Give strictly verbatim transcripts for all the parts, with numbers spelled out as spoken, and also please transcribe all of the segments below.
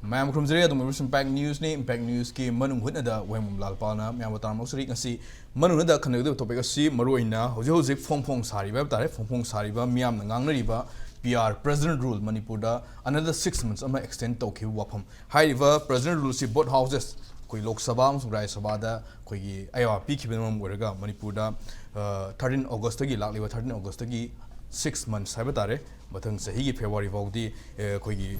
ꯃꯌꯥꯝ ꯈꯨꯔꯨꯝꯖꯔꯤ꯫ ꯑꯗꯨꯝ ꯑꯣꯏꯕꯁꯨ Impact Newsꯅꯤ꯫ Impact Newsꯀꯤ ꯃꯅꯨꯡ ꯍꯨꯠꯅꯗ ꯋꯥꯍꯦꯡꯕꯝ ꯂꯥꯜꯄꯥꯜꯅ ꯃꯌꯥꯝꯕꯨ ꯇꯔꯥꯝꯅ ꯑꯣꯛꯆꯔꯤ꯫ ꯉꯁꯤ ꯃꯅꯨꯡ ꯍꯨꯠꯅꯗ ꯈꯟꯅꯒꯗꯕ topic ꯑꯁꯤ ꯃꯔꯨꯑꯣꯏꯅ ꯍꯧꯖꯤꯛ ꯍꯧꯖꯤꯛ ꯐꯣꯡ ꯐꯣꯡ ꯁꯥꯔꯤꯕ ꯍꯥꯏꯕ ꯇꯥꯔꯦ, ꯐꯣꯡ ꯐꯣꯡ ꯁꯥꯔꯤꯕ ꯃꯤꯌꯥꯝꯅ ꯉꯥꯡꯅꯔꯤꯕ P R President Rule ꯃꯅꯤꯄꯨꯔꯗ another six months ꯑꯃ extend ꯇꯧꯈꯤꯕ ꯋꯥꯐꯝ꯫ ꯍꯥꯏꯔꯤꯕ President Ruleꯁꯤ both houses, ꯑꯩꯈꯣꯏ ꯂꯣꯛ ꯁꯚꯥ ꯑꯃꯁꯨꯡ ꯔꯥꯖ꯭ꯌ ꯁꯚꯥꯗ ꯑꯩꯈꯣꯏꯒꯤ ꯑꯌꯥꯕ ꯄꯤꯈꯤꯕꯅ ꯃꯔꯝ ꯑꯣꯏꯔꯒ ꯃꯅꯤꯄꯨꯔꯗ, ꯑ, thirteen Augustꯇꯒꯤ, ꯂꯥꯛꯂꯤꯕ thirteen Augustꯇꯒꯤ six months ꯍꯥꯏꯕ ꯇꯥꯔꯦ, ꯃꯊꯪ ꯆꯍꯤꯒꯤ February ꯐꯥꯎꯗꯤ, ꯑ, ꯑꯩꯈꯣꯏꯒꯤ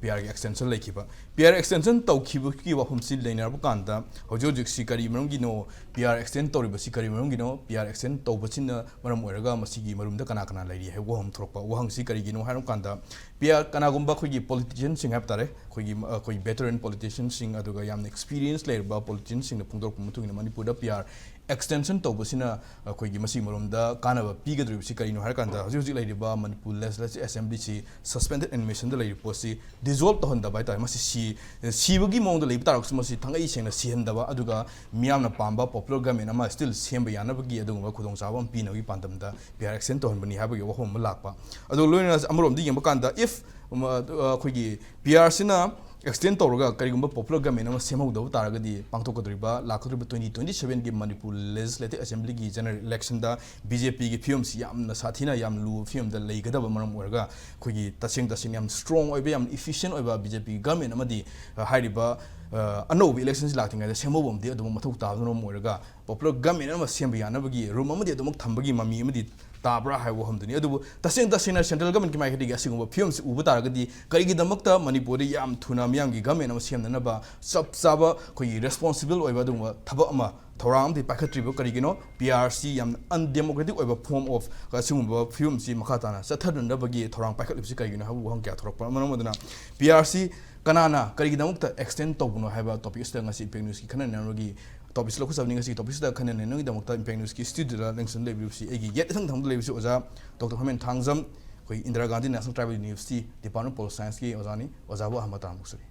P Rꯒꯤ extension ꯂꯩꯈꯤꯕ꯫ P R extension ꯇꯧꯈꯤꯕꯒꯤ ꯋꯥꯐꯝꯁꯤ ꯅꯩꯅꯔꯕ ꯀꯥꯟꯗ ꯍꯧꯖꯤꯛ ꯍꯧꯖꯤꯛꯁꯤ ꯀꯔꯤ ꯃꯔꯝꯒꯤꯅꯣ, P R extend ꯇꯧꯔꯤꯕꯁꯤ ꯀꯔꯤ ꯃꯔꯝꯒꯤꯅꯣ, P R extend ꯇꯧꯕꯁꯤꯅ ꯃꯔꯝ ꯑꯣꯏꯔꯒ ꯃꯁꯤꯒꯤ ꯃꯔꯨꯝꯗ ꯀꯅꯥ ꯀꯅꯥ ꯂꯩꯔꯤ ꯍꯥꯏꯕ ꯋꯥꯍꯪ ꯊꯣꯛꯂꯛꯄ꯫ ꯋꯥꯍꯪꯁꯤ ꯀꯔꯤꯒꯤꯅꯣ ꯍꯥꯏꯔꯕ ꯀꯥꯟꯗ P R ꯀꯅꯥꯒꯨꯝꯕ ꯑꯩꯈꯣꯏꯒꯤ politicianꯁꯤꯡ ꯍꯥꯏꯕ ꯇꯥꯔꯦ, ꯑꯩꯈꯣꯏꯒꯤ, ꯑꯩꯈꯣꯏ veteran politicianꯁꯤꯡ ꯑꯗꯨꯒ ꯌꯥꯝꯅ experience ꯂꯩꯔꯕ politicianꯁꯤꯡꯅ ꯐꯣꯡꯗꯣꯔꯛꯄ ꯃꯇꯨꯡ ꯏꯟꯅ ꯃꯅꯤꯄꯨꯔꯗ P R extension ꯇꯧꯕꯁꯤꯅ ꯑꯩꯈꯣꯏꯒꯤ ꯃꯁꯤꯒꯤ ꯃꯔꯨꯝꯗ ꯀꯥꯟꯅꯕ ꯄꯤꯒꯗꯧꯔꯤꯕꯁꯤ ꯀꯔꯤꯅꯣ ꯍꯥꯏꯔ ꯀꯥꯟꯗ ꯍꯧꯖꯤꯛ ꯍꯧꯖꯤꯛ ꯂꯩꯔꯤꯕ ꯃꯅꯤꯄꯨꯔ Legislative Assemblyꯁꯤ suspended animationꯗ ꯂꯩꯔꯤꯕ ꯄꯣꯠꯁꯤ dissolve ꯇꯧꯍꯟꯗꯕ ꯍꯥꯏ ꯇꯥꯔꯦ꯫ ꯃꯁꯤ ꯁꯤ-, ꯁꯤꯕꯒꯤ ꯃꯑꯣꯡꯗ ꯂꯩꯕ ꯇꯥꯔꯒꯁꯨ ꯃꯁꯤ ꯊꯥꯡꯒꯩ ꯁꯦꯡꯅ ꯁꯤꯍꯟꯗꯕ, ꯑꯗꯨꯒ ꯃꯤꯌꯥꯝꯅ ꯄꯥꯝꯕ popular government ꯑꯃ still ꯁꯦꯝꯕ ꯌꯥꯅꯕꯒꯤ ꯑꯗꯨꯒꯨꯝꯕ ꯈꯨꯗꯣꯡꯆꯥꯕ ꯑꯃ ꯄꯤꯅꯕꯒꯤ ꯄꯥꯟꯗꯝꯗ P R extend ꯇꯧꯍꯟꯕꯅꯤ ꯍꯥꯏꯕꯒꯤ ꯋꯥꯐꯝ ꯑꯃ ꯂꯥꯛꯄ꯫ ꯑꯗꯨꯒ ꯂꯣꯏꯅꯅ ꯑꯃꯔꯣꯝꯗ ꯌꯦꯡꯕ ꯀꯥꯟꯗ if, ꯎꯝ, ꯑ, ꯑꯩꯈꯣꯏꯒꯤ P Rꯁꯤꯅ extend ꯇꯧꯔꯒ ꯀꯔꯤꯒꯨꯝꯕ popular government ꯑꯃ ꯁꯦꯝꯍꯧꯗꯕ ꯇꯥꯔꯒꯗꯤ ꯄꯥꯡꯊꯣꯛꯀꯗꯧꯔꯤꯕ, ꯂꯥꯛꯀꯗꯧꯔꯤꯕ twenty twenty-sevenꯒꯤ ꯃꯅꯤꯄꯨꯔ Legislative Assemblyꯒꯤ general electionꯗ BJPꯒꯤ ꯐꯤꯕꯝꯁꯤ ꯌꯥꯝꯅ ꯁꯥꯊꯤꯅ ꯌꯥꯝ ꯂꯨꯕ ꯐꯤꯕꯝꯗ ꯂꯩꯒꯗꯕ ꯃꯔꯝ ꯑꯣꯏꯔꯒ ꯑꯩꯈꯣꯏꯒꯤ ꯇꯁꯦꯡ ꯇꯁꯦꯡꯅ ꯌꯥꯝ strong ꯑꯣꯏꯕ, ꯌꯥꯝ efficient ꯑꯣꯏꯕ BJP government ꯑꯃꯗꯤ, ꯑ, ꯍꯥꯏꯔꯤꯕ, ꯑ, ꯑꯅꯧꯕ electionꯁꯤ ꯂꯥꯛꯇ꯭ꯔꯤꯉꯩꯗ ꯁꯦꯝꯍꯧꯕ ꯑꯃꯗꯤ ꯑꯗꯨꯃꯛ ꯃꯊꯧ ꯇꯥꯕꯅ ꯃꯔꯝ ꯑꯣꯏꯔꯒ popular government ꯑꯃ ꯁꯦꯝꯕ ꯌꯥꯅꯕꯒꯤ room ꯑꯃꯗꯤ ꯑꯗꯨꯃꯛ ꯊꯝꯕꯒꯤ ꯃꯃꯤ ꯑꯃꯗꯤ ꯇꯥꯕ꯭ꯔꯥ ꯍꯥꯏꯕ ꯋꯥꯐꯝꯗꯨꯅꯤ꯫ ꯑꯗꯨꯕꯨ ꯇꯁꯦꯡ ꯇꯁꯦꯡꯅ central governmentꯀꯤ ꯃꯥꯏꯀꯩꯗꯒꯤ ꯑꯁꯤꯒꯨꯝꯕ ꯐꯤꯕꯝꯁꯤ ꯎꯕ ꯇꯥꯔꯒꯗꯤ ꯀꯔꯤꯒꯤꯗꯃꯛꯇ ꯃꯅꯤꯄꯨꯔꯗ ꯌꯥꯝ ꯊꯨꯅ ꯃꯤꯌꯥꯝꯒꯤ government ꯑꯃ ꯁꯦꯝꯅꯅꯕ ꯆꯞ ꯆꯥꯕ ꯑꯩꯈꯣꯏꯒꯤ responsible ꯑꯣꯏꯕ ꯑꯗꯨꯒꯨꯝꯕ ꯊꯕꯛ ꯑꯃ, ꯊꯧꯔꯥꯡ ꯑꯃꯗꯤ ꯄꯥꯏꯈꯠꯇ꯭ꯔꯤꯕ ꯀꯔꯤꯒꯤꯅꯣ? P Rꯁꯤ ꯌꯥꯝꯅ undemocratic ꯑꯣꯏꯕ form of ꯑꯁꯤꯒꯨꯝꯕ ꯐꯤꯕꯝꯁꯤ ꯃꯈꯥ ꯇꯥꯅ ꯆꯠꯊꯅꯅꯕꯒꯤ ꯊꯧꯔꯥꯡ ꯄꯥꯏꯈꯠꯂꯤꯕꯁꯤ ꯀꯔꯤꯒꯤꯅꯣ ꯍꯥꯏꯕ ꯋꯥꯍꯪ ꯀꯌꯥ ꯊꯣꯔꯛꯄ ꯃꯔꯝ ꯑꯗꯨꯅ P Rꯁꯤ ꯀꯅꯥꯅ ꯀꯔꯤꯒꯤꯗꯃꯛꯇ extend ꯇꯧꯕꯅꯣ ꯍꯥꯏꯕ topic ꯑꯁꯤꯗ ꯉꯁꯤ Impact Newsꯀꯤ ꯈꯟꯅ ꯅꯩꯅꯕꯒꯤ topic ꯁꯤ ꯂꯧꯈꯠꯆꯕꯅꯤ꯫ ꯉꯁꯤ topic ꯁꯤꯗ ꯈꯟꯅ ꯅꯩꯅꯕꯒꯤꯗꯃꯛꯇ Impact Newsꯀꯤ studioꯗ ꯂꯦꯡꯁꯟ ꯂꯩꯕꯤꯔꯤꯕꯁꯤ ꯑꯩꯒꯤ ꯌꯦꯠ ꯊꯪ ꯊꯪꯕꯗ ꯂꯩꯕꯁꯤ ꯑꯣꯖꯥ Doctor ꯍꯣꯃꯦꯟ ꯊꯥꯡꯖꯝ, ꯑꯩꯈꯣꯏ Indira Gandhi National Tribal University Department of Political Scienceꯀꯤ ꯑꯣꯖꯥꯅꯤ꯫ ꯑꯣꯖꯥꯕꯨ ꯑꯍꯥꯟꯕ ꯇꯔꯥꯃꯨꯛ ꯁꯨꯔꯤ꯫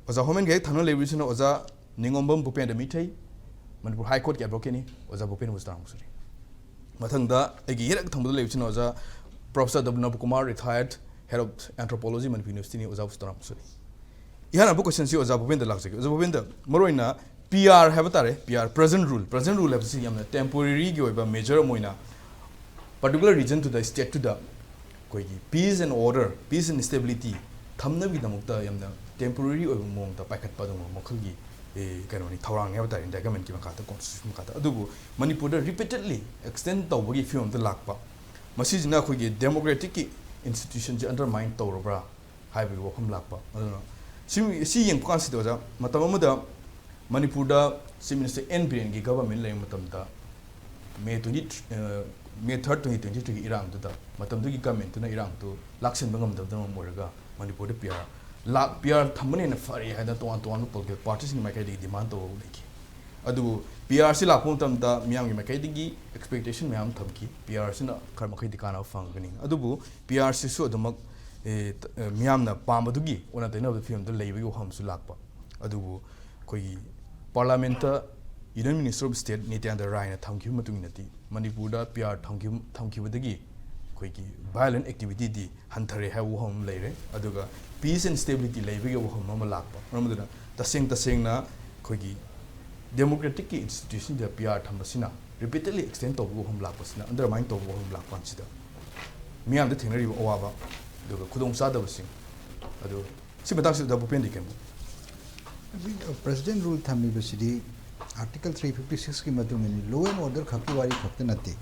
ꯑꯣꯖꯥ ꯍꯣꯃꯦꯟꯒꯤ ꯍꯦꯛ ꯊꯪꯅ ꯂꯩꯕꯤꯔꯤꯁꯤꯅ ꯑꯣꯖꯥ ꯅꯤꯉꯣꯝꯕꯝ ꯚꯨꯄꯦꯟꯗ꯭ꯔ ꯃꯤꯊꯩ, ꯃꯅꯤꯄꯨꯔ High Courtꯀꯤ advocateꯅꯤ꯫ ꯑꯣꯖꯥ ꯚꯨꯄꯦꯟꯕꯨꯁꯨ ꯇꯔꯥꯃꯨꯛ ꯁꯨꯔꯤ꯫ ꯃꯊꯪꯗ ꯑꯩꯒꯤ ꯍꯦꯛ ꯊꯪꯕꯗ ꯂꯩꯕꯁꯤꯅ ꯑꯣꯖꯥ Professor W ꯅꯕꯀꯨꯃꯥꯔ, retired head of Anthropology, Manipur Universityꯅꯤ꯫ ꯑꯣꯖꯥꯕꯨꯁꯨ ꯇꯔꯥꯃꯨꯛ ꯁꯨꯔꯤ꯫ ꯏꯍꯥꯟ ꯍꯥꯟꯕ ꯀꯣꯏꯁꯟꯁꯤ ꯑꯣꯖꯥ ꯚꯨꯄꯦꯟꯗ ꯂꯥꯛꯆꯒꯦ꯫ ꯑꯣꯖꯥ ꯚꯨꯄꯦꯟꯗ, ꯃꯔꯨꯑꯣꯏꯅ ꯄꯤ ꯑꯥꯔ ꯍꯥꯏꯕ ꯇꯥꯔꯦ, P R, present rule, present rule ꯍꯥꯏꯕꯁꯤ ꯌꯥꯝꯅ temporaryꯒꯤ ꯑꯣꯏꯕ measure ꯑꯃ ꯑꯣꯏꯅ particular region ꯇꯨꯗ, state ꯇꯨꯗ ꯑꯩꯈꯣꯏꯒꯤ peace and order, peace and stability ꯊꯝꯅꯕꯒꯤꯗꯃꯛꯇ ꯌꯥꯝꯅ temporary ꯑꯣꯏꯕ ꯃꯑꯣꯡꯗ ꯄꯥꯏꯈꯠꯄ ꯑꯗꯨꯒꯨꯝꯕ ꯃꯈꯜꯒꯤ, ꯑꯦ, ꯀꯩꯅꯣꯅꯤ, ꯊꯧꯔꯥꯡꯅꯤ ꯍꯥꯏꯕ ꯇꯥꯔꯦ, India governmentꯀꯤ ꯃꯈꯥꯗ, constitution ꯃꯈꯥꯗ꯫ ꯑꯗꯨꯕꯨ ꯃꯅꯤꯄꯨꯔꯗ repeatedly extend ꯇꯧꯕꯒꯤ ꯐꯤꯕꯝꯗ ꯂꯥꯛꯄ, ꯃꯁꯤꯁꯤꯅ ꯑꯩꯈꯣꯏꯒꯤ democraticꯀꯤ institutionꯁꯦ undermine ꯇꯧꯔꯕ꯭ꯔꯥ ꯍꯥꯏꯕꯒꯤ ꯋꯥꯐꯝ ꯂꯥꯛꯄ꯫ ꯑꯗꯨꯅ ꯁꯤ, ꯁꯤ ꯌꯦꯡꯕ ꯀꯥꯟꯁꯤꯗ ꯑꯣꯖꯥ, ꯃꯇꯝ ꯑꯃꯗ ꯃꯅꯤꯄꯨꯔꯗ Chief Minister ꯑꯦꯟ ꯕꯤꯔꯦꯟꯒꯤ government ꯂꯩꯕ ꯃꯇꯝꯗ, May twenty, ꯑ, May third, twenty twenty threeꯒꯤ ꯏꯔꯥꯡꯗꯨꯗ, ꯃꯇꯝꯗꯨꯒꯤ governmentꯇꯨꯅ ꯏꯔꯥꯡꯗꯨ ꯂꯥꯛꯁꯤꯟꯕ ꯉꯝꯗꯕꯅ ꯃꯔꯝ ꯑꯣꯏꯔꯒ ꯃꯅꯤꯄꯨꯔꯗ ꯄꯤ ꯑꯥꯔ ꯂꯥꯛ, ꯄꯤ ꯑꯥꯔ ꯊꯝꯕꯅ ꯍꯦꯟꯅ ꯐꯔꯦ ꯍꯥꯏꯗꯅ ꯇꯣꯉꯥꯟ ꯇꯣꯉꯥꯟꯕ political partyꯁꯤꯡꯒꯤ ꯃꯥꯏꯀꯩꯗꯒꯤ demand ꯇꯧꯕ ꯂꯩꯈꯤ꯫ ꯑꯗꯨꯕꯨ ꯄꯤ ꯑꯥꯔꯁꯤ ꯂꯥꯛꯄ ꯃꯇꯝꯗ ꯃꯤꯌꯥꯝꯒꯤ ꯃꯥꯏꯀꯩꯗꯒꯤ expectation ꯃꯌꯥꯝ ꯊꯝꯈꯤ, ꯄꯤ ꯑꯥꯔꯁꯤꯅ ꯈꯔ ꯃꯈꯩꯗꯤ ꯀꯥꯟꯅꯕ ꯐꯪꯒꯅꯤ꯫ ꯑꯗꯨꯕꯨ ꯄꯤ ꯑꯥꯔꯁꯤꯁꯨ ꯑꯗꯨꯃꯛ, ꯑꯦ, ꯇ-, ꯑꯦ, ꯃꯤꯌꯥꯝꯅ ꯄꯥꯝꯕꯗꯨꯒꯤ ꯑꯣꯟꯅ ꯇꯩꯅꯕ ꯐꯤꯕꯝꯗ ꯂꯩꯕꯒꯤ ꯋꯥꯐꯝꯁꯨ ꯂꯥꯛꯄ꯫ ꯑꯗꯨꯕꯨ ꯑꯩꯈꯣꯏꯒꯤ parliamentꯇ Union Minister of State ꯅꯤꯇ꯭ꯌꯥꯅꯟꯗ ꯔꯥꯏꯅ ꯊꯝꯈꯤꯕ ꯃꯇꯨꯡ ꯏꯟꯅꯗꯤ ꯃꯅꯤꯄꯨꯔꯗ ꯄꯤ ꯑꯥꯔ ꯊꯝꯈꯤꯕ, ꯊꯝꯈꯤꯕꯗꯒꯤ ꯑꯩꯈꯣꯏꯒꯤ violent activityꯗꯤ ꯍꯟꯊꯔꯦ ꯍꯥꯏꯕ ꯋꯥꯐꯝ ꯑꯃ ꯂꯩꯔꯦ꯫ ꯑꯗꯨꯒ peace and stability ꯂꯩꯕꯒꯤ ꯋꯥꯐꯝ ꯑꯃ ꯂꯥꯛꯄ꯫ ꯃꯔꯝ ꯑꯗꯨꯅ ꯇꯁꯦꯡ ꯇꯁꯦꯡꯅ ꯑꯩꯈꯣꯏꯒꯤ democraticꯀꯤ institutionꯗ ꯄꯤ ꯑꯥꯔ ꯊꯝꯕꯁꯤꯅ, repeatedly extend ꯇꯧꯕꯒꯤ ꯋꯥꯐꯝ ꯂꯥꯛꯄꯁꯤꯅ, undermine ꯇꯧꯕꯒꯤ ꯋꯥꯐꯝ ꯂꯥꯛꯄ ꯀꯥꯟꯁꯤꯗ ꯃꯤꯌꯥꯝꯗ ꯊꯦꯡꯅꯔꯤꯕ ꯑꯋꯥꯕ ꯑꯗꯨꯒ ꯈꯨꯗꯣꯡꯆꯥꯗꯕꯁꯤꯡ ꯑꯗꯨ, ꯁꯤ ꯃꯇꯥꯡꯁꯤꯗ ꯚꯨꯄꯦꯟꯗꯤ ꯀꯩꯝ? ꯍꯧꯖꯤꯛ present rule ꯊꯝꯃꯤꯕꯁꯤꯗꯤ Article three fifty sixꯀꯤ ꯃꯇꯨꯡ ꯏꯟꯅ law and order ꯈꯛꯀꯤ ꯋꯥꯔꯤ ꯈꯛꯇ ꯅꯠꯇꯦ꯫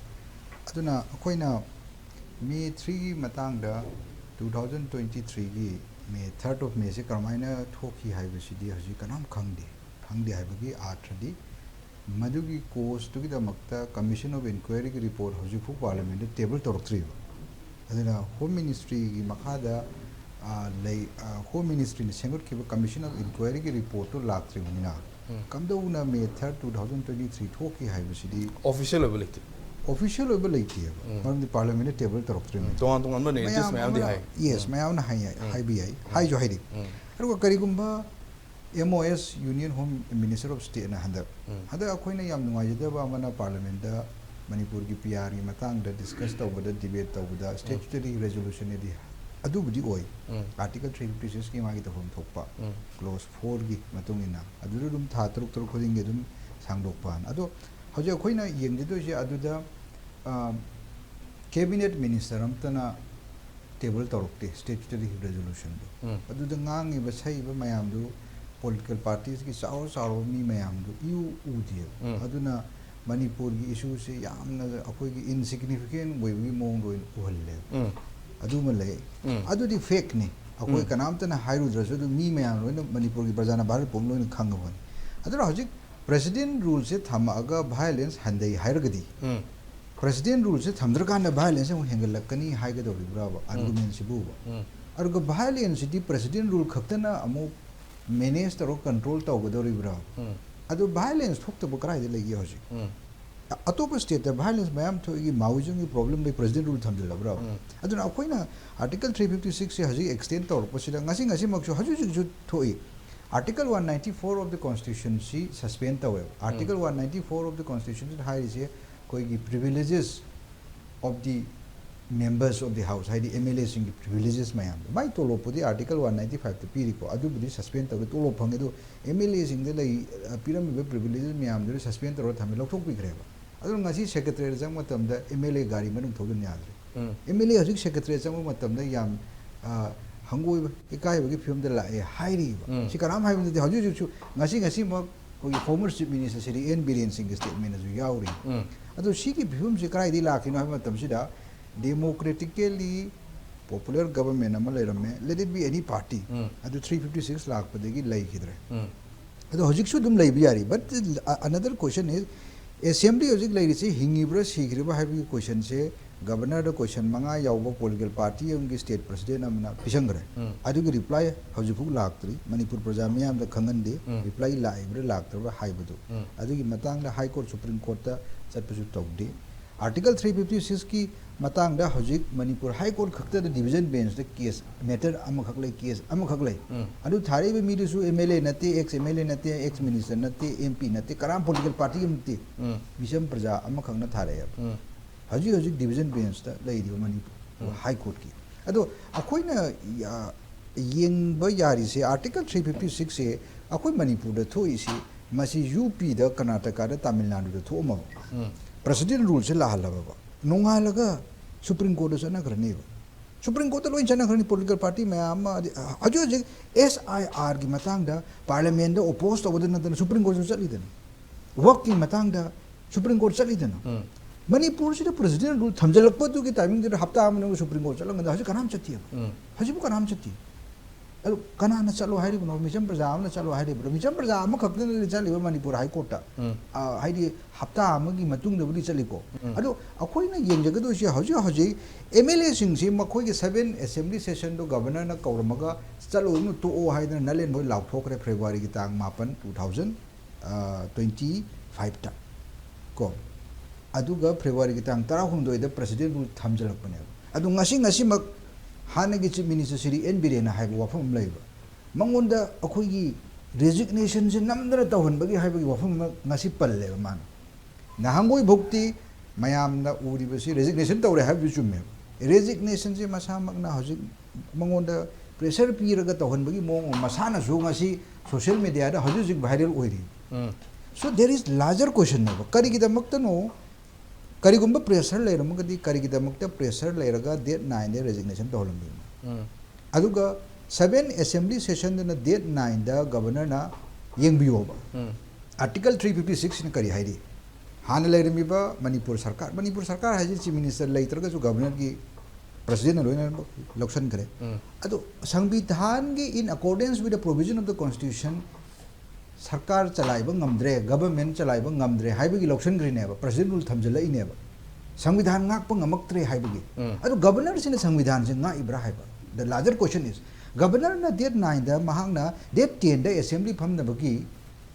ꯑꯗꯨꯅ ꯑꯩꯈꯣꯏꯅ May threeꯒꯤ ꯃꯇꯥꯡꯗ two thousand twenty threeꯒꯤ May, third of Mayꯁꯦ ꯀꯔꯝꯍꯥꯏꯅ ꯊꯣꯛꯈꯤ ꯍꯥꯏꯕꯁꯤꯗꯤ ꯍꯧꯖꯤꯛ ꯀꯅꯥꯝ ꯈꯪꯗꯦ꯫ ꯈꯪꯗꯦ ꯍꯥꯏꯕꯒꯤ ꯑꯥꯔꯊꯗꯤ ꯃꯗꯨꯒꯤ causeꯇꯨꯒꯤꯗꯃꯛꯇ Commission of Inquiryꯒꯤ report ꯍꯧꯖꯤꯛꯐꯥꯎ parliamentꯇ table ꯇꯧꯔꯛꯇ꯭ꯔꯤꯕ꯫ ꯑꯗꯨꯅ Home Ministryꯒꯤ ꯃꯈꯥꯗ, ꯑ, ꯂꯩ, ꯑ, Home Ministryꯅ ꯁꯦꯝꯒꯠꯈꯤꯕ Commission of Inquiryꯒꯤ reportꯇꯨ ꯂꯥꯛꯇ꯭ꯔꯤꯕꯅꯤꯅ, um. ꯀꯝꯗꯧꯅ May third, two thousand twenty three ꯊꯣꯛꯈꯤ ꯍꯥꯏꯕꯁꯤꯗꯤ Official ꯑꯣꯏꯕ ꯂꯩꯇꯦ꯫ Official ꯑꯣꯏꯕ ꯂꯩꯇꯦꯕ꯫ ꯎꯝ꯫ ꯃꯔꯝꯗꯤ parliamentꯇ table ꯇꯧꯔꯛꯇ꯭ꯔꯤꯕꯅꯤ꯫ ꯎꯝ, ꯇꯣꯉꯥꯟ ꯇꯣꯉꯥꯟꯕ narratives ꯃꯌꯥꯝꯗꯤ ꯑꯃꯅ, ꯍꯥꯏ꯫ Yes, ꯎꯝ꯫ ꯃꯌꯥꯝꯅ ꯍꯥꯏ, ꯎꯝ꯫ ꯍꯥꯏꯕ ꯌꯥꯏ, ꯎꯝ꯫ ꯍꯥꯏꯁꯨ ꯍꯥꯏꯔꯤ꯫ ꯎꯝ꯫ ꯑꯗꯨꯒ ꯀꯔꯤꯒꯨꯝꯕ M O S, Union Home Minister of Stateꯅ ꯍꯟꯗꯛ, ꯎꯝ꯫ ꯍꯟꯗꯛ ꯑꯩꯈꯣꯏꯅ ꯌꯥꯝ ꯅꯨꯡꯉꯥꯏꯖꯗꯕ ꯑꯃꯅ parliamentꯇ ꯃꯅꯤꯄꯨꯔꯒꯤ P Rꯒꯤ ꯃꯇꯥꯡꯗ discuss ꯇꯧꯕꯗ, debate ꯇꯧꯕꯗ statutory resolutionꯅꯦꯗꯤ ꯑꯗꯨꯕꯨꯗꯤ ꯑꯣꯏ꯫ ꯎꯝ꯫ Article three fifty six ꯀꯤ ꯃꯥꯒꯤ ꯇꯧꯐꯝ ꯊꯣꯛꯄ ꯎꯝ꯫ clause four ꯒꯤ ꯃꯇꯨꯡ ꯏꯟꯅ ꯑꯗꯨꯗ ꯑꯗꯨꯝ ꯊꯥ ꯇꯔꯨꯛ ꯇꯔꯨꯛ ꯈꯨꯗꯤꯡꯒꯤ ꯑꯗꯨꯝ ꯁꯥꯡꯗꯣꯛꯄ ꯍꯥꯏꯅ꯫ ꯑꯗꯣ ꯍꯧꯖꯤꯛ ꯑꯩꯈꯣꯏꯅ ꯌꯦꯡꯒꯗꯣꯏꯁꯦ ꯑꯗꯨꯗ, ꯑ, cabinet minister ꯑꯝꯇꯅ table ꯇꯧꯔꯛꯇꯦ statutory resolution ꯗꯣ꯫ ꯎꯝ꯫ ꯑꯗꯨꯗ ꯉꯥꯡꯉꯤꯕ ꯁꯛꯏꯕ ꯃꯌꯥꯝꯗꯨ political parties ꯀꯤ ꯆꯥꯎꯔ ꯆꯥꯎꯔꯕ ꯃꯤ ꯃꯌꯥꯝꯗꯨ ꯏꯎ ꯎꯗꯦꯕ꯫ ꯎꯝ꯫ ꯑꯗꯨꯅ ꯃꯅꯤꯄꯨꯔꯒꯤ issue ꯁꯦ ꯌꯥꯝꯅ ꯑꯩꯈꯣꯏꯒꯤ insignificant ꯑꯣꯏꯕꯒꯤ ꯃꯑꯣꯡꯗ ꯑꯣꯏꯅ ꯎꯍꯜꯂꯦꯕ꯫ ꯎꯝ꯫ ꯑꯗꯨꯃ ꯂꯩ꯫ ꯎꯝ꯫ ꯑꯗꯨꯗꯤ fake ꯅꯤ꯫ ꯑꯩꯈꯣꯏ ꯎꯝ꯫ ꯀꯅꯥꯝꯇꯅ ꯍꯥꯏꯔꯨꯗ꯭ꯔꯁꯨ ꯑꯗꯨꯝ ꯃꯤ ꯃꯌꯥꯝ ꯂꯣꯏꯅ, ꯃꯅꯤꯄꯨꯔꯒꯤ ꯄ꯭ꯔꯖꯥꯅ, ꯚꯥꯔꯠ ꯄꯨꯝꯕ ꯂꯣꯏꯅ ꯈꯪꯉꯕꯅꯤ꯫ ꯑꯗꯨꯅ ꯍꯧꯖꯤꯛ president rule ꯁꯦ ꯊꯝꯃꯛꯑꯒ violence ꯍꯟꯊꯩ ꯍꯥꯏꯔꯒꯗꯤ, ꯎꯝ꯫ president rule ꯁꯦ ꯊꯝꯗ꯭ꯔꯀꯥꯟꯗ violence ꯑꯃꯨꯛ ꯍꯦꯟꯒꯠꯂꯛꯀꯅꯤ ꯍꯥꯏꯒꯗꯧꯔꯤꯕ꯭ꯔꯥꯕ argument ꯁꯤꯕꯨꯕ? ꯎꯝ꯫ ꯑꯗꯨꯒ violence ꯁꯤꯗꯤ president rule ꯈꯛꯇꯅ ꯑꯃꯨꯛ manage ꯇꯧꯔꯒ control ꯇꯧꯒꯗꯧꯔꯤꯕ꯭ꯔꯥ? ꯎꯝ꯫ ꯑꯗꯨ violence ꯊꯣꯛꯇꯕ ꯀꯗꯥꯏꯗ ꯂꯩꯒꯦ ꯍꯧꯖꯤꯛ? ꯎꯝ꯫ ꯑꯇꯣꯞꯄ state ꯇ violence ꯃꯌꯥꯝ ꯊꯣꯛꯏꯒꯤ Maoism ꯒꯤ problem ꯗ president rule ꯊꯝꯖꯤꯜꯂꯕ꯭ꯔꯥ? ꯎꯝ꯫ ꯑꯗꯨꯅ ꯑꯩꯈꯣꯏꯅ Article three fifty six ꯁꯦ ꯍꯧꯖꯤꯛ extend ꯇꯧꯔꯛꯄꯁꯤꯗ ꯉꯁꯤ ꯉꯁꯤꯃꯛꯁꯨ ꯍꯧꯖꯤꯛ ꯍꯧꯖꯤꯛꯁꯨ ꯊꯣꯛꯏ꯫ Article one ninety four of the Constitution ꯁꯤ suspend ꯇꯧꯋꯦꯕ꯫ Article one ninety four of the Constitution ꯍꯥꯏꯔꯤꯁꯦ ꯑꯩꯈꯣꯏꯒꯤ privileges of the members of the house, ꯍꯥꯏꯗꯤ M L A ꯁꯤꯡꯒꯤ privileges ꯃꯌꯥꯝꯗꯣ꯫ ꯃꯥꯏ ꯇꯣꯂꯣꯞꯄꯨꯗꯤ Article one ninety five ꯇ ꯄꯤꯔꯤꯀꯣ, ꯑꯗꯨꯕꯨꯗꯤ suspend ꯇꯧꯔꯦ, ꯇꯣꯂꯣꯞ ꯐꯪꯉꯦ꯫ ꯑꯗꯣ M L A ꯁꯤꯡꯗ ꯂꯩ, ꯑ, ꯄꯤꯔꯝꯃꯤꯕ privileges ꯃꯌꯥꯝꯗꯨꯗꯤ suspend ꯇꯧꯔ ꯊꯝꯃꯦ, ꯂꯧꯊꯣꯛꯄꯤꯈ꯭ꯔꯦꯕ꯫ ꯑꯗꯨꯅ ꯉꯁꯤ secretariat ꯆꯪꯕ ꯃꯇꯝꯗ M L A ꯒꯥꯔꯤ ꯃꯅꯨꯡ ꯊꯧꯖꯤꯟ ꯌꯥꯗ꯭ꯔꯦ꯫ ꯎꯝ꯫ M L A ꯍꯧꯖꯤꯛ secretariat ꯆꯪꯕ ꯃꯇꯝꯗ ꯌꯥꯝ, ꯑ, ꯍꯪꯒꯣꯏꯕ, ꯏꯀꯥꯏꯕꯒꯤ ꯐꯤꯕꯝꯗ ꯂꯥꯛꯑꯦ ꯍꯥꯏꯔꯤꯕ꯫ ꯎꯝ꯫ ꯁꯤ ꯀꯅꯥꯝ ꯍꯥꯏꯕ ꯅꯠꯇꯦ꯫ ꯍꯧꯖꯤꯛ ꯍꯧꯖꯤꯛꯁꯨ ꯉꯁꯤ ꯉꯁꯤꯃꯛ ꯑꯩꯈꯣꯏꯒꯤ former Chief Minister Shri N Biren ꯁꯤꯡꯒꯤ statement ꯁꯨ ꯌꯥꯎꯔꯤ꯫ ꯎꯝ꯫ ꯑꯗꯣ ꯁꯤꯒꯤ ꯐꯤꯕꯝꯁꯤ ꯀꯗꯥꯏꯗꯒꯤ ꯂꯥꯛꯈꯤꯅꯣ ꯍꯥꯏꯕ ꯃꯇꯝꯁꯤꯗ, democratically popular government ꯑꯃ ꯂꯩꯔꯝꯃꯦ, let it be any party, ꯎꯝ꯫ ꯑꯗꯨ three fifty six ꯂꯥꯛꯄꯗꯒꯤ ꯂꯩꯈꯤꯗ꯭ꯔꯦ꯫ ꯎꯝ꯫ ꯑꯗꯣ ꯍꯧꯖꯤꯛꯁꯨ ꯑꯗꯨꯝ ꯂꯩꯕ ꯌꯥꯔꯤ꯫ But, uh, another question is, assembly ꯍꯧꯖꯤꯛ ꯂꯩꯔꯤꯁꯤ ꯍꯤꯡꯉꯤꯕ꯭ꯔꯥ ꯁꯤꯈ꯭ꯔꯤꯕ ꯍꯥꯏꯕꯒꯤ question ꯁꯦ governor ꯗ question ꯃꯉꯥ ꯌꯥꯎꯕ political party ꯑꯃꯒꯤ state president ꯑꯃꯅ ꯄꯤꯁꯟꯈ꯭ꯔꯦ꯫ ꯎꯝ꯫ ꯑꯗꯨꯒꯤ reply ꯍꯧꯖꯤꯛꯐꯥꯎ ꯂꯥꯛꯇ꯭ꯔꯤ꯫ ꯃꯅꯤꯄꯨꯔ ꯄ꯭ꯔꯖꯥ ꯃꯤꯌꯥꯝꯗ ꯈꯪꯍꯟꯗꯦ, ꯎꯝ꯫ reply ꯂꯥꯛꯏꯕ꯭ꯔꯥ ꯂꯥꯛꯇ꯭ꯔꯕ꯭ꯔꯥ ꯍꯥꯏꯕꯗꯨ꯫ ꯎꯝ꯫ ꯑꯗꯨꯒꯤ ꯃꯇꯥꯡꯗ High Court, Supreme Court ꯇ ꯆꯠꯄꯁꯨ ꯇꯧꯗꯦ꯫ Article three fifty six ꯀꯤ ꯃꯇꯥꯡꯗ ꯍꯧꯖꯤꯛ ꯃꯅꯤꯄꯨꯔ High Court ꯈꯛꯇꯗ division bench ꯇ case, matter ꯑꯃꯈꯛ ꯂꯩ, case ꯑꯃꯈꯛ ꯂꯩ꯫ ꯎꯝ꯫ ꯑꯗꯨ ꯊꯥꯔꯛꯏꯕ ꯃꯤꯗꯨꯁꯨ M L A ꯅꯠꯇꯦ, ex M L A ꯅꯠꯇꯦ, ex minister ꯅꯠꯇꯦ, M P ꯅꯠꯇꯦ, ꯀꯔꯥꯝ political party ꯑꯃ ꯅꯠꯇꯦ꯫ ꯎꯝ꯫ ꯃꯤꯆꯝ ꯄ꯭ꯔꯖꯥ ꯑꯃꯈꯛꯅ ꯊꯥꯔꯛꯑꯦꯕ꯫ ꯎꯝ꯫ ꯍꯧꯖꯤꯛ ꯍꯧꯖꯤꯛ division bench ꯇ ꯂꯩꯔꯤꯕ ꯃꯅꯤꯄꯨꯔ ꯎꯝ꯫ High Court ꯀꯤ꯫ ꯑꯗꯣ ꯑꯩꯈꯣꯏꯅ ꯌꯦꯡꯕ ꯌꯥꯔꯤꯁꯦ, ꯑꯥꯔꯇꯤꯀꯜ ꯊ꯭ꯔꯤ ꯐꯤꯐꯇꯤ ꯁꯤꯛꯁꯁꯦ ꯑꯩꯈꯣꯏ ꯃꯅꯤꯄꯨꯔꯗ ꯊꯣꯛꯏꯁꯤ, ꯃꯁꯤ ꯌꯨ ꯄꯤꯗ, ꯀꯔꯅꯥꯇꯀꯥꯗ, ꯇꯥꯃꯤꯜ ꯅꯥꯗꯨꯗ ꯊꯣꯛꯑꯝꯃꯕ꯫ ꯄ꯭ꯔꯦꯁꯤꯗꯦꯟ ꯔꯨꯜꯁꯦ ꯂꯥꯛꯍꯜꯂꯕꯕ, ꯅꯣꯡꯉꯥꯜꯂꯒ ꯁꯨꯄ꯭ꯔꯤꯝ ꯀꯣꯔꯠꯇ ꯆꯠꯅꯈ꯭ꯔꯅꯦꯕ꯫ ꯁꯨꯄ꯭ꯔꯤꯝ ꯀꯣꯔꯠꯇ ꯂꯣꯏ ꯆꯠꯅꯈ꯭ꯔꯅꯤ, ꯄꯣꯂꯤꯇꯤꯀꯦꯜ ꯄꯥꯔꯇꯤ ꯃꯌꯥꯝ ꯑꯃ꯫ ꯑꯗꯩ ꯍꯧꯖꯤꯛ ꯍꯧꯖꯤꯛ ꯑꯦꯁ ꯑꯥꯏ ꯑꯥꯔꯒꯤ ꯃꯇꯥꯡꯗ ꯄꯥꯔꯂꯤꯌꯥꯃꯦꯟꯗ ꯑꯣꯄꯣꯖ ꯇꯧꯕꯗ ꯅꯠꯇꯅ ꯁꯨꯄ꯭ꯔꯤꯝ ꯀꯣꯔꯠꯁꯨ ꯆꯠꯂꯤꯗꯅ, ꯋꯛꯀꯤ ꯃꯇꯥꯡꯗ ꯁꯨꯄ꯭ꯔꯤꯝ ꯀꯣꯔꯠ ꯆꯠꯂꯤꯗꯅ꯫ ꯃꯅꯤꯄꯨꯔꯁꯤꯗ ꯄ꯭ꯔꯦꯁꯤꯗꯦꯟ ꯔꯨꯜ ꯊꯝꯖꯤꯜꯂꯛꯄꯗꯨꯒꯤ ꯇꯥꯏꯃꯤꯡꯗꯨꯗ ꯍꯞꯇꯥ ꯑꯃ ꯃꯅꯨꯡꯗ ꯁꯨꯄ꯭ꯔꯤꯝ ꯀꯣꯔꯠ ꯆꯠꯂꯝꯒꯗ ꯍꯧꯖꯤꯛ ꯀꯅꯥꯝ ꯆꯠꯇꯦꯕ꯫ ꯍꯧꯖꯤꯛꯄꯨ ꯀꯅꯥꯝ ꯆꯠꯇꯦ꯫ ꯑꯗꯨ ꯀꯅꯥꯅ ꯆꯠꯂꯣ ꯍꯥꯏꯔꯤꯕꯅꯣ? ꯃꯤꯆꯝ ꯄ꯭ꯔꯖꯥ ꯑꯃꯅ ꯆꯠꯂꯣ ꯍꯥꯏꯔꯤꯕ꯭ꯔꯣ? ꯃꯤꯆꯝ ꯄ꯭ꯔꯖꯥ ꯑꯃꯈꯛꯇꯅ ꯆꯠꯂꯤꯕ ꯃꯅꯤꯄꯨꯔ ꯍꯥꯏ ꯀꯣꯔꯠꯇ꯫ ꯑ, ꯍꯥꯏꯗꯤ ꯍꯞꯇꯥ ꯑꯃꯒꯤ ꯃꯇꯨꯡꯗꯕꯨꯗꯤ ꯆꯠꯂꯤꯀꯣ꯫ ꯑꯗꯣ ꯑꯩꯈꯣꯏꯅ ꯌꯦꯡꯖꯒꯗꯣꯏꯁꯦ, ꯍꯧꯖꯤꯛ ꯍꯧꯖꯤꯛ ꯑꯦꯝ ꯑꯦꯜ ꯑꯦꯁꯤꯡꯁꯤ ꯃꯈꯣꯏꯒꯤ ꯁꯚꯦꯟ ꯑꯦꯁꯦꯝꯕ꯭ꯂꯤ ꯁꯦꯁꯟꯗꯣ ꯒꯕꯔꯅꯔꯅ ꯀꯧꯔꯝꯃꯒ ꯆꯠꯂꯨꯔꯅꯨ, ꯇꯣꯛꯑꯣ ꯍꯥꯏꯗꯅ null and void ꯂꯥꯎꯊꯣꯛꯈ꯭ꯔꯦ ꯐꯦꯕ꯭ꯔꯨꯋꯥꯔꯤꯒꯤ ꯇꯥꯡ ꯃꯥꯄꯟ, ꯇꯨ ꯊꯥꯎꯖꯟ ꯇ꯭ꯋꯦꯟꯇꯤ ꯐꯥꯏꯚꯇ ꯀꯣ꯫ ꯑꯗꯨꯒ ꯐꯦꯕ꯭ꯔꯨꯋꯥꯔꯤꯒꯤ ꯇꯥꯡ ꯇꯔꯥꯍꯨꯝꯗꯣꯏꯗ ꯄ꯭ꯔꯦꯁꯤꯗꯦꯟ ꯔꯨꯜ ꯊꯝꯖꯤꯜꯂꯛꯄꯅꯦꯕ꯫ ꯑꯗꯨ ꯉꯁꯤ ꯉꯁꯤꯃꯛ ꯍꯥꯟꯅꯒꯤ ꯆꯤꯐ ꯃꯤꯅꯤꯁꯇꯔ ꯁ꯭ꯔꯤ ꯑꯦꯟ ꯕꯤꯔꯦꯟꯅ ꯍꯥꯏꯕ ꯋꯥꯐꯝ ꯑꯃ ꯂꯩꯕ, ꯃꯉꯣꯟꯗ ꯑꯩꯈꯣꯏꯒꯤ ꯔꯦꯖꯤꯒꯅꯦꯁꯟꯁꯦ ꯅꯝꯗꯅ ꯇꯧꯍꯟꯕꯒꯤ ꯍꯥꯏꯕꯒꯤ ꯋꯥꯐꯝ ꯑꯃ ꯉꯁꯤ ꯄꯜꯂꯦꯕ ꯃꯥꯅ꯫ ꯅꯍꯥꯟꯈꯣꯏ ꯐꯥꯎꯗꯤ ꯃꯌꯥꯝꯅ ꯎꯔꯤꯕꯁꯤ ꯔꯦꯖꯤꯒꯅꯦꯁꯟ ꯇꯧꯔꯦ ꯍꯥꯏꯕꯗꯨ ꯆꯨꯝꯃꯦꯕ꯫ ꯔꯦꯖꯤꯒꯅꯦꯁꯟꯁꯦ ꯃꯁꯥꯃꯛꯅ ꯍꯧꯖꯤꯛ ꯃꯉꯣꯟꯗ ꯄ꯭ꯔꯦꯁꯔ ꯄꯤꯔꯒ ꯇꯧꯍꯟꯕꯒꯤ ꯃꯑꯣꯡ ꯑꯃ ꯃꯁꯥꯅꯁꯨ ꯉꯁꯤ ꯁꯣꯁꯤꯌꯦꯜ ꯃꯦꯗꯤꯌꯥꯗ ꯍꯧꯖꯤꯛ ꯍꯧꯖꯤꯛ ꯚꯥꯏꯔꯦꯜ ꯑꯣꯏꯔꯤ꯫ So there is larger question ꯅꯦꯕ꯫ ꯀꯔꯤꯒꯤꯗꯃꯛꯇꯅꯣ? ꯀꯔꯤꯒꯨꯝꯕ ꯄ꯭ꯔꯦꯁꯔ ꯂꯩꯔꯝꯃꯒꯗꯤ ꯀꯔꯤꯒꯤꯗꯃꯛꯇ ꯄ꯭ꯔꯦꯁꯔ ꯂꯩꯔꯒ ꯗꯦꯠ ꯅꯥꯏꯟꯗ ꯔꯦꯖꯤꯒꯅꯦꯁꯟ ꯇꯧꯍꯜꯂꯝꯗꯣꯏꯅꯣ? ꯑꯗꯨꯒ ꯁꯚꯦꯟ ꯑꯦꯁꯦꯝꯕ꯭ꯂꯤ ꯁꯦꯁꯟꯗꯅ ꯗꯦꯠ ꯅꯥꯏꯟꯗ ꯒꯕꯔꯅꯔꯅ ꯌꯦꯡꯕꯤꯌꯣꯕ꯫ ꯑꯥꯔꯇꯤꯀꯜ ꯊ꯭ꯔꯤ ꯐꯤꯐꯇꯤ ꯁꯤꯛꯁꯅ ꯀꯔꯤ ꯍꯥꯏꯔꯤ? ꯍꯥꯟꯅ ꯂꯩꯔꯝꯃꯤꯕ ꯃꯅꯤꯄꯨꯔ ꯁꯔꯀꯥꯔ, ꯃꯅꯤꯄꯨꯔ ꯁꯔꯀꯥꯔ ꯍꯥꯏꯁꯤ ꯆꯤꯐ ꯃꯤꯅꯤꯁꯇꯔ ꯂꯩꯇ꯭ꯔꯒꯁꯨ ꯒꯕꯔꯅꯔꯒꯤ ꯄ꯭ꯔꯁꯤꯗꯦꯟꯅ ꯂꯣꯏꯅꯃꯛ ꯂꯧꯁꯤꯟꯈ꯭ꯔꯦ꯫ ꯑꯗꯣ ꯁꯪꯕꯤꯙꯥꯟꯒꯤ, in accordance with the provision of the constitution, ꯁꯔꯀꯥꯔ ꯆꯂꯥꯏꯕ ꯉꯝꯗ꯭ꯔꯦ, ꯒꯕꯔꯃꯦꯟ ꯆꯂꯥꯏꯕ ꯉꯝꯗ꯭ꯔꯦ ꯍꯥꯏꯕꯒꯤ ꯂꯧꯁꯤꯟꯈ꯭ꯔꯤꯅꯦꯕ, ꯄ꯭ꯔꯁꯤꯗꯦꯟ ꯔꯨꯜ ꯊꯝꯖꯤꯜꯂꯛꯏꯅꯦꯕ, ꯁꯪꯕꯤꯙꯥꯟ ꯉꯥꯛꯄ ꯉꯝꯃꯛꯇ꯭ꯔꯦ ꯍꯥꯏꯕꯒꯤ꯫ ꯑꯗꯣ ꯒꯕꯔꯅꯔꯁꯤꯅ ꯁꯪꯕꯤꯙꯥꯟꯁꯦ ꯉꯥꯛꯏꯕ꯭ꯔꯥ ꯍꯥꯏꯕ꯫ The larger question is, ꯒꯕꯔꯅꯔꯅ ꯗꯦꯠ ꯅꯥꯏꯟꯗ ꯃꯍꯥꯛꯅ ꯗꯦꯠ ꯇꯦꯟꯗ ꯑꯦꯁꯦꯝꯕ꯭ꯂꯤ ꯐꯝꯅꯕꯒꯤ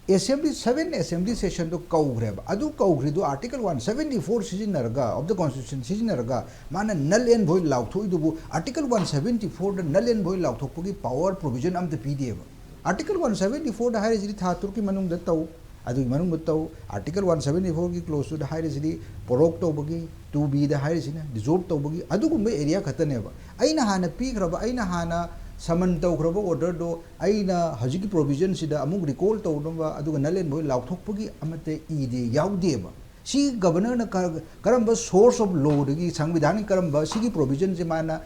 ꯑꯦꯁꯦꯝꯕ꯭ꯂꯤ, ꯁꯚꯦꯟ ꯑꯦꯁꯦꯝꯕ꯭ꯂꯤ ꯁꯦꯁꯟꯗꯣ ꯀꯧꯈ꯭ꯔꯦꯕ꯫ ꯑꯗꯨ ꯀꯧꯈ꯭ꯔꯤꯗꯣ ꯑꯥꯔꯇꯤꯀꯜ ꯋꯥꯟ ꯁꯚꯦꯟꯇꯤ ꯐꯣꯔ ꯁꯤꯖꯤꯟꯅꯔꯒ, of the constitution ꯁꯤꯖꯤꯟꯅꯔꯒ ꯃꯥꯅ null and void ꯂꯥꯎꯊꯣꯛꯏꯗꯨꯕꯨ, ꯑꯥꯔꯇꯤꯀꯜ ꯋꯥꯟ ꯁꯚꯦꯟꯇꯤ ꯐꯣꯔꯗ null and void ꯂꯥꯎꯊꯣꯛꯄꯒꯤ ꯄꯋꯥꯔ ꯄ꯭ꯔꯣꯚꯤꯖꯟ ꯑꯝꯇ ꯄꯤꯗꯦꯕ꯫ ꯑꯥꯔꯇꯤꯀꯜ ꯋꯥꯟ ꯁꯚꯦꯟꯇꯤ ꯐꯣꯔꯗ ꯍꯥꯏꯔꯤꯁꯤꯗꯤ ꯊꯥ ꯇꯔꯨꯛꯀꯤ ꯃꯅꯨꯡꯗ ꯇꯧ, ꯑꯗꯨꯒꯤ ꯃꯅꯨꯡꯗ ꯇꯧ꯫ Article one seventy four ꯒꯤ clause two ꯗ ꯍꯥꯏꯔꯤꯁꯤꯗꯤ ꯄꯣꯔꯣꯛ ꯇꯧꯕꯒꯤ, two B ꯗ ꯍꯥꯏꯔꯤꯁꯤꯅ dissolve ꯇꯧꯕꯒꯤ, ꯑꯗꯨꯒꯨꯝꯕ area ꯈꯛꯇꯅꯦꯕ꯫ ꯑꯩꯅ ꯍꯥꯟꯅ ꯄꯤꯈ꯭ꯔꯕ, ꯑꯩꯅ ꯍꯥꯟꯅ summon ꯇꯧꯈ꯭ꯔꯕ order ꯗꯣ ꯑꯩꯅ ꯍꯧꯖꯤꯛꯀꯤ provision ꯁꯤꯗ ꯑꯃꯨꯛ recall ꯇꯧꯅꯕ ꯑꯗꯨꯒ null and void ꯂꯥꯎꯊꯣꯛꯄꯒꯤ ꯑꯃꯠꯇ ꯏꯗꯦ, ꯌꯥꯎꯗꯦꯕ꯫ ꯁꯤ governor ꯅ ꯀ-, ꯀꯔꯝꯕ source of law ꯗꯒꯤ, ꯁꯪꯕꯤꯙꯥꯟꯒꯤ ꯀꯔꯝꯕ ꯁꯤꯒꯤ provision ꯁꯦ ꯃꯥꯅ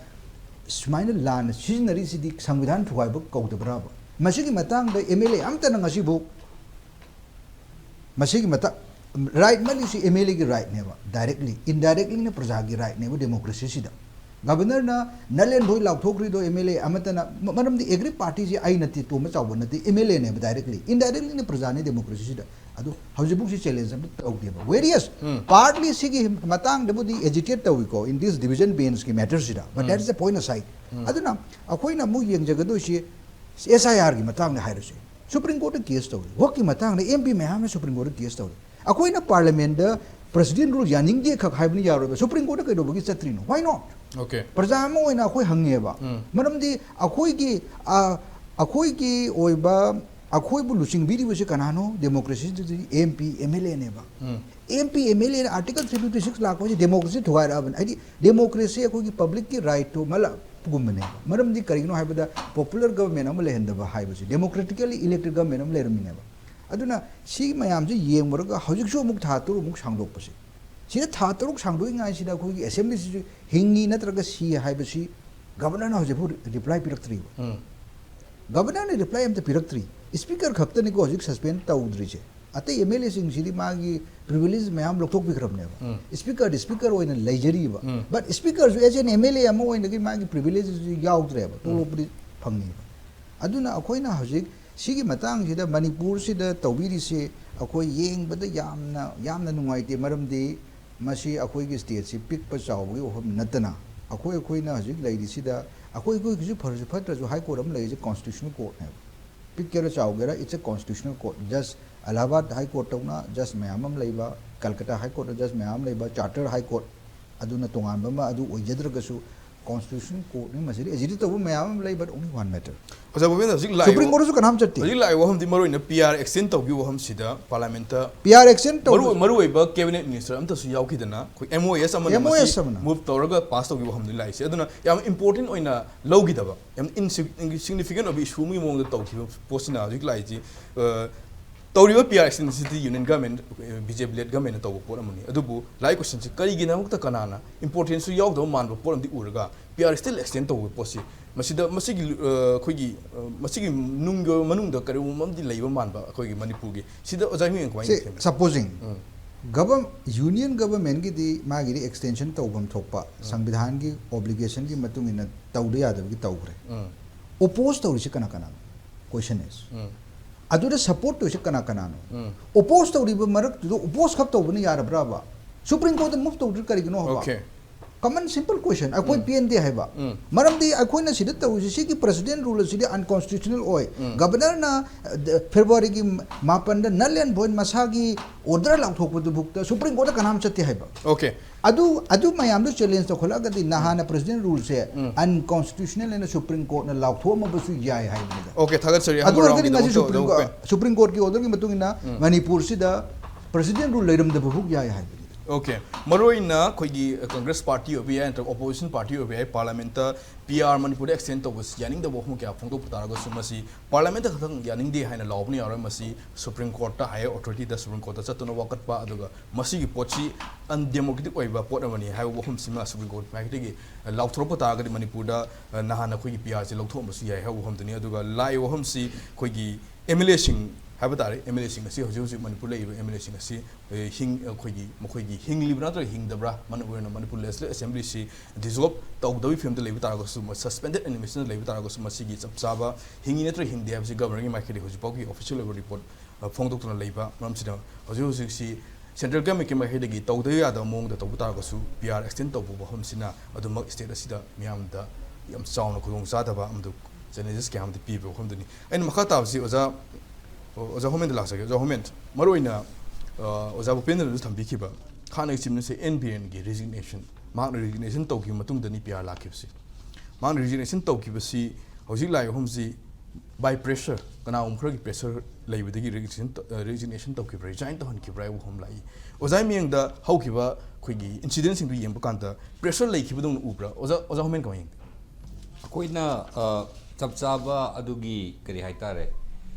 ꯁꯨꯃꯥꯏꯅ ꯂꯥꯟꯅ ꯁꯤꯖꯤꯟꯅꯔꯤꯁꯤꯗꯤ ꯁꯪꯕꯤꯙꯥꯟ ꯊꯨꯒꯥꯏꯕ ꯀꯧꯗꯕ꯭ꯔꯥꯕ? ꯃꯁꯤꯒꯤ ꯃꯇꯥꯡꯗ M L A ꯑꯝꯇꯅ ꯉꯁꯤꯕꯨꯛ ꯃꯁꯤꯒꯤ ꯃꯇꯥꯡ, right ꯃꯜꯂꯤꯁꯤ M L A ꯒꯤ right ꯅꯦꯕ, directly, indirectly ꯅ ꯄ꯭ꯔꯖꯥꯒꯤ right ꯅꯦꯕ democracy ꯁꯤꯗ꯫ Governor ꯅ null and void ꯂꯥꯎꯊꯣꯛꯈ꯭ꯔꯤꯗꯣ M L A ꯑꯃꯠꯇꯅ, ꯃ-, ꯃꯔꯝꯗꯤ aggrieved party ꯁꯤ ꯑꯩ ꯅꯠꯇꯦ, ꯇꯣꯝꯕ ꯆꯥꯎꯕ ꯅꯠꯇꯦ, M L A ꯅꯦꯕ directly, indirectly ꯅ ꯄ꯭ꯔꯖꯥꯅꯤ democracy ꯁꯤꯗ꯫ ꯑꯗꯨ ꯍꯧꯖꯤꯛꯐꯥꯎ ꯁꯤ challenge ꯑꯝꯇ ꯇꯧꯗꯦꯕ꯫ Various ꯎꯝ꯫ Partly ꯁꯤꯒꯤ ꯃꯇꯥꯡꯗꯕꯨꯗꯤ agitate ꯇꯧꯏꯀꯣ, in this division bench ꯀꯤ matter ꯁꯤꯗ, but um. That is a point aside꯫ ꯎꯝ꯫ ꯑꯗꯨꯅ ꯑꯩꯈꯣꯏꯅ ꯑꯃꯨꯛ ꯌꯦꯡꯖꯒꯗꯣꯏꯁꯤ S I R ꯒꯤ ꯃꯇꯥꯡꯗ ꯍꯥꯏꯔꯁꯤ꯫ Supreme Court ꯇ case ꯇꯧꯔꯤ, ꯍꯛꯀꯤ ꯃꯇꯥꯡꯗ M P ꯃꯌꯥꯝꯅ Supreme Court ꯇ case ꯇꯧꯔꯤ꯫ ꯑꯩꯈꯣꯏꯅ parliament ꯗ president rule ꯌꯥꯅꯤꯡꯗꯦ ꯈꯛ ꯍꯥꯏꯕꯅ ꯌꯥꯔꯣꯏꯕ꯫ Supreme Court ꯇ ꯀꯩꯗꯧꯕꯒꯤ ꯆꯠꯇ꯭ꯔꯤꯅꯣ? Why not? Okay꯫ ꯄ꯭ꯔꯖꯥ ꯑꯃ ꯑꯣꯏꯅ ꯑꯩꯈꯣꯏ ꯍꯪꯉꯦꯕ꯫ ꯎꯝ꯫ ꯃꯔꯝꯗꯤ ꯑꯩꯈꯣꯏꯒꯤ, ꯑ, ꯑꯩꯈꯣꯏꯒꯤ ꯑꯣꯏꯕ, ꯑꯩꯈꯣꯏꯕꯨ ꯂꯨꯆꯤꯡꯕꯤꯔꯤꯕꯁꯤ ꯀꯅꯥꯅꯣ? Democracy ꯗꯨꯗꯤ M P, M L A ꯅꯦꯕ꯫ ꯎꯝ꯫ M P, M L A ꯅ Article three fifty six ꯂꯥꯛꯄꯁꯤ democracy ꯊꯨꯒꯥꯏꯔꯛꯑꯕꯅꯤ꯫ ꯍꯥꯏꯗꯤ democracy ꯑꯩꯈꯣꯏꯒꯤ public ꯀꯤ right ꯇꯣ ꯃꯜꯂꯛꯄꯒꯨꯝꯕꯅꯦꯕ꯫ ꯃꯔꯝꯗꯤ ꯀꯔꯤꯒꯤꯅꯣ ꯍꯥꯏꯕꯗ popular government ꯑꯃ ꯂꯩꯍꯟꯗꯕ ꯍꯥꯏꯕꯁꯤ, democratically elected government ꯑꯃ ꯂꯩꯔꯝꯃꯤꯅꯦꯕ꯫ ꯑꯗꯨꯅ ꯁꯤ ꯃꯌꯥꯝꯁꯤ ꯌꯦꯡꯉꯨꯔꯒ ꯍꯧꯖꯤꯛꯁꯨ ꯑꯃꯨꯛ ꯊꯥ ꯇꯔꯨꯛꯃꯨꯛ ꯁꯥꯡꯗꯣꯛꯄꯁꯦ, ꯁꯤꯗ ꯊꯥ ꯇꯔꯨꯛ ꯁꯥꯡꯗꯣꯛꯏꯉꯥꯏꯁꯤꯗ ꯑꯩꯈꯣꯏꯒꯤ assembly ꯁꯤꯁꯨ ꯍꯤꯡꯉꯤ ꯅꯠꯇ꯭ꯔꯒ ꯁꯤ ꯍꯥꯏꯕꯁꯤ governor ꯅ ꯍꯧꯖꯤꯛꯐꯥꯎ reply ꯄꯤꯔꯛꯇ꯭ꯔꯤꯕ꯫ ꯎꯝ꯫ Governor ꯅ reply ꯑꯝꯇ ꯄꯤꯔꯛꯇ꯭ꯔꯤ꯫ Speaker ꯈꯛꯇꯅꯤꯀꯣ ꯍꯧꯖꯤꯛ suspend ꯇꯧꯗ꯭ꯔꯤꯁꯦ꯫ ꯑꯇꯩ M L A ꯁꯤꯡꯁꯤꯗꯤ ꯃꯥꯒꯤ privilege ꯃꯌꯥꯝ ꯂꯧꯊꯣꯛꯄꯤꯈ꯭ꯔꯕꯅꯦꯕ꯫ ꯎꯝ꯫ Speaker ꯗꯤ speaker ꯑꯣꯏꯅ ꯂꯩꯖꯔꯤꯕ꯫ ꯎꯝ꯫ But speaker ꯁꯨ as an M L A ꯑꯃ ꯑꯣꯏꯅꯒꯤ ꯃꯥꯒꯤ privilege ꯁꯨ ꯌꯥꯎꯗ꯭ꯔꯦꯕ꯫ ꯇꯣꯂꯣꯞꯄꯨꯗꯤ ꯐꯪꯉꯤꯕ꯫ ꯑꯗꯨꯅ ꯑꯩꯈꯣꯏꯅ ꯍꯧꯖꯤꯛ ꯁꯤꯒꯤ ꯃꯇꯥꯡꯁꯤꯗ ꯃꯅꯤꯄꯨꯔꯁꯤꯗ ꯇꯧꯕꯤꯔꯤꯁꯤ ꯑꯩꯈꯣꯏ ꯌꯦꯡꯕꯗ ꯌꯥꯝꯅ, ꯌꯥꯝꯅ ꯅꯨꯡꯉꯥꯏꯇꯦ꯫ ꯃꯔꯝꯗꯤ ꯃꯁꯤ ꯑꯩꯈꯣꯏꯒꯤ state ꯁꯤ ꯄꯤꯛꯄ ꯆꯥꯎꯕꯒꯤ ꯋꯥꯐꯝ ꯅꯠꯇꯅ ꯑꯩꯈꯣꯏ, ꯑꯩꯈꯣꯏꯅ ꯍꯧꯖꯤꯛ ꯂꯩꯔꯤꯁꯤꯗ ꯑꯩꯈꯣꯏ, ꯑꯩꯈꯣꯏꯒꯤꯁꯨ ꯐꯔꯁꯨ ꯐꯠꯇ꯭ꯔꯁꯨ High Court ꯑꯃ ꯂꯩꯔꯤꯁꯦ constitutional court ꯅꯦꯕ꯫ ꯄꯤꯛꯀꯦꯔꯥ ꯆꯥꯎꯒꯦꯔꯥ, it's a constitutional court꯫ Judge Allahabad High Court ꯇꯧꯅ judge ꯃꯌꯥꯝ ꯑꯃ ꯂꯩꯕ, Calcutta High Court ꯇ judge ꯃꯌꯥꯝ ꯑꯃ ꯂꯩꯕ, Chartered High Court, ꯑꯗꯨꯅ ꯇꯣꯉꯥꯟꯕ ꯑꯃ ꯑꯗꯨ ꯑꯣꯏꯖꯗ꯭ꯔꯒꯁꯨ, Constitution Court ꯅꯤ, ꯃꯁꯤꯗꯤ agitated ꯇꯧꯕ ꯃꯌꯥꯝ ꯑꯃ ꯂꯩ, but only one matter. ꯑꯣꯖꯥ ꯚꯨꯄꯦꯟꯗ꯭ꯔ, ꯍꯧꯖꯤꯛ ꯂꯥꯛꯏꯕ Supreme Court ꯁꯨ ꯀꯅꯥꯝ ꯆꯠꯇꯦ. ꯍꯧꯖꯤꯛ ꯂꯥꯛꯏꯕ ꯋꯥꯐꯝꯗꯤ ꯃꯔꯨ ꯑꯣꯏꯅ P R extend ꯇꯧꯈꯤꯕ ꯋꯥꯐꯝꯁꯤꯗ Parliament ꯇ P R extend ꯃꯔꯨ ꯇꯧꯕ ꯃꯔꯨ ꯑꯣꯏꯕ Cabinet Minister ꯑꯝꯇꯁꯨ ꯌꯥꯎꯈꯤꯗꯅ ꯑꯩꯈꯣꯏ M O S ꯑꯃꯅ M O S ꯃꯁꯤ ꯑꯃꯅ. Move ꯇꯧꯔꯒ pass ꯇꯧꯈꯤꯕ ꯋꯥꯐꯝꯗꯤ ꯂꯥꯛꯏꯁꯦ꯫ ꯑꯗꯨꯅ ꯌꯥꯝ important ꯑꯣꯏꯅ ꯂꯧꯈꯤꯗꯕ, ꯌꯥꯝ insignificant ꯑꯣꯏꯕ issue ꯑꯃꯒꯤ ꯃꯑꯣꯡꯗ ꯇꯧꯈꯤꯕ ꯄꯣꯠꯁꯤꯅ ꯍꯧꯖꯤꯛ ꯂꯥꯛꯏꯁꯤ꯫ ꯑ, ꯇꯧꯔꯤꯕ P R extension ꯁꯤꯗꯤ Union Government, B J P led government ꯅ ꯇꯧꯕ ꯄꯣꯠ ꯑꯃꯅꯤ꯫ ꯑꯗꯨꯕꯨ ꯂꯥꯛꯏ question ꯁꯤ ꯀꯔꯤꯒꯤꯗꯃꯛꯇ ꯀꯅꯥꯅ importance ꯁꯨ ꯌꯥꯎꯗꯕ ꯃꯥꯟꯕ ꯄꯣꯠ ꯑꯃꯗꯤ ꯎꯔꯒ P R still extend ꯇꯧꯕ ꯄꯣꯠꯁꯤ ꯃꯁꯤꯗ ꯃꯁꯤꯒꯤ, ꯑ, ꯑꯩꯈꯣꯏꯒꯤ, ꯑ, ꯃꯁꯤꯒꯤ ꯅꯨꯡꯒꯤ ꯑꯣꯏꯕ ꯃꯅꯨꯡꯗ ꯀꯔꯤꯒꯨꯝꯕ ꯑꯃꯗꯤ ꯂꯩꯕ ꯃꯥꯟꯕ ꯑꯩꯈꯣꯏꯒꯤ ꯃꯅꯤꯄꯨꯔꯒꯤ꯫ ꯁꯤꯗ ꯑꯣꯖꯥ ꯃꯤꯠꯌꯦꯡ ꯀꯃꯥꯏꯅ See, ꯌꯦꯡꯒꯦ? supposing ꯎꯝ. Govern-, Union Government ꯀꯤꯗꯤ ꯃꯥꯒꯤꯗꯤ extension ꯇꯧꯐꯝ ꯊꯣꯛꯄ ꯁꯪꯕꯤꯙꯥꯟꯒꯤ obligation ꯒꯤ ꯃꯇꯨꯡ ꯏꯟꯅ ꯇꯧꯗ ꯌꯥꯗꯕꯒꯤ ꯇꯧꯈ꯭ꯔꯦ꯫ ꯎꯝ. Oppose ꯇꯧꯔꯤꯁꯤ ꯀꯅꯥ ꯀꯅꯥꯅꯣ? Question is. ꯎꯝ. ꯑꯗꯨꯗ support ꯇꯧꯔꯤꯁꯤ ꯀꯅꯥ ꯀꯅꯥꯅꯣ? ꯎꯝ. Oppose ꯇꯧꯔꯤꯕ ꯃꯔꯛꯇꯨꯗ oppose ꯈꯛ ꯇꯧꯕꯅ ꯌꯥꯔꯕ꯭ꯔꯕ? Supreme Court ꯇ move ꯇꯧꯗ꯭ꯔꯤ ꯀꯔꯤꯒꯤꯅꯣ ꯍꯥꯏꯕ? Okay. Common simple question. ꯑꯩꯈꯣꯏ ꯎꯝ. ꯄꯦꯟꯗꯦ ꯍꯥꯏꯕ꯫ ꯎꯝ. ꯃꯔꯝꯗꯤ ꯑꯩꯈꯣꯏꯅ ꯁꯤꯗ ꯇꯧꯔꯤꯁꯤ, ꯁꯤꯒꯤ President Rule ꯑꯁꯤꯗꯤ unconstitutional ꯑꯣꯏ꯫ ꯎꯝ. Governor ꯅ, ꯑ, ꯗ-, February ꯒꯤ ꯃꯥꯄꯟꯗ null and void ꯃꯁꯥꯒꯤ order ꯂꯥꯎꯊꯣꯛꯄꯗꯨꯐꯥꯎꯗ Supreme Court ꯇ ꯀꯅꯥꯝ ꯆꯠꯇꯦ ꯍꯥꯏꯕ꯫ Okay. ꯑꯗꯨ, ꯑꯗꯨ ꯃꯌꯥꯝꯗꯨ challenge ꯇꯧꯈꯠꯂꯛꯑꯒꯗꯤ ꯅꯍꯥꯟꯅ President Rule ꯁꯦ ꯎꯝ. unconstitutional ꯍꯥꯏꯅ Supreme Court ꯅ ꯂꯥꯎꯊꯣꯛꯑꯝꯃꯕꯁꯨ ꯌꯥꯏ ꯍꯥꯏꯕꯅꯤꯗ꯫ Okay, ꯊꯥꯒꯠꯆꯔꯤ꯫ ꯑꯗꯨ ꯍꯪꯕ ꯑꯣꯏꯔꯒꯗꯤ round ꯉꯁꯤ ꯒꯤꯗꯃꯛꯇ Supreme ꯑꯣꯖꯥ Court, ꯚꯨꯄꯦꯟ꯫ Supreme Court ꯀꯤ order ꯒꯤ ꯃꯇꯨꯡ ꯏꯟꯅ ꯎꯝ. ꯃꯅꯤꯄꯨꯔꯁꯤꯗ President Rule ꯂꯩꯔꯝꯗꯕ ꯐꯥꯎ ꯌꯥꯏ ꯍꯥꯏꯕꯅꯤꯗ꯫ Okay. ꯃꯔꯨ ꯑꯣꯏꯅ ꯑꯩꯈꯣꯏꯒꯤ, ꯑ, Congress party ꯑꯣꯏꯕ ꯌꯥꯏ, ꯅꯠꯇ꯭ꯔꯒ opposition party ꯑꯣꯏꯕ ꯌꯥꯏ, Parliament ꯇ P R ꯃꯅꯤꯄꯨꯔꯗ extend ꯇꯧꯕꯁꯤ ꯌꯥꯅꯤꯡꯗꯕ ꯋꯥꯐꯝ ꯀꯌꯥ ꯐꯣꯡꯗꯣꯛꯄ ꯇꯥꯔꯒꯁꯨ ꯃꯁꯤ Parliament ꯇ ꯈꯛꯇꯪ ꯌꯥꯅꯤꯡꯗꯦ ꯍꯥꯏꯅ ꯂꯥꯎꯕꯅ ꯌꯥꯔꯣꯏ꯫ ꯃꯁꯤ Supreme Court ꯇ, higher authority ꯗ Supreme Court ꯇ ꯆꯠꯇꯨꯅ ꯋꯥꯀꯠꯄ, ꯑꯗꯨꯒ ꯃꯁꯤꯒꯤ ꯄꯣꯠꯁꯤ undemocratic ꯑꯣꯏꯕ ꯄꯣꯠ ꯑꯃꯅꯤ ꯍꯥꯏꯕ ꯋꯥꯐꯝꯁꯤꯃ Supreme Court ꯃꯥꯏꯀꯩꯗꯒꯤ ꯂꯥꯎꯊꯣꯔꯛꯄ ꯇꯥꯔꯒꯗꯤ ꯃꯅꯤꯄꯨꯔꯗ, ꯑ, ꯅꯍꯥꯟ ꯑꯩꯈꯣꯏꯒꯤ P R ꯁꯦ ꯂꯧꯊꯣꯛꯑꯝꯕꯁꯨ ꯌꯥꯏ ꯍꯥꯏꯕ ꯋꯥꯐꯝꯗꯨꯅꯤ꯫ ꯑꯗꯨꯒ ꯂꯥꯛꯏꯕ ꯋꯥꯐꯝꯁꯤ ꯑꯩꯈꯣꯏꯒꯤ M L A ꯁꯤꯡ ꯍꯥꯏꯕ ꯇꯥꯔꯦ, M L A ꯁꯤꯡ ꯑꯁꯤ ꯍꯧꯖꯤꯛ ꯍꯧꯖꯤꯛ ꯃꯅꯤꯄꯨꯔ ꯂꯩꯔꯤꯕ M L A ꯁꯤꯡ ꯑꯁꯤ, ꯑ, ꯍꯤꯡ-, ꯑꯩꯈꯣꯏꯒꯤ ꯃꯈꯣꯏꯒꯤ ꯍꯤꯡꯂꯤꯕ꯭ꯔꯥ ꯅꯠꯇ꯭ꯔꯒ ꯍꯤꯡꯗꯕ꯭ꯔꯥ, ꯃꯅꯤꯄꯨꯔ ꯑꯣꯏꯅ ꯃꯅꯤꯄꯨꯔ Legislative Assembly ꯁꯤ dissolve ꯇꯧꯗꯕꯒꯤ ꯐꯤꯕꯝꯗ ꯂꯩꯕ ꯇꯥꯔꯒꯁꯨ, suspended animation ꯗ ꯂꯩꯕ ꯇꯥꯔꯒꯁꯨ, ꯃꯁꯤꯒꯤ ꯆꯞ ꯆꯥꯕ ꯍꯤꯡꯉꯤ ꯅꯠꯇ꯭ꯔꯒ ꯍꯤꯡꯗꯦ ꯍꯥꯏꯕꯁꯤ Governor ꯒꯤ ꯃꯥꯏꯀꯩꯗꯒꯤ ꯍꯧꯖꯤꯛ ꯐꯥꯎꯒꯤ official ꯑꯣꯏꯕ report, ꯑ, ꯐꯣꯡꯗꯣꯛꯇꯨꯅ ꯂꯩꯕ ꯃꯔꯝꯁꯤꯅ ꯍꯧꯖꯤꯛ ꯍꯧꯖꯤꯛꯁꯤ Central Government ꯀꯤ ꯃꯥꯏꯀꯩꯗꯒꯤ ꯇꯧꯗꯕ ꯌꯥꯗꯕ ꯃꯑꯣꯡꯗ ꯇꯧꯕ ꯇꯥꯔꯒꯁꯨ P R extend ꯇꯧꯕ ꯋꯥꯐꯝꯁꯤꯅ ꯑꯗꯨꯃꯛ state ꯑꯁꯤꯗ ꯃꯤꯌꯥꯝꯗ ꯌꯥꯝ ꯆꯥꯎꯅ ꯈꯨꯗꯣꯡꯆꯥꯗꯕ ꯑꯃꯗꯤ challenges ꯀꯌꯥ ꯑꯃꯗꯤ ꯄꯤꯕ ꯋꯥꯐꯝꯗꯨꯅꯤ꯫ ꯑꯩꯅ ꯃꯈꯥ ꯇꯥꯕꯁꯤ ꯑꯣꯖꯥ, ꯑꯣꯖꯥ ꯍꯣꯃꯦꯟꯗ ꯂꯥꯛꯆꯒꯦ꯫ ꯑꯣꯖꯥ ꯍꯣꯃꯦꯟ, ꯃꯔꯨꯑꯣꯏꯅ, ꯑ, ꯑꯣꯖꯥ ꯚꯨꯄꯦꯟꯗ꯭ꯔꯅꯁꯨ ꯊꯝꯕꯤꯈꯤꯕ ꯍꯥꯟꯅꯒꯤ Chief Minister N Biren ꯒꯤ resignation ꯃꯍꯥꯛꯅ ꯔꯤꯖꯤꯒꯅꯦꯁꯟ ꯇꯧꯈꯤꯕ ꯃꯇꯨꯡꯗꯅꯤ ꯄꯤ ꯑꯥꯔ ꯂꯥꯛꯈꯤꯕꯁꯤ꯫ ꯃꯍꯥꯛꯅ ꯔꯤꯖꯤꯒꯅꯦꯁꯟ ꯇꯧꯈꯤꯕꯁꯤ ꯍꯧꯖꯤꯛ ꯂꯥꯛꯏꯕ ꯃꯐꯝꯁꯤ by pressure, ꯀꯅꯥꯒꯨꯝꯕ ꯈꯔꯒꯤ ꯄ꯭ꯔꯦꯁꯔ ꯂꯩꯕꯗꯒꯤ ꯔꯤꯖꯤꯒꯅꯦꯁꯟ ꯇ-, ꯑ, ꯔꯤꯖꯤꯒꯅꯦꯁꯟ ꯇꯧꯈꯤꯕ꯭ꯔꯥ, ꯔꯤꯖꯥꯏꯟ ꯇꯧꯍꯟꯈꯤꯕ꯭ꯔꯥ ꯍꯥꯏꯕ ꯋꯥꯐꯝ ꯂꯥꯛꯏ꯫ ꯑꯣꯖꯥꯒꯤ ꯃꯤꯠꯌꯦꯡꯗ ꯍꯧꯈꯤꯕ ꯑꯩꯈꯣꯏꯒꯤ ꯏꯟꯁꯤꯗꯦꯟꯁꯤꯡꯗꯨ ꯌꯦꯡꯕ ꯀꯥꯟꯗ ꯄ꯭ꯔꯦꯁꯔ ꯂꯩꯈꯤꯕꯗꯧꯅ ꯎꯕ꯭ꯔꯥ? ꯑꯣꯖꯥ, ꯑꯣꯖꯥ ꯍꯣꯃꯦꯟ ꯀꯃꯥꯏꯅ ꯌꯦꯡꯒꯦ? ꯑꯩꯈꯣꯏꯅ ꯑ, ꯆꯞ ꯆꯥꯕ ꯑꯗꯨꯒꯤ ꯀꯔꯤ ꯍꯥꯏꯇꯥꯔꯦ,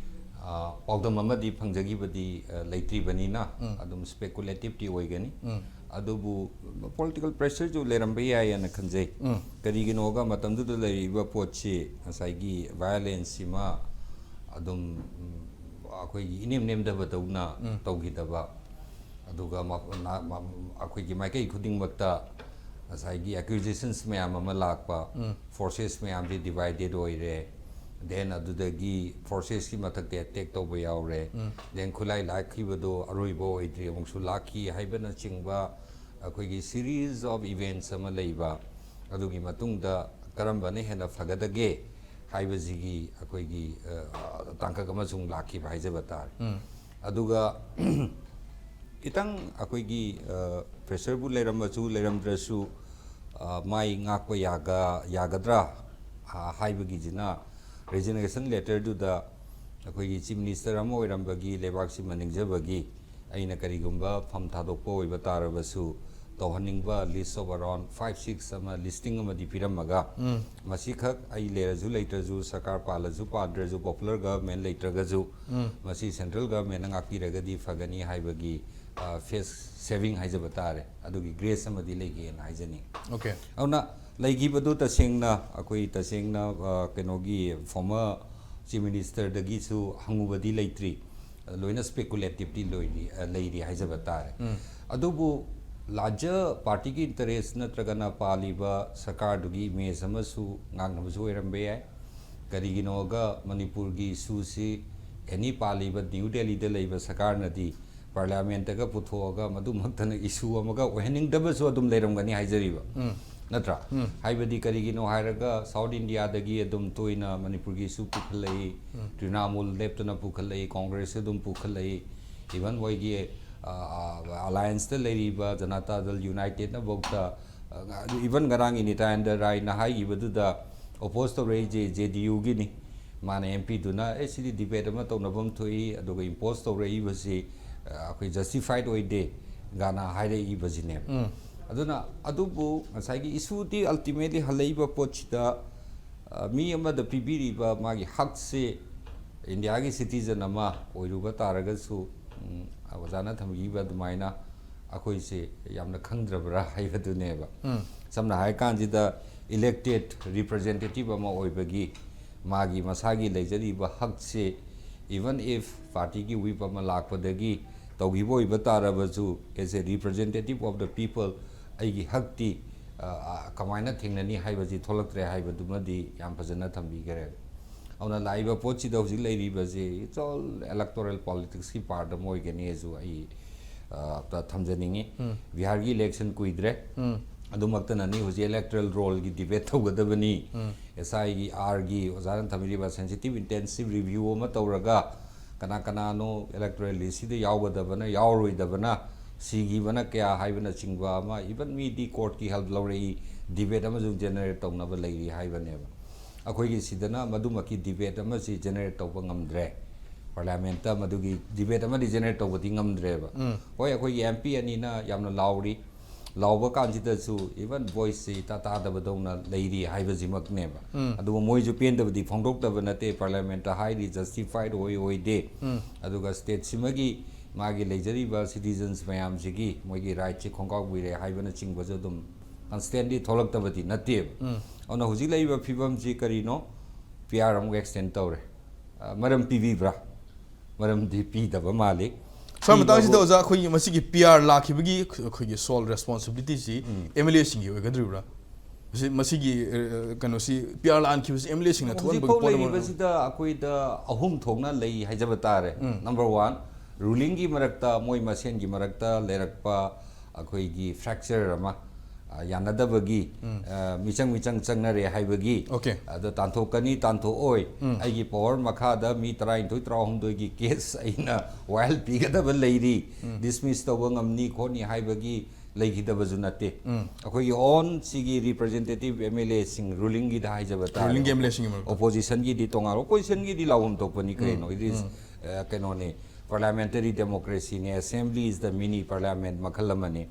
ꯑ, ꯄꯥꯎꯗꯝ ꯑꯃꯗꯤ ꯐꯪꯖꯈꯤꯕꯗꯤ ꯑ, ꯂꯩꯇ꯭ꯔꯤꯕꯅꯤꯅ ꯑꯗꯨꯝ ꯁ꯭ꯄꯦꯀꯨꯂꯦꯇꯤꯞꯇꯤ ꯑꯣꯏꯒꯅꯤ꯫ ꯑꯗꯨꯕꯨ ꯄꯣꯂꯤꯇꯤꯀꯦꯜ ꯄ꯭ꯔꯦꯁꯔꯁꯨ ꯂꯩꯔꯝꯕ ꯌꯥꯏꯌꯦꯅ ꯈꯟꯖꯩ꯫ ꯀꯔꯤꯒꯤꯅꯣꯒ ꯃꯇꯝꯗꯨꯗ ꯂꯩꯔꯤꯕ ꯄꯣꯠꯁꯤ ꯉꯁꯥꯏꯒꯤ ꯚꯥꯏꯑꯣꯂꯦꯟꯁꯁꯤꯃ ꯑꯗꯨꯝ ꯎꯝ, ꯑꯩꯈꯣꯏꯒꯤ ꯏꯅꯦꯝ ꯅꯦꯝꯗꯕꯗꯧꯅ ꯇꯧꯈꯤꯗꯕ, ꯑꯗꯨꯒ ꯃ-, ꯅ-, ꯃ-, ꯑꯩꯈꯣꯏꯒꯤ ꯃꯥꯏꯀꯩ ꯈꯨꯗꯤꯡꯃꯛꯇ ꯉꯁꯥꯏꯒꯤ ꯑꯦꯀ꯭ꯌꯨꯖꯦꯁꯟꯁ ꯃꯌꯥꯝ ꯑꯃ ꯂꯥꯛꯄ, ꯐꯣꯔꯁꯦꯁ ꯃꯌꯥꯝꯁꯤ ꯗꯤꯚꯥꯏꯗꯦꯠ ꯑꯣꯏꯔꯦ, ꯗꯦꯟ ꯑꯗꯨꯗꯒꯤ ꯐꯣꯔꯁꯦꯁꯀꯤ ꯃꯊꯛꯇ ꯑꯦꯇꯦꯛ ꯇꯧꯕ ꯌꯥꯎꯔꯦ, ꯗꯦꯟ ꯈꯨꯠꯂꯥꯏ ꯂꯥꯛꯈꯤꯕꯗꯣ ꯑꯔꯣꯏꯕ ꯑꯣꯏꯗ꯭ꯔꯤ, ꯑꯃꯨꯛꯁꯨ ꯂꯥꯛꯈꯤ ꯍꯥꯏꯕꯅꯆꯤꯡꯕ ꯑꯩꯈꯣꯏꯒꯤ ꯁꯤꯔꯤꯁ ꯑꯣꯐ ꯏꯚꯦꯟꯠꯁ ꯑꯃ ꯂꯩꯕ, ꯑꯗꯨꯒꯤ ꯃꯇꯨꯡꯗ ꯀꯔꯝꯕꯅ ꯍꯦꯟꯅ ꯐꯒꯗꯒꯦ ꯍꯥꯏꯕꯁꯤꯒꯤ ꯑꯩꯈꯣꯏꯒꯤ ꯑ, ꯇꯥꯡꯀꯛ ꯑꯃꯁꯨ ꯂꯥꯛꯈꯤꯕ ꯍꯥꯏꯖꯕ ꯇꯥꯔꯦ꯫ ꯑꯗꯨꯒ ꯈꯤꯇꯪ ꯑꯩꯈꯣꯏꯒꯤ ꯄ꯭ꯔꯦꯁꯔꯕꯨ ꯂꯩꯔꯝꯃꯁꯨ ꯂꯩꯔꯝꯗ꯭ꯔꯁꯨ, ꯑ, ꯃꯥꯏ ꯉꯥꯛꯄ ꯌꯥꯒ ꯌꯥꯒꯗ꯭ꯔꯥ ꯑ, ꯍꯥꯏꯕꯒꯤꯁꯤꯅ ꯔꯤꯖꯤꯒꯅꯦꯁꯟ ꯂꯦꯇꯔꯗꯨꯗ ꯑꯩꯈꯣꯏꯒꯤ ꯆꯤꯐ ꯃꯤꯅꯤꯁꯇꯔ ꯑꯃ ꯑꯣꯏꯔꯝꯕꯒꯤ, ꯂꯩꯕꯥꯛꯁꯤꯃ ꯅꯤꯡꯖꯕꯒꯤ ꯑꯩꯅ ꯀꯔꯤꯒꯨꯝꯕ ꯐꯝ ꯊꯥꯗꯣꯛꯄ ꯑꯣꯏꯕ ꯇꯥꯔꯕꯁꯨ ꯇꯧꯍꯟꯅꯤꯡꯕ ꯂꯤꯁ ꯑꯣꯐ ꯑꯔꯥꯎꯟ ꯐꯥꯏꯚ ꯁꯤꯛꯁ ꯑꯃ ꯂꯤꯁꯇꯤꯡ ꯑꯃꯗꯤ ꯄꯤꯔꯝꯃꯒ, ꯃꯁꯤꯈꯛ ꯑꯩ ꯂꯩꯔꯁꯨ ꯂꯩꯇ꯭ꯔꯁꯨ, ꯁꯔꯀꯥꯔ ꯄꯥꯜꯂꯁꯨ ꯄꯥꯟꯗ꯭ꯔꯁꯨ, ꯄꯣꯄꯨꯂꯔ ꯒꯚꯔꯟꯃꯦꯟ ꯂꯩꯇ꯭ꯔꯒꯁꯨ, ꯃꯁꯤ ꯁꯦꯟꯇ꯭ꯔꯦꯜ ꯒꯚꯔꯟꯃꯦꯟꯅ ꯉꯥꯛꯄꯤꯔꯒꯗꯤ ꯐꯒꯅꯤ ꯍꯥꯏꯕꯒꯤ, ꯑ, ꯐꯦꯁ ꯁꯦꯚꯤꯡ ꯍꯥꯏꯖꯕ ꯇꯥꯔꯦ, ꯑꯗꯨꯒꯤ ꯒ꯭ꯔꯦꯁ ꯑꯃꯗꯤ ꯂꯩꯒꯦꯅ ꯍꯥꯏꯖꯅꯤꯡꯉꯤ꯫ ꯑꯣꯀꯦ꯫ ꯑꯗꯨꯅ ꯂꯩꯈꯤꯕꯗꯨ ꯇꯁꯦꯡꯅ ꯑꯩꯈꯣꯏ ꯇꯁꯦꯡꯅ, ꯑ, ꯀꯩꯅꯣꯒꯤ ꯐꯣꯔꯃꯔ ꯆꯤꯐ ꯃꯤꯅꯤꯁꯇꯔꯗꯒꯤꯁꯨ ꯍꯪꯉꯨꯕꯗꯤ ꯂꯩꯇ꯭ꯔꯤ꯫ ꯂꯣꯏꯅ ꯁ꯭ꯄꯦꯀꯨꯂꯦꯇꯤꯞꯇꯤ ꯂꯣꯏꯔꯤ, ꯑ, ꯂꯩꯔꯤ ꯍꯥꯏꯖꯕ ꯇꯥꯔꯦ꯫ ꯑꯗꯨꯕꯨ ꯂꯥꯔꯖꯔ ꯄꯥꯔꯇꯤꯒꯤ ꯏꯟꯇꯔꯦꯁ ꯅꯠꯇ꯭ꯔꯒꯅ ꯄꯥꯜꯂꯤꯕ ꯁꯔꯀꯥꯔꯗꯨꯒꯤ ꯏꯃꯦꯖ ꯑꯃꯁꯨ ꯉꯥꯡꯅꯕꯁꯨ ꯑꯣꯏꯔꯝꯕ ꯌꯥꯏ꯫ ꯀꯔꯤꯒꯤꯅꯣꯒ ꯃꯅꯤꯄꯨꯔꯒꯤ ꯏꯁꯨꯁꯤ ꯑꯦꯅꯤ ꯄꯥꯜꯂꯤꯕ ꯅ꯭ꯌꯨ ꯗꯦꯜꯂꯤꯗ ꯂꯩꯕ ꯁꯔꯀꯥꯔꯅꯗꯤ ꯄꯥꯔꯂꯤꯌꯥꯃꯦꯟꯠꯇꯒ ꯄꯨꯊꯣꯛꯑꯒ ꯃꯗꯨꯃꯛꯇꯅ ꯏꯁꯨ ꯑꯃꯒ ꯑꯣꯏꯍꯟꯅꯤꯡꯗꯕꯁꯨ ꯑꯗꯨꯝ ꯂꯩꯔꯝꯒꯅꯤ ꯍꯥꯏꯖꯔꯤꯕ꯫ ꯅꯠꯇ꯭ꯔꯥ? ꯍꯥꯏꯕꯗꯤ ꯀꯔꯤꯒꯤꯅꯣ ꯍꯥꯏꯔꯒ ꯁꯥꯎꯠ ꯏꯟꯗꯤꯌꯥꯗꯒꯤ ꯑꯗꯨꯝ ꯇꯣꯏꯅ ꯃꯅꯤꯄꯨꯔꯒꯤ ꯏꯁꯨ ꯄꯨꯈꯠꯂꯛꯏ, ꯇ꯭ꯔꯤꯅꯥꯃꯨꯜ ꯂꯦꯞꯇꯅ ꯄꯨꯈꯠꯂꯛꯏ, ꯀꯣꯡꯒ꯭ꯔꯦꯁꯁꯨ ꯑꯗꯨꯝ ꯄꯨꯈꯠꯂꯛꯏ, ꯏꯚꯟ ꯃꯣꯏꯒꯤ, ꯑ, ꯑ, ꯑꯂꯥꯌꯟꯁꯇ ꯂꯩꯔꯤꯕ ꯖꯅꯇꯥ ꯗꯜ ꯌꯨꯅꯥꯏꯇꯦꯗꯅꯐꯥꯎꯗ ꯏꯚꯟ ꯉꯔꯥꯡꯒꯤ ꯅꯤꯇꯥꯌꯥꯅꯟꯗ ꯔꯥꯏꯅ ꯍꯥꯏꯈꯤꯕꯗꯨꯗ ꯑꯣꯄꯣꯖ ꯇꯧꯔꯛꯏꯁꯦ ꯖꯦ ꯗꯤ ꯌꯨꯒꯤꯅꯤ꯫ ꯃꯥꯅ ꯑꯦꯝ ꯄꯤꯗꯨꯅ ꯑꯦ ꯁꯤꯗꯤ ꯗꯤꯕꯦꯠ ꯑꯃ ꯇꯧꯅꯐꯝ ꯊꯣꯛꯏ, ꯑꯗꯨꯒ ꯏꯝꯄꯣꯖ ꯇꯧꯔꯛꯏꯕꯁꯤ ꯑ, ꯑꯩꯈꯣꯏ ꯖꯁꯇꯤꯐꯥꯏꯠ ꯑꯣꯏꯗꯦ ꯒꯥꯅ ꯍꯥꯏꯔꯛꯏꯕꯁꯤꯅꯦꯕ꯫ ꯑꯗꯨꯅ ꯑꯗꯨꯕꯨ ꯉꯁꯥꯏꯒꯤ ꯏꯁꯨꯗꯤ ꯑꯜꯇꯤꯃꯦꯠꯂꯤ ꯍꯜꯂꯛꯏꯕ ꯄꯣꯠꯁꯤꯗ ꯑ, ꯃꯤ ꯑꯃꯗ ꯄꯤꯕꯤꯔꯤꯕ ꯃꯥꯒꯤ ꯍꯛꯁꯦ ꯏꯟꯗꯤꯌꯥꯒꯤ ꯁꯤꯇꯤꯖꯟ ꯑꯃ ꯑꯣꯏꯔꯨꯕ ꯇꯥꯔꯒꯁꯨ, ꯎꯝ, ꯑꯣꯖꯥꯅ ꯊꯝꯕꯤꯈꯤꯕ ꯑꯗꯨꯃꯥꯏꯅ ꯑꯩꯈꯣꯏꯁꯦ ꯌꯥꯝꯅ ꯈꯪꯗ꯭ꯔꯕ꯭ꯔꯥ ꯍꯥꯏꯕꯗꯨꯅꯦꯕ꯫ ꯁꯝꯅ ꯍꯥꯏꯔ ꯀꯥꯟꯁꯤꯗ ꯏꯂꯦꯛꯇꯦꯠ ꯔꯤꯄ꯭ꯔꯖꯦꯟꯇꯦꯇꯤꯚ ꯑꯃ ꯑꯣꯏꯕꯒꯤ ꯃꯥꯒꯤ ꯃꯁꯥꯒꯤ ꯂꯩꯖꯔꯤꯕ ꯍꯛꯁꯦ, even if ꯄꯥꯔꯇꯤꯒꯤ ꯋꯤꯞ ꯑꯃ ꯂꯥꯛꯄꯗꯒꯤ ꯇꯧꯈꯤꯕ ꯑꯣꯏꯕ ꯇꯥꯔꯕꯁꯨ, as a representative of the people, ꯑꯩꯒꯤ ꯍꯛꯇꯤ ꯑ, ꯑ, ꯀꯃꯥꯏꯅ ꯊꯦꯡꯅꯅꯤ ꯍꯥꯏꯕꯁꯤ ꯊꯣꯛꯂꯛꯇ꯭ꯔꯦ ꯍꯥꯏꯕꯗꯨꯃꯗꯤ ꯌꯥꯝ ꯐꯖꯅ ꯊꯝꯕꯤꯈꯔꯦ꯫ ꯑꯗꯨꯅ ꯂꯥꯛꯏꯕ ꯄꯣꯠꯁꯤꯗ ꯍꯧꯖꯤꯛ ꯂꯩꯔꯤꯕꯁꯤ it's all electoral politicsꯀꯤ part ꯑꯃ ꯑꯣꯏꯒꯅꯤꯁꯨ ꯑꯩ, ꯑ, ꯑꯝꯇ ꯊꯝꯖꯅꯤꯡꯉꯤ꯫ ꯕꯤꯍꯥꯔꯒꯤ ꯏꯂꯦꯛꯁꯟ ꯀꯨꯏꯗ꯭ꯔꯦ꯫ ꯑꯗꯨꯃꯛꯇꯅꯅꯤ ꯍꯧꯖꯤꯛ electoral rollꯒꯤ ꯗꯤꯕꯦꯠ ꯇꯧꯒꯗꯕꯅꯤ꯫ ꯑꯦꯁ ꯑꯥꯏꯒꯤ, ꯑꯥꯔꯒꯤ ꯑꯣꯖꯥꯅ ꯊꯝꯕꯤꯔꯤꯕ sensitive intensive review ꯑꯃ ꯇꯧꯔꯒ ꯀꯅꯥ ꯀꯅꯥꯅꯣ electoral listꯁꯤꯗ ꯌꯥꯎꯒꯗꯕꯅ, ꯌꯥꯎꯔꯣꯏꯗꯕꯅ, ꯁꯤꯈꯤꯕꯅ ꯀꯌꯥ ꯍꯥꯏꯕꯅꯆꯤꯡꯕ ꯑꯃ, even ꯃꯤꯗꯤ ꯀꯣꯔꯠꯀꯤ ꯍꯦꯜꯞ ꯂꯧꯔꯛꯏ, ꯗꯤꯕꯦꯠ ꯑꯃꯁꯨ ꯖꯦꯅꯦꯔꯦꯠ ꯇꯧꯅꯕ ꯂꯩꯔꯤ ꯍꯥꯏꯕꯅꯦꯕ꯫ ꯑꯩꯈꯣꯏꯒꯤ ꯁꯤꯗꯅ ꯃꯗꯨꯃꯛꯀꯤ ꯗꯤꯕꯦꯠ ꯑꯃꯁꯤ ꯖꯦꯅꯦꯔꯦꯠ ꯇꯧꯕ ꯉꯝꯗ꯭ꯔꯦ꯫ ꯄꯥꯔꯂꯤꯌꯥꯃꯦꯟꯠꯇ ꯃꯗꯨꯒꯤ ꯗꯤꯕꯦꯠ ꯑꯃꯗꯤ ꯖꯦꯅꯦꯔꯦꯠ ꯇꯧꯕꯗꯤ ꯉꯝꯗ꯭ꯔꯦꯕ꯫ ꯍꯣꯏ, ꯑꯩꯈꯣꯏꯒꯤ ꯑꯦꯝ ꯄꯤ ꯑꯅꯤꯅ ꯌꯥꯝꯅ ꯂꯥꯎꯔꯤ, ꯂꯥꯎꯕ ꯀꯥꯟꯁꯤꯗꯁꯨ even ꯚꯣꯏꯁꯁꯤ ꯏꯇꯥ ꯇꯥꯗꯕꯗꯧꯅ ꯂꯩꯔꯤ ꯍꯥꯏꯕꯁꯤꯃꯛꯅꯦꯕ꯫ ꯑꯗꯨꯕꯨ ꯃꯣꯏꯁꯨ ꯄꯦꯟꯗꯕꯗꯤ ꯐꯣꯡꯗꯣꯛꯇꯕ ꯅꯠꯇꯦ, ꯄꯥꯔꯂꯤꯌꯥꯃꯦꯟꯠꯇ ꯍꯥꯏꯔꯤ ꯖꯁꯇꯤꯐꯥꯏꯠ ꯑꯣꯏ ꯑꯣꯏꯗꯦ꯫ ꯑꯗꯨꯒ ꯁ꯭ꯇꯦꯠꯁꯤꯃꯒꯤ ꯃꯥꯒꯤ ꯂꯩꯖꯔꯤꯕ ꯁꯤꯇꯤꯖꯟꯁ ꯃꯌꯥꯝꯁꯤꯒꯤ ꯃꯣꯏꯒꯤ ꯔꯥꯏꯠꯁꯤ ꯈꯣꯡꯒꯥꯎꯕꯤꯔꯦ ꯍꯥꯏꯕꯅꯆꯤꯡꯕꯁꯨ ꯑꯗꯨꯝ ꯀꯟꯁꯇꯦꯟꯂꯤ ꯊꯣꯛꯂꯛꯇꯕꯗꯤ ꯅꯠꯇꯦꯕ꯫ ꯑꯗꯨꯅ ꯍꯧꯖꯤꯛ ꯂꯩꯔꯤꯕ ꯐꯤꯕꯝꯁꯤ ꯀꯔꯤꯅꯣ? ꯄꯤ ꯑꯥꯔ ꯑꯃꯨꯛ ꯑꯦꯛꯁꯇꯦꯟ ꯇꯧꯔꯦ꯫ ꯑ, ꯃꯔꯝ ꯄꯤꯕꯤꯕ꯭ꯔꯥ? ꯃꯔꯝꯗꯤ ꯄꯤꯗꯕ ꯃꯥꯜꯂꯤ꯫ ꯁ꯭ꯋꯥꯏ ꯃꯇꯥꯡꯁꯤꯗ ꯄꯤꯕꯕꯨ ꯑꯣꯖꯥ, ꯑꯩꯈꯣꯏꯒꯤ ꯃꯁꯤꯒꯤ ꯄꯤ ꯑꯥꯔ ꯂꯥꯛꯈꯤꯕꯒꯤ ꯑꯩꯈꯣꯏꯒꯤ sole responsibilityꯁꯤ ꯑꯦꯝ ꯑꯦꯜ ꯑꯦꯁꯤꯡꯒꯤ ꯑꯣꯏꯒꯗ꯭ꯔꯤꯕ꯭ꯔꯥ? ꯃꯁꯤ, ꯃꯁꯤꯒꯤ, ꯑ, ꯀꯩꯅꯣꯁꯤ, ꯄꯤ ꯑꯥꯔ ꯂꯥꯛꯍꯟꯈꯤꯕꯁꯤ ꯑꯦꯝ ꯑꯦꯜ ꯑꯦꯁꯤꯡꯅ ꯊꯣꯛꯍꯟꯕꯒꯤ ꯍꯧꯖꯤꯛꯐꯥꯎ ꯄꯣꯠ ꯑꯃ ꯂꯩꯔꯤꯕꯁꯤꯗ ꯑꯩꯈꯣꯏꯗ ꯑꯍꯨꯝ ꯊꯣꯛꯅ ꯂꯩ ꯍꯥꯏꯖꯕ ꯇꯥꯔꯦ꯫ ꯅꯝꯕꯔ ꯋꯥꯟ, ꯔꯨꯂꯤꯡꯒꯤ ꯃꯔꯛꯇ, ꯃꯣꯏ ꯃꯁꯦꯟꯒꯤ ꯃꯔꯛꯇ ꯂꯩꯔꯛꯄ ꯑꯩꯈꯣꯏꯒꯤ ꯐ꯭ꯔꯦꯛꯆꯔ ꯑꯃ, ꯑ, ꯌꯥꯅꯗꯕꯒꯤ, ꯑ, ꯃꯤꯆꯪ ꯃꯤꯆꯪ ꯆꯪꯅꯔꯦ ꯍꯥꯏꯕꯒꯤ, ꯑꯣꯀꯦ꯫ ꯑꯗꯣ ꯇꯥꯟꯊꯣꯛꯀꯅꯤ, ꯇꯥꯟꯊꯣꯛꯑꯣꯏ, ꯑꯩꯒꯤ ꯄꯋꯥꯔ ꯃꯈꯥꯗ ꯃꯤ ꯇꯔꯥꯅꯤꯊꯣꯏ, ꯇꯔꯥꯍꯨꯝꯗꯣꯏꯒꯤ ꯀꯦꯁ ꯑꯩꯅ ꯋꯥꯌꯦꯜ ꯄꯤꯒꯗꯕ ꯂꯩꯔꯤ, ꯗꯤꯁꯃꯤꯁ ꯇꯧꯕ ꯉꯝꯅꯤ ꯈꯣꯠꯅꯤ ꯍꯥꯏꯕꯒꯤ ꯂꯩꯈꯤꯗꯕꯁꯨ ꯅꯠꯇꯦ꯫ ꯑꯩꯈꯣꯏꯒꯤ ꯑꯣꯟ ꯁꯤꯒꯤ ꯔꯤꯄ꯭ꯔꯖꯦꯟꯇꯦꯇꯤꯚ ꯑꯦꯝ ꯑꯦꯜ ꯑꯦꯁꯤꯡ, ꯔꯨꯂꯤꯡꯒꯤꯗ ꯍꯥꯏꯖꯕ ꯇꯥꯔꯦ, ꯔꯨꯂꯤꯡꯒꯤ ꯑꯦꯝ ꯑꯦꯜ ꯑꯦꯁꯤꯡꯒꯤ ꯃꯔꯛꯇ꯫ ꯑꯣꯄꯣꯖꯤꯁꯟꯒꯤꯗꯤ ꯇꯣꯉꯥꯟ, ꯑꯣꯄꯣꯖꯤꯁꯟꯒꯤꯗꯤ ꯂꯥꯎꯐꯝ ꯊꯣꯛꯄꯅꯤ ꯀꯩꯅꯣ꯫ It is, ꯑ, ꯀꯩꯅꯣꯅꯤ, parliamentary ꯗꯦꯃꯣꯀ꯭ꯔꯦꯁꯤꯅꯤ, assembly is the mini parliament ꯃꯈꯜ ꯑꯃꯅꯤ꯫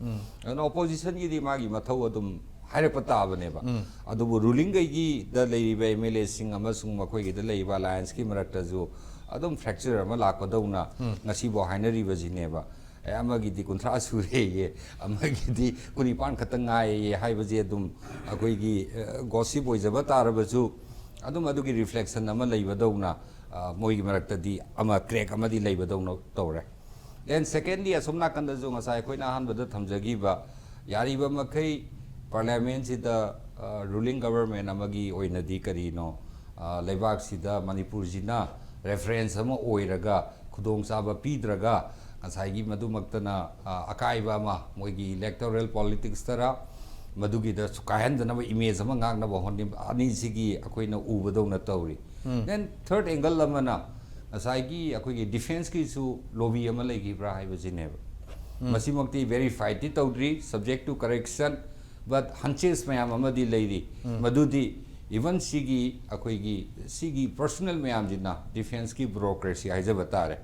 ꯑꯗꯨꯅ ꯑꯣꯄꯣꯖꯤꯁꯟꯒꯤꯗꯤ ꯃꯥꯒꯤ ꯃꯊꯧ ꯑꯗꯨꯝ ꯍꯥꯏꯔꯛꯄ ꯇꯥꯕꯅꯦꯕ꯫ ꯑꯗꯨꯕꯨ ꯔꯨꯂꯤꯡꯈꯩꯒꯤꯗ ꯂꯩꯔꯤꯕ ꯑꯦꯝ ꯑꯦꯜ ꯑꯦꯁꯤꯡ ꯑꯃꯁꯨꯡ ꯃꯈꯣꯏꯒꯤꯗ ꯂꯩꯔꯤꯕ ꯑꯂꯥꯌꯟꯁꯀꯤ ꯃꯔꯛꯇꯁꯨ ꯑꯗꯨꯝ ꯐ꯭ꯔꯦꯛꯆꯔ ꯑꯃ ꯂꯥꯛꯄꯗꯧꯅ ꯉꯁꯤꯐꯥꯎ ꯍꯥꯏꯅꯔꯤꯕꯁꯤꯅꯦꯕ꯫ ꯑꯦ, ꯑꯃꯒꯤꯗꯤ ꯀꯨꯟꯊ꯭ꯔꯥ ꯁꯨꯔꯦꯌꯦ, ꯑꯃꯒꯤꯗꯤ ꯀꯨꯟꯅꯤꯄꯥꯟ ꯈꯛꯇ ꯉꯥꯏꯌꯦ ꯍꯥꯏꯕꯁꯦ ꯑꯗꯨꯝ ꯑꯩꯈꯣꯏꯒꯤ, ꯑ, ꯒꯣꯁꯤꯞ ꯑꯣꯏꯖꯕ ꯇꯥꯔꯕꯁꯨ, ꯑꯗꯨꯝ ꯑꯗꯨꯒꯤ ꯔꯤꯐ꯭ꯂꯦꯛꯁꯟ ꯑꯃ ꯂꯩꯕꯗꯧꯅ, ꯑ, ꯃꯣꯏꯒꯤ ꯃꯔꯛꯇꯗꯤ ꯑꯃ ꯀ꯭ꯔꯦꯛ ꯑꯃꯗꯤ ꯂꯩꯕꯗꯧꯅ ꯇꯧꯔꯦ꯫ Then secondly, ꯑꯁꯣꯝ ꯅꯥꯀꯟꯗꯁꯨ ꯉꯁꯥꯏ ꯑꯩꯈꯣꯏꯅ ꯑꯍꯥꯟꯕꯗ ꯊꯝꯖꯈꯤꯕ, ꯌꯥꯔꯤꯕ ꯃꯈꯩ ꯄꯥꯔꯂꯤꯌꯥꯃꯦꯟꯁꯤꯗ, ꯑ, ꯔꯨꯂꯤꯡ ꯒꯕꯔꯃꯦꯟ ꯑꯃꯒꯤ ꯑꯣꯏꯅꯗꯤ ꯀꯔꯤꯅꯣ, ꯑ, ꯂꯩꯕꯥꯛꯁꯤꯗ ꯃꯅꯤꯄꯨꯔꯁꯤꯅ ꯔꯦꯐꯔꯦꯟꯁ ꯑꯃ ꯑꯣꯏꯔꯒ, ꯈꯨꯗꯣꯡꯆꯥꯕ ꯄꯤꯗ꯭ꯔꯒ, ꯉꯁꯥꯏꯒꯤ ꯃꯗꯨꯃꯛꯇꯅ, ꯑ, ꯑꯀꯥꯏꯕ ꯑꯃ ꯃꯣꯏꯒꯤ ꯏꯂꯦꯛꯇꯣꯔꯦꯜ ꯄꯣꯂꯤꯇꯤꯛꯁꯇꯔ, ꯃꯗꯨꯒꯤꯗꯁꯨ ꯀꯥꯏꯍꯟꯗꯅꯕ, ꯏꯃꯦꯖ ꯑꯃ ꯉꯥꯛꯅꯕ ꯍꯣꯠꯅꯕ, ꯑꯅꯤꯁꯤꯒꯤ ꯑꯩꯈꯣꯏꯅ ꯎꯕꯗꯧꯅ ꯇꯧꯔꯤ꯫ Then third angle ꯑꯃꯅ ꯉꯁꯥꯏꯒꯤ ꯑꯩꯈꯣꯏꯒꯤ ꯗꯤꯐꯦꯟꯁꯀꯤꯁꯨ ꯂꯣꯕꯤ ꯑꯃ ꯂꯩꯈꯤꯕ꯭ꯔꯥ ꯍꯥꯏꯕꯁꯤꯅꯦꯕ꯫ ꯃꯁꯤꯃꯛꯇꯤ ꯚꯦꯔꯤꯐꯥꯏꯗꯤ ꯇꯧꯗ꯭ꯔꯤ, subject to correction, but hunches ꯃꯌꯥꯝ ꯑꯃꯗꯤ ꯂꯩꯔꯤ꯫ ꯃꯗꯨꯗꯤ even ꯁꯤꯒꯤ ꯑꯩꯈꯣꯏꯒꯤ ꯁꯤꯒꯤ ꯄꯔꯁꯣꯅꯦꯜ ꯃꯌꯥꯝꯁꯤꯅ, ꯗꯤꯐꯦꯟꯁꯀꯤ ꯕ꯭ꯌꯨꯔꯣꯀ꯭ꯔꯦꯁꯤ ꯍꯥꯏꯖꯕ ꯇꯥꯔꯦ,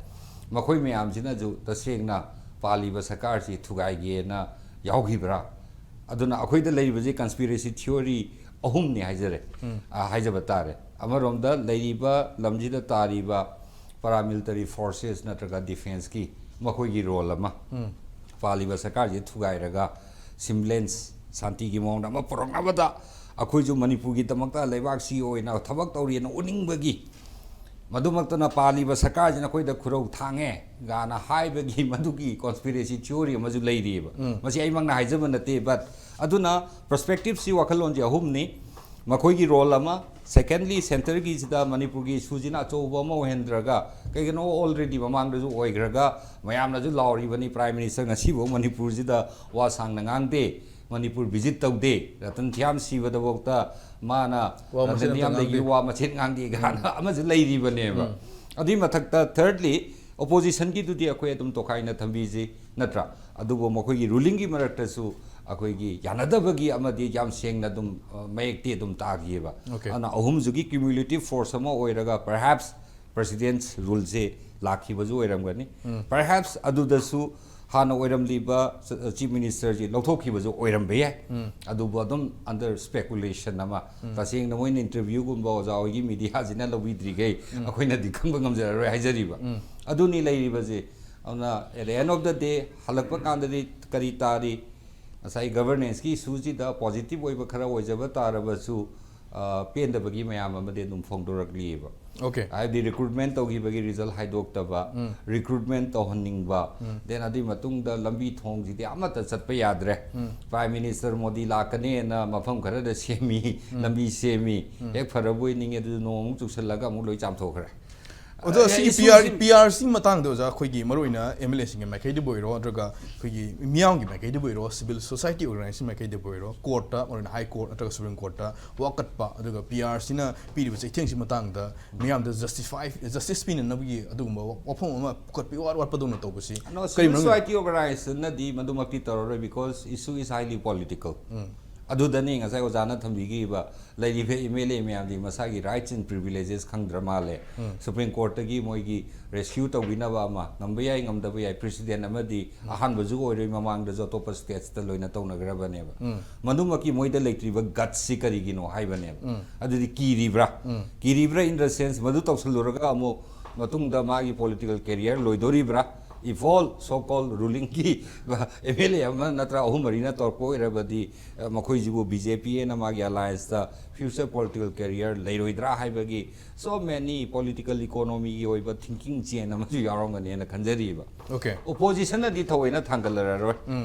ꯃꯈꯣꯏ ꯃꯌꯥꯝꯁꯤꯅꯁꯨ ꯇꯁꯦꯡꯅ ꯄꯥꯜꯂꯤꯕ ꯁꯔꯀꯥꯔꯁꯤ ꯊꯨꯒꯥꯏꯒꯦꯅ ꯌꯥꯎꯈꯤꯕ꯭ꯔꯥ? ꯑꯗꯨꯅ ꯑꯩꯈꯣꯏꯗ ꯂꯩꯔꯤꯕꯁꯤ conspiracy theory ꯑꯍꯨꯝꯅꯤ ꯍꯥꯏꯖꯔꯦ, ꯑ, ꯍꯥꯏꯖꯕ ꯇꯥꯔꯦ꯫ ꯑꯃꯔꯣꯝꯗ ꯂꯩꯔꯤꯕ ꯂꯝꯁꯤꯗ ꯇꯥꯔꯤꯕ ꯄꯥꯔꯥꯃꯤꯂꯤꯇꯔꯤ ꯐꯣꯔꯁꯦꯁ ꯅꯠꯇ꯭ꯔꯒ ꯗꯤꯐꯦꯟꯁꯀꯤ ꯃꯈꯣꯏꯒꯤ ꯔꯣꯜ ꯑꯃ, ꯄꯥꯜꯂꯤꯕ ꯁꯔꯀꯥꯔꯁꯤ ꯊꯨꯒꯥꯏꯔꯒ ꯁꯤꯝꯕ꯭ꯂꯦꯟꯁ, ꯁꯥꯟꯇꯤꯒꯤ ꯃꯑꯣꯡꯗ ꯑꯃ ꯄꯨꯔꯛꯅꯕꯗ ꯑꯩꯈꯣꯏꯁꯨ ꯃꯅꯤꯄꯨꯔꯒꯤꯗꯃꯛꯇ ꯂꯩꯕꯥꯛꯁꯤꯒꯤ ꯑꯣꯏꯅ ꯊꯕꯛ ꯇꯧꯔꯤꯑꯅ ꯎꯠꯅꯤꯡꯕꯒꯤ, ꯃꯗꯨꯃꯛꯇꯅ ꯄꯥꯜꯂꯤꯕ ꯁꯔꯀꯥꯔꯁꯤꯅ ꯑꯩꯈꯣꯏꯗ ꯈꯨꯔꯧ ꯊꯥꯡꯉꯦ ꯒꯥꯅ ꯍꯥꯏꯕꯒꯤ ꯃꯗꯨꯒꯤ conspiracy theory ꯑꯃꯁꯨ ꯂꯩꯔꯤꯑꯕ꯫ ꯃꯁꯤ ꯑꯩꯃꯛꯅ ꯍꯥꯏꯖꯕ ꯅꯠꯇꯦ, but ꯑꯗꯨꯅ ꯄꯔꯁꯄꯦꯛꯇꯤꯞꯁꯤ, ꯋꯥꯈꯜꯂꯣꯟꯁꯤ ꯑꯍꯨꯝꯅꯤ꯫ ꯃꯈꯣꯏꯒꯤ ꯔꯣꯜ ꯑꯃ, secondly, ꯁꯦꯟꯇꯔꯒꯤꯁꯤꯗ ꯃꯅꯤꯄꯨꯔꯒꯤ ꯏꯁꯨꯁꯤꯅ ꯑꯆꯧꯕ ꯑꯃ ꯑꯣꯏꯍꯟꯗ꯭ꯔꯒ, ꯀꯩꯒꯤꯅꯣ, already ꯃꯃꯥꯡꯗꯁꯨ ꯑꯣꯏꯈ꯭ꯔꯒ ꯃꯌꯥꯝꯅꯁꯨ ꯂꯥꯎꯔꯤꯕꯅꯤ, ꯄ꯭ꯔꯥꯏꯝ ꯃꯤꯅꯤꯁꯇꯔ ꯉꯁꯤꯐꯥꯎ ꯃꯅꯤꯄꯨꯔꯁꯤꯗ ꯋꯥ ꯁꯥꯡꯅ ꯉꯥꯡꯗꯦ, ꯃꯅꯤꯄꯨꯔ ꯚꯤꯖꯤꯠ ꯇꯧꯗꯦ, ꯔꯇꯟ ꯊꯤꯌꯥꯝ ꯁꯤꯕꯗꯐꯥꯎꯗ ꯃꯥꯅ ꯋꯥ ꯃꯆꯦꯠ ꯔꯇꯟ ꯑꯝꯇ ꯊꯤꯌꯥꯝꯗꯒꯤ ꯉꯥꯡꯗꯦ꯫ ꯋꯥ ꯃꯆꯦꯠ ꯉꯥꯡꯗꯦ ꯀꯥꯏꯅ ꯑꯃꯁꯨ ꯂꯩꯔꯤꯕꯅꯦꯕ꯫ ꯑꯗꯨꯏ ꯃꯊꯛꯇ, thirdly, ꯑꯣꯄꯣꯖꯤꯁꯟꯒꯤꯗꯨꯗꯤ ꯑꯩꯈꯣꯏ ꯑꯗꯨꯝ ꯇꯣꯈꯥꯏꯅ ꯊꯝꯕꯤꯁꯤ, ꯅꯠꯇ꯭ꯔꯥ? ꯑꯗꯨꯕꯨ ꯃꯈꯣꯏꯒꯤ ꯔꯨꯂꯤꯡꯒꯤ ꯃꯔꯛꯇꯁꯨ ꯑꯩꯈꯣꯏꯒꯤ ꯌꯥꯅꯗꯕꯒꯤ ꯑꯃꯗꯤ ꯌꯥꯝ ꯁꯦꯡꯅ ꯑꯗꯨꯝ, ꯑ, ꯃꯌꯦꯛꯇꯤ ꯑꯗꯨꯝ ꯇꯥꯈꯤꯑꯕ꯫ Okay. ꯑꯗꯨꯅ ꯑꯍꯨꯝꯁꯤꯒꯤ cumulative force ꯑꯃ ꯑꯣꯏꯔꯒ perhaps president's ruleꯁꯦ ꯂꯥꯛꯈꯤꯕꯁꯨ ꯑꯣꯏꯔꯝꯒꯅꯤ꯫ Perhaps ꯑꯗꯨꯗꯁꯨ ꯍꯥꯟꯅ ꯑꯣꯏꯔꯝꯂꯤꯕ ꯆ-, chief ministerꯁꯤ ꯂꯧꯊꯣꯛꯈꯤꯕꯁꯨ ꯑꯣꯏꯔꯝꯕ ꯌꯥꯏ꯫ ꯑꯗꯨꯕꯨ ꯑꯗꯨꯝ under speculation ꯑꯃ, ꯇꯁꯦꯡꯅ ꯃꯣꯏꯅ interviewꯒꯨꯝꯕ ꯑꯣꯖꯥ ꯍꯣꯏꯒꯤ mediaꯁꯤꯅ ꯂꯧꯕꯤꯗ꯭ꯔꯤꯈꯩ ꯑꯩꯈꯣꯏꯅꯗꯤ ꯈꯪꯕ ꯉꯝꯖꯔꯔꯣꯏ ꯍꯥꯏꯖꯔꯤꯕ꯫ ꯑꯗꯨꯅꯤ ꯂꯩꯔꯤꯕꯁꯦ꯫ ꯑꯗꯨꯅ at the end of the day ꯍꯜꯂꯛꯄ ꯀꯥꯟꯗꯗꯤ ꯀꯔꯤ ꯇꯥꯔꯤ? ꯉꯁꯥꯏ governanceꯀꯤ issueꯁꯤꯗ positive ꯑꯣꯏꯕ ꯈꯔ ꯑꯣꯏꯖꯕ ꯇꯥꯔꯕꯁꯨ, ꯑ, ꯄꯦꯟꯗꯕꯒꯤ ꯃꯌꯥꯝ ꯑꯃꯗꯤ ꯑꯗꯨꯝ ꯐꯣꯡꯗꯣꯔꯛꯂꯤꯑꯕ꯫ Okay. ꯍꯥꯏꯕꯗꯤ recruitment ꯇꯧꯈꯤꯕꯒꯤ result ꯍꯥꯏꯗꯣꯛꯇꯕ, recruitment ꯇꯧꯍꯟꯅꯤꯡꯕ, then ꯑꯗꯨꯒꯤ ꯃꯇꯨꯡꯗ ꯂꯝꯕꯤ ꯊꯣꯡꯁꯤꯗꯤ ꯑꯃꯠꯇ ꯆꯠꯄ ꯌꯥꯗ꯭ꯔꯦ꯫ Prime Minister ꯃꯣꯗꯤ ꯂꯥꯛꯀꯅꯦꯅ ꯃꯐꯝ ꯈꯔꯗ ꯁꯦꯝꯃꯤ, ꯂꯝꯕꯤ ꯁꯦꯝꯃꯤ, ꯍꯦꯛ ꯐꯔꯕꯣꯏ ꯅꯤꯡꯉꯦ, ꯑꯗꯨ ꯅꯣꯡ ꯑꯃꯨꯛ ꯆꯨꯁꯜꯂꯒ ꯑꯃꯨꯛ ꯂꯣꯏ ꯆꯥꯝꯊꯣꯛꯈ꯭ꯔꯦ꯫ ꯑꯗꯣ ꯑ, ꯁꯤꯒꯤ issueꯁꯤ PR PRC ꯃꯇꯥꯡꯗ ꯑꯣꯖꯥ, ꯑꯩꯈꯣꯏꯒꯤ ꯃꯔꯨꯑꯣꯏꯅ MLAꯁꯤꯡꯒꯤ ꯃꯥꯏꯀꯩꯗꯕꯨ ꯑꯣꯏꯔꯣ, ꯅꯠꯇ꯭ꯔꯒ ꯑꯩꯈꯣꯏꯒꯤ ꯃꯤꯌꯥꯝꯒꯤ ꯃꯥꯏꯀꯩꯗꯕꯨ ꯑꯣꯏꯔꯣ, civil society organization ꯃꯥꯏꯀꯩꯗꯕꯨ ꯑꯣꯏꯔꯣ, courtꯇ, ꯃꯔꯨꯑꯣꯏꯅ High Court ꯅꯠꯇ꯭ꯔꯒ Supreme Courtꯇ ꯋꯥꯀꯠꯄ, ꯑꯗꯨꯒ PRCꯅ ꯄꯤꯔꯤꯕ ꯆꯩꯊꯦꯡꯁꯤ ꯃꯇꯥꯡꯗ ꯃꯤꯌꯥꯝꯗ justify, justice ꯄꯤꯅꯅꯕꯒꯤ ꯑꯗꯨꯒꯨꯝꯕ ꯋꯥꯐꯝ ꯑꯃ ꯄꯨꯈꯠꯄ ꯏꯋꯥꯠ ꯋꯥꯠꯄꯗꯧꯅ ꯇꯧꯕꯁꯤ No, ꯀꯔꯤ civil ꯃꯔꯝꯒꯤꯅꯣ? society organizationꯅꯗꯤ ꯃꯗꯨꯃꯛꯇꯤ ꯇꯧꯔꯔꯣꯏ, because issue is highly political. ꯑꯗꯨꯗꯅꯤ ꯉꯁꯥꯏ ꯑꯣꯖꯥꯅ ꯊꯝꯕꯤꯈꯤꯕ, ꯂꯩꯔꯤꯕ MLA ꯃꯌꯥꯝꯗꯤ ꯃꯁꯥꯒꯤ rights and privileges ꯈꯪꯗ꯭ꯔ ꯃꯥꯜꯂꯦ꯫ Supreme Courtꯇꯒꯤ ꯃꯣꯏꯒꯤ rescue ꯇꯧꯕꯤꯅꯕ ꯑꯃ ꯉꯝꯕ ꯌꯥꯏ, ꯉꯝꯗꯕ ꯌꯥꯏ, precedent ꯑꯃꯗꯤ ꯑꯍꯥꯟꯕꯁꯨ ꯑꯣꯏꯔꯣꯏ, ꯃꯃꯥꯡꯗꯁꯨ ꯑꯇꯣꯞꯄ statesꯇ ꯂꯣꯏꯅ ꯇꯧꯅꯈ꯭ꯔꯕꯅꯦꯕ꯫ ꯃꯗꯨꯃꯛꯀꯤ ꯃꯣꯏꯗ ꯂꯩꯇ꯭ꯔꯤꯕ gutsꯁꯤ ꯀꯔꯤꯒꯤꯅꯣ ꯍꯥꯏꯕꯅꯦꯕ꯫ ꯑꯗꯨꯗꯤ ꯀꯤꯔꯤꯕ꯭ꯔꯥ? ꯀꯤꯔꯤꯕ꯭ꯔꯥ in the sense ꯃꯗꯨ ꯇꯧꯁꯜꯂꯨꯔꯒ ꯑꯃꯨꯛ ꯃꯇꯨꯡꯗ ꯃꯥꯒꯤ political career ꯂꯣꯏꯗꯣꯔꯤꯕ꯭ꯔꯥ? If all so called rulingꯒꯤ MLA ꯑꯃ ꯅꯠꯇ꯭ꯔ ꯑꯍꯨꯝ ꯃꯔꯤꯅ ꯇꯧꯔꯛꯄ ꯑꯣꯏꯔꯕꯗꯤ, ꯑ, ꯃꯈꯣꯏꯁꯤꯕꯨ BJP ꯍꯥꯏꯅ ꯃꯥꯒꯤ allianceꯇ future political career ꯂꯩꯔꯣꯏꯗ꯭ꯔꯥ ꯍꯥꯏꯕꯒꯤ so many political economyꯒꯤ ꯑꯣꯏꯕ thinking change ꯑꯃꯁꯨ ꯌꯥꯎꯔꯝꯒꯅꯦꯅ ꯈꯟꯖꯔꯤꯕ꯫ Okay. Oppositionꯅꯗꯤ ꯊꯑꯣꯏꯅ ꯊꯥꯡꯒꯠꯂꯔꯣꯏ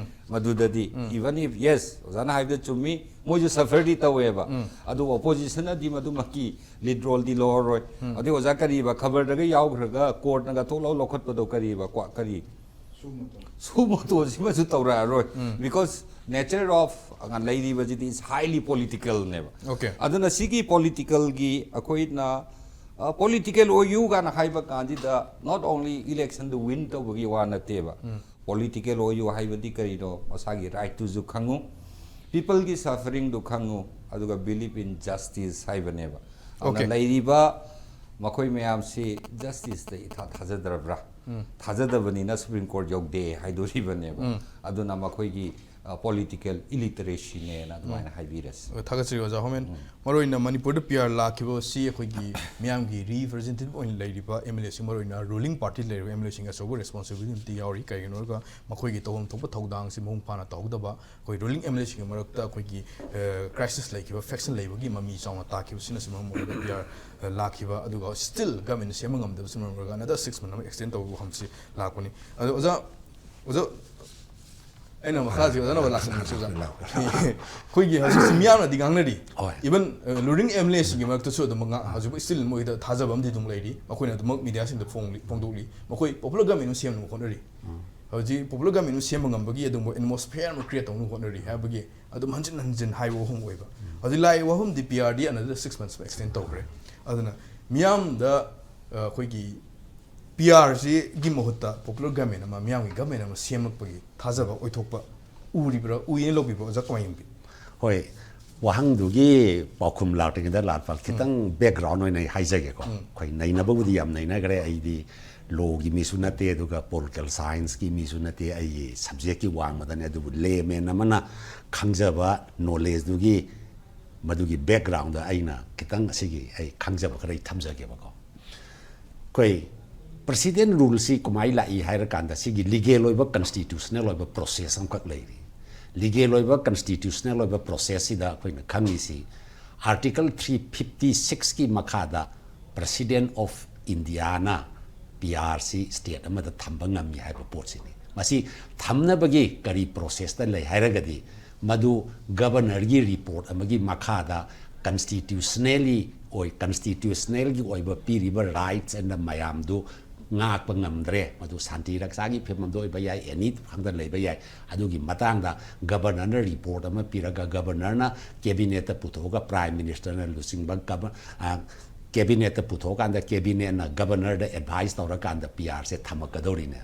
ꯃꯗꯨꯗꯗꯤ, even if, yes, ꯑꯣꯖꯥꯅ ꯍꯥꯏꯕꯗ ꯆꯨꯝꯃꯤ, ꯃꯣꯏꯁꯨ sufferꯗꯤ ꯇꯧꯋꯦꯕ꯫ ꯑꯗꯨ oppositionꯅꯗꯤ ꯃꯗꯨꯃꯛꯀꯤ lead roleꯗꯤ ꯂꯧꯔꯔꯣꯏ꯫ ꯑꯗꯩ ꯑꯣꯖꯥ ꯀꯔꯤꯕ, ꯈꯕꯔꯗꯒ ꯌꯥꯎꯈ꯭ꯔꯒ courtꯅꯒ ꯊꯣꯛ ꯂꯥꯎ ꯂꯧꯈꯠꯄꯗꯣ ꯀꯔꯤꯕ, ꯀ꯭ꯋꯥ-, ꯀꯔꯤ? Suo moto ꯁꯤꯃꯁꯨ ꯇꯧꯔꯛꯑꯔꯣꯏ꯫ Because nature of ꯂꯩꯔꯤꯕꯁꯤꯗꯤ is highly politicalꯅꯦꯕ꯫ Okay. ꯑꯗꯨꯅ ꯁꯤꯒꯤ politicalꯒꯤ ꯑꯩꯈꯣꯏꯅ, ꯄꯣꯂꯤꯇꯤꯀꯦꯜ ꯑꯣꯏꯌꯨ ꯀꯥꯏꯅ ꯍꯥꯏꯕ ꯀꯥꯟꯁꯤꯗ not only election the win ꯇꯧꯕꯒꯤ ꯋꯥ ꯅꯠꯇꯦꯕ꯫ ꯄꯣꯂꯤꯇꯤꯀꯦꯜ ꯑꯣꯏꯌꯨ ꯍꯥꯏꯕꯗꯤ ꯀꯔꯤꯅꯣ? ꯃꯁꯥꯒꯤ right ꯇꯨꯁꯨ ꯈꯪꯉꯨ, people ꯒꯤ suffering ꯗꯨ ꯈꯪꯉꯨ, ꯑꯗꯨꯒ believe in justice ꯍꯥꯏꯕꯅꯦꯕ꯫ ꯑꯗꯨꯅ Okay. ꯂꯩꯔꯤꯕ ꯃꯈꯣꯏ ꯃꯌꯥꯝꯁꯤ justice ꯇ ꯏꯊꯥ ꯊꯥꯖꯗ꯭ꯔꯕ꯭ꯔꯥ? ꯊꯥꯖꯗꯕꯅꯤꯅ Supreme Court ꯌꯧꯗꯦ ꯍꯥꯏꯗꯣꯔꯤꯕꯅꯦꯕ꯫ ꯑꯗꯨꯅ ꯃꯈꯣꯏꯒꯤ ꯄꯣꯂꯤꯇꯤꯀꯦꯜ ꯏꯂꯤꯇꯔꯦꯁꯤꯅꯦꯅ ꯑꯗꯨꯃꯥꯏꯅ ꯍꯥꯏꯕꯤꯔꯁꯤ꯫ ꯊꯥꯒꯠꯆꯔꯤ ꯑꯣꯖꯥ ꯍꯣꯃꯦꯟ꯫ ꯃꯔꯨꯑꯣꯏꯅ ꯃꯅꯤꯄꯨꯔꯗ P R ꯂꯥꯛꯈꯤꯕ ꯑꯁꯤ ꯑꯩꯈꯣꯏꯒꯤ ꯃꯤꯌꯥꯝꯒꯤ representative ꯑꯣꯏꯅ ꯂꯩꯔꯤꯕ M L A ꯁꯤꯡ, ꯃꯔꯨꯑꯣꯏꯅ ruling party ꯂꯩꯔꯤꯕ M L A ꯁꯤꯡ ꯑꯆꯧꯕ responsibility ꯑꯃꯗꯤ ꯌꯥꯎꯔꯤ꯫ ꯀꯔꯤꯒꯤꯅꯣ ꯍꯥꯏꯔꯒ ꯃꯈꯣꯏꯒꯤ ꯇꯧꯐꯝ ꯊꯣꯛꯄ ꯊꯧꯗꯥꯡꯁꯤ ꯃꯄꯨꯡ ꯐꯥꯅ ꯇꯧꯍꯧꯗꯕ, ꯑꯩꯈꯣꯏ ruling M L A ꯁꯤꯡꯒꯤ ꯃꯔꯛꯇ ꯑꯩꯈꯣꯏꯒꯤ, ꯑ, crisis ꯂꯩꯈꯤꯕ, faction ꯂꯩꯕꯒꯤ ꯃꯃꯤ ꯆꯥꯎꯅ ꯇꯥꯈꯤꯕꯁꯤꯅꯁꯨ ꯃꯔꯝ ꯑꯣꯏꯔꯒ P R, ꯑ, ꯂꯥꯛꯈꯤꯕ, ꯑꯗꯨꯒ still government ꯁꯦꯝꯕ ꯉꯝꯗꯕꯁꯤꯅ ꯃꯔꯝ ꯑꯣꯏꯔꯒ another six month ꯑꯃ extend ꯇꯧꯕ ꯋꯥꯐꯝꯁꯤ ꯂꯥꯛꯄꯅꯤ꯫ ꯑꯗꯣ ꯑꯣꯖꯥ, ꯑꯣꯖꯥ, ꯑꯩꯅ ꯃꯈꯥꯁꯤ ꯑꯣꯖꯥꯅ ꯂꯥꯛꯁꯤꯟꯕꯤꯁꯤ ꯑꯣꯖꯥ꯫ ꯑꯩꯈꯣꯏꯒꯤ ꯍꯧꯖꯤꯛꯁꯤ ꯃꯤꯌꯥꯝꯅꯗꯤ ꯉꯥꯡꯅꯔꯤ꯫ ꯍꯣꯏ꯫ Even, ꯑ, ruling M L A ꯁꯤꯡꯒꯤ ꯃꯔꯛꯇꯁꯨ ꯑꯗꯨꯝ ꯉꯥ-, ꯍꯧꯖꯤꯛ still ꯃꯣꯏꯗ ꯊꯥꯖꯕ ꯑꯃꯗꯤ ꯑꯗꯨꯝ ꯂꯩꯔꯤ꯫ ꯃꯈꯣꯏꯅ ꯑꯗꯨꯃꯛ media ꯁꯤꯡꯗ ꯐꯣꯡꯂꯤ-, ꯐꯣꯡꯗꯣꯛꯂꯤ꯫ ꯃꯈꯣꯏ popular government ꯑꯃ ꯁꯦꯝꯅꯕ ꯍꯣꯠꯅꯔꯤ꯫ ꯍꯧꯖꯤꯛ popular government ꯑꯃ ꯁꯦꯝꯕ ꯉꯝꯕꯒꯤ ꯑꯗꯨꯒꯨꯝꯕ atmosphere ꯑꯃ create ꯇꯧꯅꯕ ꯍꯣꯠꯅꯔꯤ ꯍꯥꯏꯕꯒꯤ ꯑꯗꯨꯝ ꯍꯟꯖꯤꯟ ꯍꯟꯖꯤꯟ ꯍꯥꯏꯕ ꯋꯥꯐꯝ ꯑꯣꯏꯕ꯫ ꯍꯧꯖꯤꯛ ꯂꯥꯛꯏꯕ ꯋꯥꯐꯝꯗꯤ P R ꯗꯤ another six months extend ꯇꯧꯈ꯭ꯔꯦ꯫ ꯑꯗꯨꯅ ꯃꯤꯌꯥꯝꯗ, ꯑ, ꯑꯩꯈꯣꯏꯒꯤ P R ꯁꯤꯒꯤ ꯃꯍꯨꯠꯇ popular government ꯑꯃ, ꯃꯤꯌꯥꯝꯒꯤ government ꯑꯃ ꯁꯦꯝꯂꯛꯄꯒꯤ ꯊꯥꯖꯕ ꯑꯣꯏꯊꯣꯛꯄ ꯎꯔꯤꯕ꯭ꯔꯥ, ꯎꯏꯅ ꯂꯧꯕꯤꯕ꯭ꯔꯥ, ꯑꯣꯖꯥ ꯀꯃꯥꯏꯅ ꯌꯦꯡꯕꯤ? ꯍꯣꯏ, ꯋꯥꯍꯪꯗꯨꯒꯤ ꯄꯥꯎꯈꯨꯝ ꯂꯥꯛꯇ꯭ꯔꯤꯉꯩꯗ ꯂꯥꯠꯄ ꯈꯤꯇꯪ background ꯑꯣꯏꯅ ꯑꯩ ꯍꯥꯏꯖꯒꯦꯀꯣ꯫ ꯑꯩꯈꯣꯏ ꯅꯩꯅꯕꯕꯨꯗꯤ ꯌꯥꯝ ꯅꯩꯅꯈ꯭ꯔꯦ꯫ ꯑꯩꯗꯤ law ꯒꯤ ꯃꯤꯁꯨ ꯅꯠꯇꯦ, ꯑꯗꯨꯒ political science ꯀꯤ ꯃꯤꯁꯨ ꯅꯠꯇꯦ, ꯑꯩꯒꯤ subject ꯀꯤ ꯋꯥꯡꯃꯗꯅꯦ꯫ ꯑꯗꯨꯕꯨ layman ꯑꯃꯅ ꯈꯪꯖꯕ knowledge ꯗꯨꯒꯤ, ꯃꯗꯨꯒꯤ background ꯗ ꯑꯩꯅ ꯈꯤꯇꯪ ꯑꯁꯤꯒꯤ ꯑꯩ ꯈꯪꯖꯕ ꯈꯔ ꯑꯩ ꯊꯝꯖꯒꯦꯕꯀꯣ꯫ ꯑꯩꯈꯣꯏ president rule ꯁꯤ ꯀꯃꯥꯏ ꯂꯥꯛꯏ ꯍꯥꯏꯔꯀꯥꯟꯗ, ꯁꯤꯒꯤ legal ꯑꯣꯏꯕ constitutional ꯑꯣꯏꯕ process ꯑꯃꯈꯛ ꯂꯩꯔꯤ꯫ Legal ꯑꯣꯏꯕ constitutional ꯑꯣꯏꯕ process ꯁꯤꯗ ꯑꯩꯈꯣꯏꯅ ꯈꯪꯉꯤꯁꯤ, Article three fifty six ꯀꯤ ꯃꯈꯥꯗ President of India ꯅ P R ꯁꯤ state ꯑꯃꯗ ꯊꯝꯕ ꯉꯝꯃꯤ ꯍꯥꯏꯕ ꯄꯣꯠꯁꯤꯅꯤ꯫ ꯃꯁꯤ ꯊꯝꯅꯕꯒꯤ ꯀꯔꯤ process ꯇ ꯂꯩ ꯍꯥꯏꯔꯒꯗꯤ, ꯃꯗꯨ governor ꯒꯤ report ꯑꯃꯒꯤ ꯃꯈꯥꯗ constitutionally ꯑꯣꯏ, constitutional ꯒꯤ ꯑꯣꯏꯕ ꯄꯤꯔꯤꯕ rights and ꯃꯌꯥꯝꯗꯨ ꯉꯥꯛꯄ ꯉꯝꯗ꯭ꯔꯦ, ꯃꯗꯨ ꯁꯥꯟꯇꯤ ꯔꯛꯁꯥꯒꯤ ꯐꯤꯕꯝꯗ ꯑꯣꯏꯕ ꯌꯥꯏ, any ꯈꯪꯗ ꯂꯩꯕ ꯌꯥꯏ꯫ ꯑꯗꯨꯒꯤ ꯃꯇꯥꯡꯗ governor ꯅ report ꯑꯃ ꯄꯤꯔꯒ, governor ꯅ cabinet ꯇ ꯄꯨꯊꯣꯛꯑꯒ, prime minister ꯅ ꯂꯨꯆꯤꯡꯕ ꯒꯕ-, ꯑ, ꯀꯦꯕꯤꯅꯦꯠꯇ ꯄꯨꯊꯣꯛꯑꯀꯥꯟꯗ ꯀꯦꯕꯤꯅꯦꯠꯅ ꯒꯕꯔꯅꯔꯗ ꯑꯦꯗꯚꯥꯏꯁ ꯇꯧꯔꯀꯥꯟꯗ ꯄꯤ ꯑꯥꯔꯁꯦ ꯊꯝꯃꯛꯀꯗꯧꯔꯤꯅꯦ꯫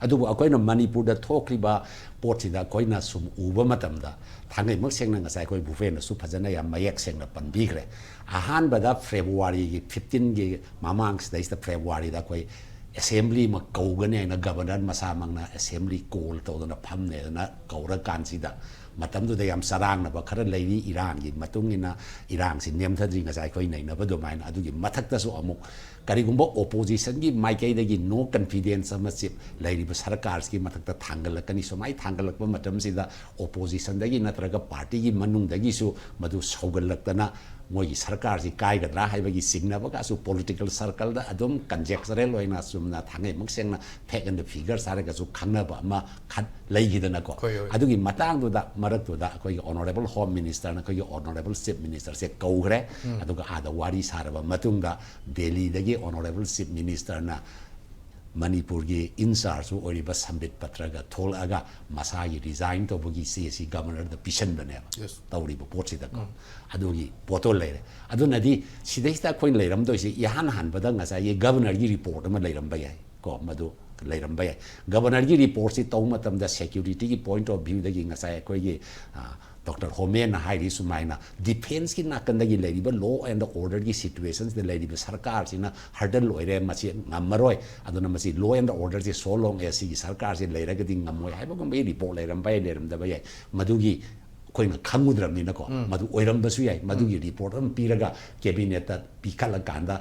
ꯑꯗꯨꯕꯨ ꯑꯩꯈꯣꯏꯅ ꯃꯅꯤꯄꯨꯔꯗ ꯊꯣꯛꯈ꯭ꯔꯤꯕ ꯄꯣꯠꯁꯤꯗ ꯑꯩꯈꯣꯏꯅ ꯁꯨꯝ ꯎꯕ ꯃꯇꯝꯗ, ꯊꯥꯡꯉꯩꯃꯛ ꯁꯦꯡꯅ ꯉꯁꯥꯏ ꯑꯩꯈꯣꯏ ꯚꯨꯄꯦꯟꯅꯁꯨ ꯐꯖꯅ ꯌꯥꯝ ꯃꯌꯦꯛ ꯁꯦꯡꯅ ꯄꯟꯕꯤꯈ꯭ꯔꯦ꯫ ꯑꯍꯥꯟꯕꯗ ꯐꯦꯕ꯭ꯔꯨꯋꯥꯔꯤꯒꯤ ꯐꯤꯐꯇꯤꯟꯒꯤ ꯃꯃꯥꯡꯁꯤꯗꯩꯁꯤꯗ ꯐꯦꯕ꯭ꯔꯨꯋꯥꯔꯤꯗ ꯑꯩꯈꯣꯏ ꯑꯦꯁꯦꯝꯕ꯭ꯂꯤ ꯑꯃ ꯀꯧꯒꯅꯤ ꯍꯥꯏꯅ ꯒꯕꯔꯅꯔ ꯃꯁꯥꯃꯛꯅ ꯑꯦꯁꯦꯝꯕ꯭ꯂꯤ ꯀꯣꯜ ꯇꯧꯗꯅ ꯐꯝꯅꯦꯗꯅ ꯀꯧꯔꯀꯥꯟꯁꯤꯗ, ꯃꯇꯝꯗꯨꯗ ꯌꯥꯝ ꯆꯔꯥꯡꯅꯕ ꯈꯔ ꯂꯩꯔꯤ, ꯏꯔꯥꯡꯒꯤ ꯃꯇꯨꯡ ꯏꯟꯅ ꯏꯔꯥꯡꯁꯤ ꯅꯦꯝꯊꯗ꯭ꯔꯤ, ꯉꯁꯥꯏ ꯑꯩꯈꯣꯏ ꯅꯩꯅꯕ ꯑꯗꯨꯃꯥꯏꯅ꯫ ꯑꯗꯨꯒꯤ ꯃꯊꯛꯇꯁꯨ ꯑꯃꯨꯛ ꯀꯔꯤꯒꯨꯝꯕ ꯑꯣꯄꯣꯖꯤꯁꯟꯒꯤ ꯃꯥꯏꯀꯩꯗꯒꯤ ꯅꯣ ꯀꯟꯐꯤꯗꯦꯟꯁ ꯑꯃ ꯆꯤꯞ ꯂꯩꯔꯤꯕ ꯁꯔꯀꯥꯔꯁꯤꯒꯤ ꯃꯊꯛꯇ ꯊꯥꯡꯒꯠꯂꯛꯀꯅꯤ꯫ ꯁꯨꯃꯥꯏꯅ ꯊꯥꯡꯒꯠꯂꯛꯄ ꯃꯇꯝꯁꯤꯗ ꯑꯣꯄꯣꯖꯤꯁꯟꯗꯒꯤ ꯅꯠꯇ꯭ꯔꯒ ꯄꯥꯔꯇꯤꯒꯤ ꯃꯅꯨꯡꯗꯒꯤꯁꯨ ꯃꯗꯨ ꯁꯧꯒꯠꯂꯛꯇꯅ ꯃꯣꯏꯒꯤ ꯁꯔꯀꯥꯔꯁꯤ ꯀꯥꯏꯒꯗ꯭ꯔꯥ ꯍꯥꯏꯕꯒꯤ ꯆꯤꯡꯅꯕꯒꯁꯨ ꯄꯣꯂꯤꯇꯤꯀꯦꯜ ꯁꯔꯀꯜꯗ ꯑꯗꯨꯝ ꯀꯟꯖꯦꯛꯆꯔꯦꯜ ꯑꯣꯏꯅ ꯆꯨꯝꯅ ꯊꯥꯡꯉꯩꯃꯛ ꯁꯦꯡꯅ ꯐꯦꯛ ꯑꯦꯟ ꯐꯤꯒꯔꯁ ꯍꯥꯏꯔꯒꯁꯨ ꯈꯪꯅꯕ ꯑꯃ ꯈꯟ- ꯂꯩꯈꯤꯗꯅꯀꯣ꯫ ꯍꯣꯏ, ꯍꯣꯏ꯫ ꯑꯗꯨꯒꯤ ꯃꯇꯥꯡꯗꯨꯗ ꯃꯔꯛꯇꯨꯗ ꯑꯩꯈꯣꯏꯒꯤ ꯑꯣꯅꯔꯦꯕꯜ ꯍꯣꯝ ꯃꯤꯅꯤꯁꯇꯔꯅ ꯑꯩꯈꯣꯏꯒꯤ ꯑꯣꯅꯔꯦꯕꯜ ꯆꯤꯐ ꯃꯤꯅꯤꯁꯇꯔꯁꯦ ꯀꯧꯈ꯭ꯔꯦ꯫ ꯑꯗꯨꯒ ꯑꯥꯗ ꯋꯥꯔꯤ ꯁꯥꯔꯕ ꯃꯇꯨꯡꯗ ꯗꯦꯜꯂꯤꯗꯒꯤ ꯑꯣꯅꯔꯦꯕꯜ ꯆꯤꯐ ꯃꯤꯅꯤꯁꯇꯔꯅ ꯃꯅꯤꯄꯨꯔꯒꯤ ꯏꯟꯆꯥꯔꯖ ꯑꯣꯏꯔꯤꯕ ꯁꯝꯕꯤꯠ ꯄꯇ꯭ꯔꯒ ꯊꯣꯛꯂꯛꯑꯒ ꯃꯁꯥꯒꯤ ꯔꯤꯖꯥꯏꯟ ꯇꯧꯕꯒꯤ ꯆꯦꯁꯤ ꯒꯕꯔꯅꯔꯗ ꯄꯤꯁꯟꯕꯅꯦꯕ꯫ Yes. ꯇꯧꯔꯤꯕ ꯄꯣꯠꯁꯤꯗꯀꯣ꯫ ꯑꯗꯨꯒꯤ ꯄꯣꯠꯇꯣ ꯂꯩꯔꯦ꯫ ꯑꯗꯨꯅꯗꯤ ꯁꯤꯗꯩꯁꯤꯗ ꯑꯩꯈꯣꯏꯅ ꯂꯩꯔꯝꯗꯣꯏꯁꯤ ꯏꯍꯥꯟ ꯍꯥꯟꯕꯗ ꯉꯁꯥꯏꯒꯤ ꯒꯕꯔꯅꯔꯒꯤ ꯔꯤꯄꯣꯔꯠ ꯑꯃ ꯂꯩꯔꯝꯕ ꯌꯥꯏ ꯀꯣ, ꯃꯗꯨ ꯂꯩꯔꯝꯕ ꯌꯥꯏ꯫ ꯒꯕꯔꯅꯔꯒꯤ ꯔꯤꯄꯣꯔꯠꯁꯤ ꯇꯧꯕ ꯃꯇꯝꯗ ꯁꯦꯀ꯭ꯌꯨꯔꯤꯇꯤꯒꯤ ꯄꯣꯏꯟꯠ ꯑꯣꯐ ꯚ꯭ꯌꯨꯗꯒꯤ ꯉꯁꯥꯏ ꯑꯩꯈꯣꯏꯒꯤ, ꯑ, ꯗꯣꯛꯇꯔ ꯍꯣꯃꯦꯟꯅ ꯍꯥꯏꯔꯤ ꯁꯨꯃꯥꯏꯅ, ꯗꯤꯐꯦꯟꯁꯀꯤ ꯅꯥꯀꯟꯗꯒꯤ ꯂꯩꯔꯤꯕ ꯂꯣ ꯑꯦꯟ ꯑꯣꯔꯗꯔꯒꯤ ꯁꯤꯆꯨꯋꯦꯁꯟꯁꯤꯗ ꯂꯩꯔꯤꯕ ꯁꯔꯀꯥꯔꯁꯤꯅ ꯍꯔꯗꯜ ꯑꯣꯏꯔꯦ, ꯃꯁꯤ ꯉꯝꯃꯔꯣꯏ, ꯑꯗꯨꯅ ꯃꯁꯤ ꯂꯣ ꯑꯦꯟ ꯑꯣꯔꯗꯔꯁꯤ ꯁꯣ ꯂꯣꯡ ꯑꯦꯁ ꯁꯤꯒꯤ ꯁꯔꯀꯥꯔꯁꯤ ꯂꯩꯔꯒꯗꯤ ꯉꯝꯃꯣꯏ ꯍꯥꯏꯕꯒꯨꯝꯕꯒꯤ ꯔꯤꯄꯣꯔꯠ ꯂꯩꯔꯝꯕ ꯌꯥꯏ, ꯂꯩꯔꯝꯗꯕ ꯌꯥꯏ꯫ ꯃꯗꯨꯒꯤ ꯑꯩꯈꯣꯏꯅ ꯈꯪꯉꯨꯗ꯭ꯔꯕꯅꯤꯅꯀꯣ, ꯃꯗꯨ ꯑꯣꯏꯔꯝꯕꯁꯨ ꯌꯥꯏ꯫ ꯃꯗꯨꯒꯤ ꯔꯤꯄꯣꯔꯠ ꯑꯃ ꯄꯤꯔꯒ ꯀꯦꯕꯤꯅꯦꯠꯇ ꯄꯤꯈꯠꯂꯀꯥꯟꯗ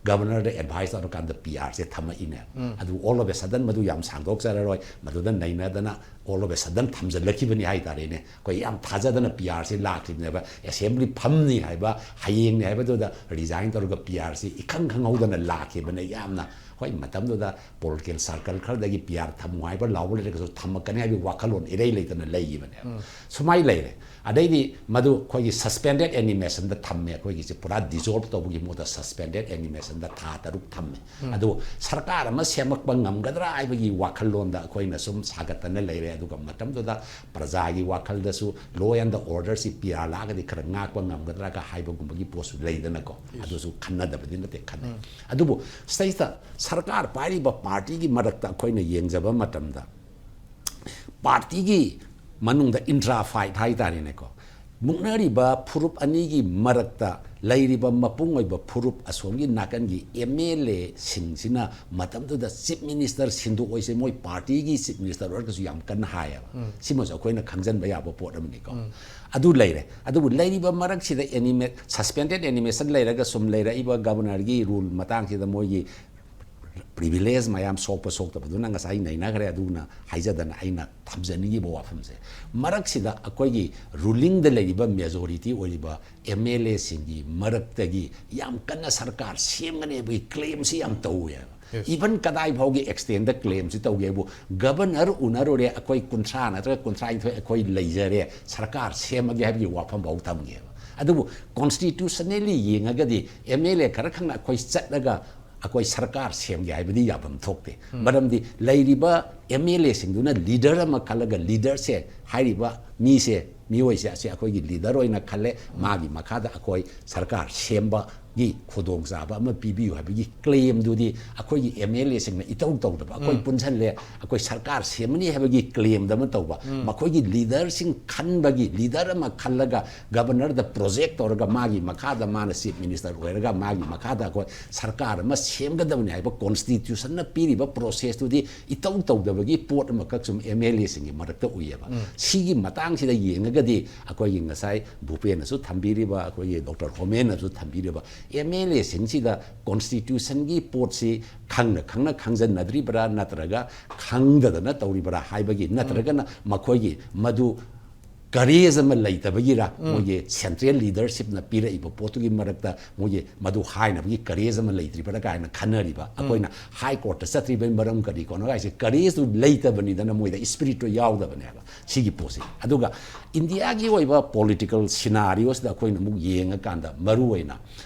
ꯒꯕꯔꯅꯔꯗ ꯑꯦꯗꯚꯥꯏꯁ ꯇꯧꯔꯀꯥꯟꯗ ꯄꯤ ꯑꯥꯔꯁꯦ ꯊꯝꯃꯛꯏꯅꯦ꯫ ꯑꯗꯨ all of a sudden, ꯃꯗꯨ ꯌꯥꯝ ꯁꯥꯡꯗꯣꯛꯆꯔꯔꯣꯏ, ꯃꯗꯨꯗ ꯅꯩꯅꯗꯅ all of a sudden ꯊꯝꯖꯤꯜꯂꯛꯈꯤꯕꯅꯤ ꯍꯥꯏ ꯇꯥꯔꯦꯅꯦ꯫ ꯑꯩꯈꯣꯏ ꯌꯥꯝ ꯊꯥꯖꯗꯅ ꯄꯤ ꯑꯥꯔꯁꯦ ꯂꯥꯛꯈꯤꯕꯅꯦꯕ꯫ ꯑꯦꯁꯦꯝꯕ꯭ꯂꯤ ꯐꯝꯅꯤ ꯍꯥꯏꯕ, ꯍꯌꯦꯡꯅꯤ ꯍꯥꯏꯕꯗꯨꯗ ꯔꯤꯖꯥꯏꯟ ꯇꯧꯔꯒ ꯄꯤ ꯑꯥꯔꯁꯤ ꯏꯈꯪ ꯈꯪꯍꯧꯗꯅ ꯂꯥꯛꯈꯤꯕꯅꯦ꯫ ꯌꯥꯝꯅ, ꯍꯣꯏ, ꯃꯇꯝꯗꯨꯗ ꯄꯣꯂꯤꯇꯤꯀꯦꯜ ꯁꯔꯀꯜ ꯈꯔꯗꯒꯤ ꯄꯤ ꯑꯥꯔ ꯊꯝꯃꯨ ꯍꯥꯏꯕ ꯂꯥꯎꯕ ꯂꯩꯔꯒꯁꯨ ꯊꯝꯃꯛꯀꯅꯤ ꯍꯥꯏꯕꯒꯤ ꯋꯥꯈꯜꯂꯣꯟ ꯏꯔꯩ ꯂꯩꯇꯅ ꯂꯩꯈꯤꯕꯅꯦꯕ꯫ ꯁꯨꯃꯥꯏꯅ ꯂꯩꯔꯦ꯫ ꯑꯗꯩꯗꯤ ꯃꯗꯨ ꯑꯩꯈꯣꯏꯒꯤ ꯁꯁꯄꯦꯟꯗꯦꯠ ꯑꯦꯅꯤꯃꯦꯁꯟꯗ ꯊꯝꯃꯦ꯫ ꯑꯩꯈꯣꯏꯒꯤꯁꯦ ꯄꯨꯔꯥ ꯗꯤꯖꯣꯜꯕ ꯇꯧꯕꯒꯤ ꯃꯍꯨꯠꯇ ꯁꯁꯄꯦꯟꯗꯦꯠ ꯑꯦꯅꯤꯃꯦꯁꯟꯗ ꯊꯥ ꯇꯔꯨꯛ ꯊꯝꯃꯦ꯫ ꯑꯗꯨ ꯁꯔꯀꯥꯔ ꯑꯃ ꯁꯦꯝꯃꯛꯄ ꯉꯝꯒꯗ꯭ꯔꯥ ꯍꯥꯏꯕꯒꯤ ꯋꯥꯈꯜꯂꯣꯟꯗ ꯑꯩꯈꯣꯏꯅ ꯁꯨꯝ ꯁꯥꯒꯠꯇꯅ ꯂꯩꯔꯦ꯫ ꯑꯗꯨꯒ ꯃꯇꯝꯗꯨꯗ ꯄ꯭ꯔꯖꯥꯒꯤ ꯋꯥꯈꯜꯗꯁꯨ law and order ꯁꯤ ꯄꯤꯌꯥꯔ ꯂꯥꯛꯑꯒꯗꯤ ꯈꯔ ꯉꯥꯛꯄ ꯉꯝꯒꯗ꯭ꯔꯥꯒ ꯍꯥꯏꯕꯒꯨꯝꯕꯒꯤ ꯄꯣꯠꯁꯨ ꯂꯩꯗꯅꯀꯣ꯫ ꯑꯗꯨꯁꯨ ꯈꯟꯅꯗꯕꯗꯤ ꯅꯠꯇꯦ, ꯈꯟꯅꯩ꯫ ꯑꯗꯨꯕꯨ ꯁꯤꯗꯩꯁꯤꯗ ꯁꯔꯀꯥꯔ ꯄꯥꯏꯔꯤꯕ ꯄꯥꯔꯇꯤꯒꯤ ꯃꯔꯛꯇ ꯑꯩꯈꯣꯏꯅ ꯌꯦꯡꯖꯕ ꯃꯇꯝꯗ ꯄꯥꯔꯇꯤꯒꯤ ꯃꯅꯨꯡꯗ intra fight ꯍꯥꯏꯇꯥꯔꯦꯅꯦꯀꯣ, ꯃꯨꯛꯅꯔꯤꯕ ꯐꯨꯔꯨꯞ ꯑꯅꯤꯒꯤ ꯃꯔꯛꯇ ꯂꯩꯔꯤꯕ ꯃꯄꯨꯡ ꯑꯣꯏꯕ ꯐꯨꯔꯨꯞ ꯑꯁꯣꯝꯒꯤ ꯅꯥꯀꯟꯒꯤ ꯑꯦꯝ ꯑꯦꯜ ꯑꯦꯁꯤꯡꯁꯤꯅ ꯃꯇꯝꯗꯨꯗ ꯆꯤꯐ ꯃꯤꯅꯤꯁꯇꯔ ꯁꯤꯟꯗꯣꯛꯑꯣꯏꯁꯦ, ꯃꯣꯏ ꯄꯥꯔꯇꯤꯒꯤ ꯆꯤꯐ ꯃꯤꯅꯤꯁꯇꯔ ꯑꯣꯏꯔꯒꯁꯨ ꯌꯥꯝ ꯀꯟꯅ ꯍꯥꯏꯌꯦꯕ꯫ ꯁꯤꯃꯁꯨ ꯑꯩꯈꯣꯏꯅ ꯈꯪꯖꯤꯟꯕ ꯌꯥꯕ ꯄꯣꯠ ꯑꯃꯅꯤꯀꯣ꯫ ꯑꯗꯨ ꯂꯩꯔꯦ꯫ ꯑꯗꯨꯕꯨ ꯂꯩꯔꯤꯕ ꯃꯔꯛꯁꯤꯗ ꯑꯦꯅꯤꯃꯦ-, suspended animation ꯂꯩꯔꯒ ꯁꯨꯝ ꯂꯩꯔꯛꯏꯕ ꯒꯕꯔꯅꯔꯒꯤ ꯔꯨꯜ ꯃꯇꯥꯡꯁꯤꯗ ꯃꯣꯏꯒꯤ ꯄ꯭ꯔꯤꯚꯤꯂꯦꯖ ꯃꯌꯥꯝ ꯁꯣꯛꯄ ꯁꯣꯛꯇꯕꯗꯨꯅ ꯉꯁꯥꯏ ꯅꯩꯅꯈ꯭ꯔꯦ꯫ ꯑꯗꯨꯅ ꯍꯥꯏꯖꯗꯅ ꯑꯩꯅ ꯊꯝꯖꯅꯤꯡꯉꯤꯕ ꯋꯥꯐꯝꯁꯦ, ꯃꯔꯛꯁꯤꯗ ꯑꯩꯈꯣꯏꯒꯤ ꯔꯨꯂꯤꯡꯗ ꯂꯩꯔꯤꯕ ꯃꯦꯖꯣꯔꯤꯇꯤ ꯑꯣꯏꯔꯤꯕ ꯑꯦꯝ ꯑꯦꯜ ꯑꯦꯁꯤꯡꯒꯤ ꯃꯔꯛꯇꯒꯤ ꯌꯥꯝ ꯀꯟꯅ ꯁꯔꯀꯥꯔ ꯁꯦꯝꯒꯅꯤ ꯍꯥꯏꯕꯒꯤ ꯀ꯭ꯂꯦꯝꯁꯤ ꯌꯥꯝ ꯇꯧꯋꯦꯕ꯫ Even ꯀꯗꯥꯏ ꯐꯥꯎꯒꯤ ꯑꯦꯛꯁꯇꯦꯟꯗ ꯀ꯭ꯂꯦꯝꯁꯤ ꯇꯧꯒꯦꯕꯨ, ꯒꯕꯔꯅꯔ ꯎꯅꯔꯨꯔꯦ, ꯑꯩꯈꯣꯏ ꯀꯨꯟꯊ꯭ꯔꯥ ꯅꯠꯇ꯭ꯔꯒ ꯀꯨꯟꯊ꯭ꯔꯥ ꯅꯤꯊꯣꯏ ꯑꯩꯈꯣꯏ ꯂꯩꯖꯔꯦ, ꯁꯔꯀꯥꯔ ꯁꯦꯝꯃꯒꯦ ꯍꯥꯏꯕꯒꯤ ꯋꯥꯐꯝ ꯐꯥꯎ ꯊꯝꯒꯦꯕ꯫ ꯑꯗꯨꯕꯨ constitutionally ꯌꯦꯡꯉꯒꯗꯤ ꯑꯦꯝ ꯑꯦꯜ ꯑꯦ ꯈꯔ ꯈꯛꯅ ꯑꯩꯈꯣꯏ ꯆꯠꯂꯒ ꯑꯩꯈꯣꯏ ꯁꯔꯀꯥꯔ ꯁꯦꯝꯒꯦ ꯍꯥꯏꯕꯗꯤ ꯌꯥꯐꯝ ꯊꯣꯛꯇꯦ꯫ ꯃꯔꯝꯗꯤ ꯂꯩꯔꯤꯕ ꯑꯦꯝ ꯑꯦꯜ ꯑꯦꯁꯤꯡꯗꯨꯅ ꯂꯤꯗꯔ ꯑꯃ ꯈꯜꯂꯒ, ꯂꯤꯗꯔꯁꯦ, ꯍꯥꯏꯔꯤꯕ ꯃꯤꯁꯦ, ꯃꯤꯑꯣꯏꯁꯦ, ꯑꯁꯤ ꯑꯩꯈꯣꯏꯒꯤ ꯂꯤꯗꯔ ꯑꯣꯏꯅ ꯈꯜꯂꯦ, ꯃꯥꯒꯤ ꯃꯈꯥꯗ ꯑꯩꯈꯣꯏ ꯁꯔꯀꯥꯔ ꯁꯦꯝꯕꯒꯤ ꯈꯨꯗꯣꯡꯆꯥꯕ ꯑꯃ ꯄꯤꯕꯤꯌꯨ ꯍꯥꯏꯕꯒꯤ ꯀ꯭ꯂꯦꯝꯗꯨꯗꯤ ꯑꯩꯈꯣꯏꯒꯤ ꯑꯦꯝ ꯑꯦꯜ ꯑꯦꯁꯤꯡꯅ ꯏꯇꯧ ꯇꯧꯗꯕ, ꯑꯩꯈꯣꯏ ꯄꯨꯟꯁꯜꯂꯦ, ꯑꯩꯈꯣꯏ ꯁꯔꯀꯥꯔ ꯁꯦꯝꯃꯅꯤ ꯍꯥꯏꯕꯒꯤ ꯀ꯭ꯂꯦꯝꯗ ꯑꯃ ꯇꯧꯕ, ꯃꯈꯣꯏꯒꯤ ꯂꯤꯗꯔꯁꯤꯡ ꯈꯟꯕꯒꯤ, ꯂꯤꯗꯔ ꯑꯃ ꯈꯜꯂꯒ ꯒꯕꯔꯅꯔꯗ ꯄ꯭ꯔꯣꯖꯦꯛ ꯇꯧꯔꯒ ꯃꯥꯒꯤ ꯃꯈꯥꯗ ꯃꯥꯅ ꯆꯤꯐ ꯃꯤꯅꯤꯁꯇꯔ ꯑꯣꯏꯔꯒ ꯃꯥꯒꯤ ꯃꯈꯥꯗ ꯑꯩꯈꯣꯏ ꯁꯔꯀꯥꯔ ꯑꯃ ꯁꯦꯝꯒꯗꯕꯅꯤ ꯍꯥꯏꯕ ꯀꯣꯟꯁꯇꯤꯇ꯭ꯌꯨꯁꯟꯅ ꯄꯤꯔꯤꯕ ꯄ꯭ꯔꯣꯁꯦꯁꯇꯨꯗꯤ ꯏꯇꯧ ꯇꯧꯗꯕꯒꯤ ꯄꯣꯠ ꯑꯃꯈꯛ ꯁꯨꯝ ꯑꯦꯝ ꯑꯦꯜ ꯑꯦꯁꯤꯡꯒꯤ ꯃꯔꯛꯇ ꯎꯏꯌꯦꯕ꯫ ꯁꯤꯒꯤ ꯃꯇꯥꯡꯁꯤꯗ ꯌꯦꯡꯉꯒꯗꯤ ꯑꯩꯈꯣꯏꯒꯤ ꯉꯁꯥꯏ ꯚꯨꯄꯦꯟꯅꯁꯨ ꯊꯝꯕꯤꯔꯤꯕ, ꯑꯩꯈꯣꯏꯒꯤ ꯗꯣꯛꯇꯔ ꯍꯣꯃꯦꯟꯅꯁꯨ ꯊꯝꯕꯤꯔꯤꯕ, ꯑꯦꯝ ꯑꯦꯜ ꯑꯦꯁꯤꯡꯁꯤꯗ ꯀꯣꯟꯁꯇꯤꯇ꯭ꯌꯨꯁꯟꯒꯤ ꯄꯣꯠꯁꯤ ꯈꯪꯅ ꯈꯪꯅ ꯈꯪꯖꯟꯅꯗ꯭ꯔꯤꯕ꯭ꯔꯥ ꯅꯠꯇ꯭ꯔꯒ ꯈꯪꯗꯗꯅ ꯇꯧꯔꯤꯕ꯭ꯔꯥ ꯍꯥꯏꯕꯒꯤ, ꯅꯠꯇ꯭ꯔꯒꯅ ꯃꯈꯣꯏꯒꯤ ꯃꯗꯨ ꯀꯔꯦꯖ ꯑꯃ ꯂꯩꯇꯕꯒꯤꯔ, ꯃꯣꯏꯒꯤ ꯁꯦꯟꯇ꯭ꯔꯦꯜ ꯂꯤꯗꯔꯁꯤꯞꯅ ꯄꯤꯔꯛꯏꯕ ꯄꯣꯠꯇꯨꯒꯤ ꯃꯔꯛꯇ ꯃꯣꯏꯒꯤ ꯃꯗꯨ ꯍꯥꯏꯅꯕꯒꯤ ꯀꯔꯦꯖ ꯑꯃ ꯂꯩꯇ꯭ꯔꯤꯕ꯭ꯔꯥ ꯀꯥꯏꯅ ꯈꯟꯅꯔꯤꯕ꯫ ꯑꯩꯈꯣꯏꯅ ꯍꯥꯏ ꯀꯣꯔꯠꯇ ꯆꯠꯇ꯭ꯔꯤꯕꯒꯤ ꯃꯔꯝ ꯀꯔꯤ ꯀꯣꯅꯣ ꯍꯥꯏꯁꯦ, ꯀꯔꯦꯖꯇꯨ ꯂꯩꯇꯕꯅꯤꯗꯅ, ꯃꯣꯏꯗ ꯏꯁꯄꯤꯔꯤꯠꯇꯨ ꯌꯥꯎꯗꯕꯅꯦꯕ ꯁꯤꯒꯤ ꯄꯣꯠꯁꯤ꯫ ꯑꯗꯨꯒ ꯏꯟꯗꯤꯌꯥꯒꯤ ꯑꯣꯏꯕ ꯄꯣꯂꯤꯇꯤꯀꯦꯜ ꯁꯤꯅꯥꯔꯤꯑꯣꯁꯤꯗ ꯑꯩꯈꯣꯏꯅ ꯑꯃꯨꯛ ꯌꯦꯡꯉꯀꯥꯟꯗ, ꯃꯔꯨꯑꯣꯏꯅ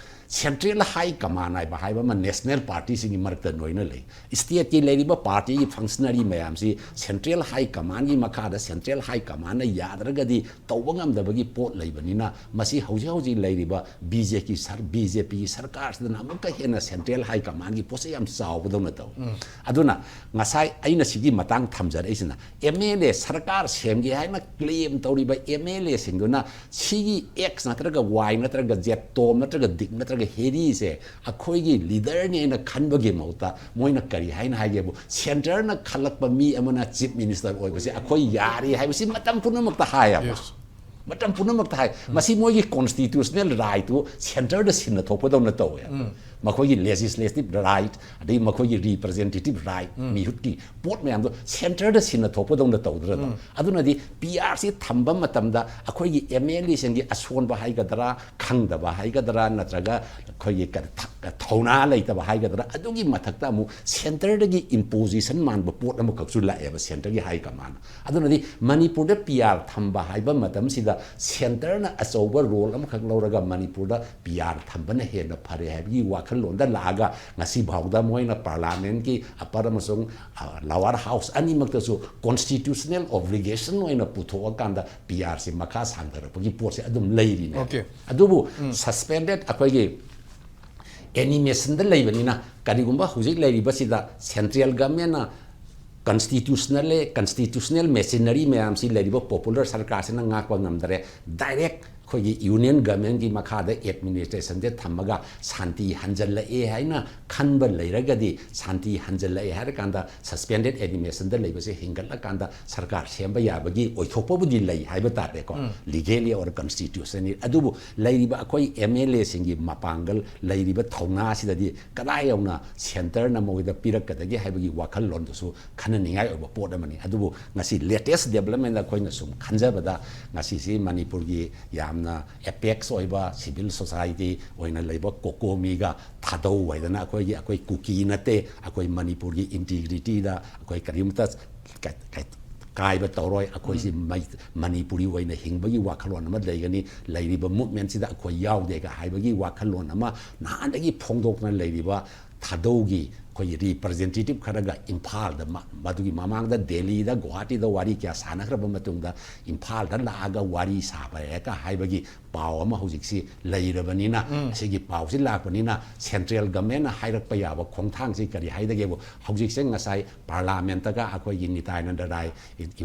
Central High Command ꯍꯥꯏꯕ ꯍꯥꯏꯕ ꯑꯃ national partyꯁꯤꯡꯒꯤ ꯃꯔꯛꯇ ꯂꯣꯏꯅ ꯂꯩ꯫ Stateꯀꯤ ꯂꯩꯔꯤꯕ partyꯒꯤ functionary ꯃꯌꯥꯝꯁꯤ Central High Commandꯒꯤ ꯃꯈꯥꯗ Central High Commandꯅ ꯌꯥꯗ꯭ꯔꯒꯗꯤ ꯇꯧꯕ ꯉꯝꯗꯕꯒꯤ ꯄꯣꯠ ꯂꯩꯕꯅꯤꯅ, ꯃꯁꯤ ꯍꯧꯖꯤꯛ ꯍꯧꯖꯤꯛ ꯂꯩꯔꯤꯕ BJP ꯁꯔ-, BJPꯒꯤ ꯁꯔꯀꯥꯔꯁꯤꯗꯅ ꯑꯃꯨꯛꯀ ꯍꯦꯟꯅ Central High Commandꯒꯤ ꯄꯣꯠꯁꯦ ꯌꯥꯝ ꯆꯥꯎꯕꯗꯧꯅ ꯇꯧꯏ꯫ ꯑꯗꯨꯅ ꯉꯁꯥꯏ ꯑꯩꯅ ꯁꯤꯒꯤ ꯃꯇꯥꯡ ꯊꯝꯖꯔꯛꯏꯁꯤꯅ, MLA ꯁꯔꯀꯥꯔ ꯁꯦꯝꯒꯦ ꯍꯥꯏꯅ claim ꯇꯧꯔꯤꯕ MLAꯁꯤꯡꯗꯨꯅ ꯁꯤꯒꯤ X ꯅꯠꯇ꯭ꯔꯒ Y ꯅꯠꯇ꯭ꯔꯒ Z, ꯇꯣꯝ ꯅꯠꯇ꯭ꯔꯒ ꯗꯤꯛ ꯅꯠꯇ꯭ꯔꯒ ꯍꯦꯔꯤꯁꯦ ꯑꯩꯈꯣꯏꯒꯤ leaderꯅꯤ ꯍꯥꯏꯅ ꯈꯟꯕꯒꯤ ꯃꯍꯨꯠꯇ ꯃꯣꯏꯅ ꯀꯔꯤ ꯍꯥꯏꯅ ꯍꯥꯏꯒꯦꯕꯨ, centreꯅ ꯈꯜꯂꯛꯄ ꯃꯤ ꯑꯃꯅ chief minister ꯑꯣꯏꯕꯁꯦ ꯑꯩꯈꯣꯏ ꯌꯥꯔꯤ ꯍꯥꯏꯕꯁꯤ ꯃꯇꯝ ꯄꯨꯝꯅꯃꯛꯇ ꯍꯥꯏꯌꯦꯕ꯫ Yes. ꯃꯇꯝ ꯄꯨꯝꯅꯃꯛꯇ ꯍꯥꯏ꯫ ꯃꯁꯤ ꯃꯣꯏꯒꯤ constitutional rightꯇꯨ centreꯗ ꯁꯤꯟꯅ ꯊꯣꯛꯄꯗꯧꯅ ꯇꯧꯋꯦ꯫ ꯃꯈꯣꯏꯒꯤ legislative right, ꯑꯗꯩ ꯃꯈꯣꯏꯒꯤ representative right, ꯃꯤꯍꯨꯠꯀꯤ ꯄꯣꯠ ꯃꯌꯥꯝꯗꯣ centreꯗ ꯁꯤꯟꯅ ꯊꯣꯛꯄꯗꯧꯅ ꯇꯧꯗ꯭ꯔꯗ꯫ ꯑꯗꯨꯅꯗꯤ PRꯁꯤ ꯊꯝꯕ ꯃꯇꯝꯗ ꯑꯩꯈꯣꯏꯒꯤ MLAꯁꯤꯡꯒꯤ ꯑꯁꯣꯟꯕ ꯍꯥꯏꯒꯗ꯭ꯔꯥ, ꯈꯪꯗꯕ ꯍꯥꯏꯒꯗ꯭ꯔꯥ, ꯅꯠꯇ꯭ꯔꯒ ꯑꯩꯈꯣꯏꯒꯤ ꯀ-, ꯊ-, ꯊꯧꯅꯥ ꯂꯩꯇꯕ ꯍꯥꯏꯒꯗ꯭ꯔꯥ, ꯑꯗꯨꯒꯤ ꯃꯊꯛꯇ ꯑꯃꯨꯛ centreꯗꯒꯤ imposition ꯃꯥꯟꯕ ꯄꯣꯠ ꯑꯃꯈꯛꯁꯨ ꯂꯥꯛꯑꯦꯕ centreꯒꯤ high command꯫ ꯑꯗꯨꯅꯗꯤ ꯃꯅꯤꯄꯨꯔꯗ PR ꯊꯝꯕ ꯍꯥꯏꯕ ꯃꯇꯝꯁꯤꯗ centreꯅ ꯑꯆꯧꯕ role ꯑꯃꯈꯛ ꯂꯧꯔꯒ ꯃꯅꯤꯄꯨꯔꯗ PR ꯊꯝꯕꯅ ꯍꯦꯟꯅ ꯐꯔꯦ ꯍꯥꯏꯕꯒꯤ ꯋꯥꯈꯜꯂꯣꯟꯗ ꯂꯥꯛꯑꯒ ꯉꯁꯤ ꯐꯥꯎꯗ ꯃꯣꯏꯅ parliamentꯀꯤ upper ꯑꯃꯁꯨꯡ, ꯑ, lower house ꯑꯅꯤꯃꯛꯇꯁꯨ constitutional obligation ꯑꯣꯏꯅ ꯄꯨꯊꯣꯛꯑꯀꯥꯟꯗ PRꯁꯤ ꯃꯈꯥ ꯁꯥꯡꯊꯔꯛꯄꯒꯤ ꯄꯣꯠꯁꯦ ꯑꯗꯨꯝ ꯂꯩꯔꯤꯅꯦ꯫ Okay. ꯑꯗꯨꯕꯨ suspended ꯑꯩꯈꯣꯏꯒꯤ animationꯗ ꯂꯩꯕꯅꯤꯅ, ꯀꯔꯤꯒꯨꯝꯕ ꯍꯧꯖꯤꯛ ꯂꯩꯔꯤꯕꯁꯤꯗ central governmentꯅ constitutional, constitutional machinery ꯃꯌꯥꯝꯁꯤ ꯂꯩꯔꯤꯕ popular ꯁꯔꯀꯥꯔꯁꯤꯅ ꯉꯥꯛꯄ ꯉꯝꯗꯔꯦ, direct ꯑꯩꯈꯣꯏꯒꯤ union governmentꯀꯤ ꯃꯈꯥꯗ administrationꯁꯦ ꯊꯝꯃꯒ ꯁꯥꯟꯇꯤ ꯍꯟꯖꯜꯂꯛꯑꯦ ꯍꯥꯏꯅ ꯈꯟꯕ ꯂꯩꯔꯒꯗꯤ, ꯁꯥꯟꯇꯤ ꯍꯟꯖꯜꯂꯛꯑꯦ ꯍꯥꯏꯔꯀꯥꯟꯗ suspended animationꯗ ꯂꯩꯕꯁꯦ ꯍꯤꯡꯒꯠꯂꯀꯥꯟꯗ ꯁꯔꯀꯥꯔ ꯁꯦꯝꯕ ꯌꯥꯕꯒꯤ ꯑꯣꯏꯊꯣꯛꯄꯕꯨꯗꯤ ꯂꯩ ꯍꯥꯏꯕ ꯇꯥꯔꯦꯀꯣ, legally or constitutionally꯫ ꯑꯗꯨꯕꯨ ꯂꯩꯔꯤꯕ ꯑꯩꯈꯣꯏ MLAꯁꯤꯡꯒꯤ ꯃꯄꯥꯡꯒꯜ, ꯂꯩꯔꯤꯕ ꯊꯧꯅꯥꯁꯤꯗꯗꯤ ꯀꯗꯥꯏ ꯌꯧꯅ centreꯅ ꯃꯣꯏꯗ ꯄꯤꯔꯛꯀꯗꯒꯦ ꯍꯥꯏꯕꯒꯤ ꯋꯥꯈꯜꯂꯣꯟꯗꯨꯁꯨ ꯈꯟꯅꯅꯤꯡꯉꯥꯏ ꯑꯣꯏꯕ ꯄꯣꯠ ꯑꯃꯅꯤ꯫ ꯑꯗꯨꯕꯨ ꯉꯁꯤ latest developmentꯗ ꯑꯩꯈꯣꯏꯅ ꯁꯨꯝ ꯈꯟꯖꯕꯗ, ꯉꯁꯤꯁꯤ ꯃꯅꯤꯄꯨꯔꯒꯤ ꯌꯥꯝꯅ apex ꯑꯣꯏꯕ civil society ꯑꯣꯏꯅ ꯂꯩꯕ COCOMIꯒ ꯊꯥꯗꯧ ꯍꯥꯏꯗꯅ ꯑꯩꯈꯣꯏꯒꯤ, ꯑꯩꯈꯣꯏ ꯀꯨꯀꯤ ꯅꯠꯇꯦ, ꯑꯩꯈꯣꯏ ꯃꯅꯤꯄꯨꯔꯒꯤ integrityꯗ ꯑꯩꯈꯣꯏ ꯀꯔꯤꯝꯇ ꯀ-, ꯀ-, ꯀꯥꯏꯕ ꯇꯧꯔꯣꯏ, ꯑꯩꯈꯣꯏꯁꯤ ꯃꯩ-, ꯃꯅꯤꯄꯨꯔꯤ ꯑꯣꯏꯅ ꯍꯤꯡꯕꯒꯤ ꯋꯥꯈꯜꯂꯣꯟ ꯑꯃ ꯂꯩꯒꯅꯤ, ꯂꯩꯔꯤꯕ movementꯁꯤꯗ ꯑꯩꯈꯣꯏ ꯌꯥꯎꯗꯦꯒ ꯍꯥꯏꯕꯒꯤ ꯋꯥꯈꯜꯂꯣꯟ ꯑꯃ ꯅꯍꯥꯟꯗꯒꯤ ꯐꯣꯡꯗꯣꯛꯇꯨꯅ ꯂꯩꯔꯤꯕ ꯊꯥꯗꯧꯒꯤ ꯑꯩꯈꯣꯏꯒꯤ representative ꯈꯔꯒ ꯏꯝꯐꯥꯜꯗ ꯃ-, ꯃꯗꯨꯒꯤ ꯃꯃꯥꯡꯗ ꯗꯦꯜꯂꯤꯗ, ꯒꯨꯋꯥꯍꯥꯇꯤꯗ ꯋꯥꯔꯤ ꯀꯌꯥ ꯁꯥꯟꯅꯈ꯭ꯔꯕ ꯃꯇꯨꯡꯗ ꯏꯝꯐꯥꯜꯗ ꯂꯥꯛꯑꯒ ꯋꯥꯔꯤ ꯁꯥꯕ ꯍꯦꯛꯀ ꯍꯥꯏꯕꯒꯤ ꯄꯥꯎ ꯑꯃ ꯍꯧꯖꯤꯛꯁꯤ ꯂꯩꯔꯕꯅꯤꯅ, ꯑꯁꯤꯒꯤ ꯄꯥꯎꯁꯤ ꯂꯥꯛꯄꯅꯤꯅ central governmentꯅ ꯍꯥꯏꯔꯛꯄ ꯌꯥꯕ ꯈꯣꯡꯊꯥꯡꯁꯤ ꯀꯔꯤ ꯍꯥꯏꯗꯒꯦꯕꯨ, ꯍꯧꯖꯤꯛꯁꯦ ꯉꯁꯥꯏ parliamentꯇꯒ ꯑꯩꯈꯣꯏꯒꯤ ꯅꯤꯇꯥꯅꯟꯗ ꯔꯥꯏ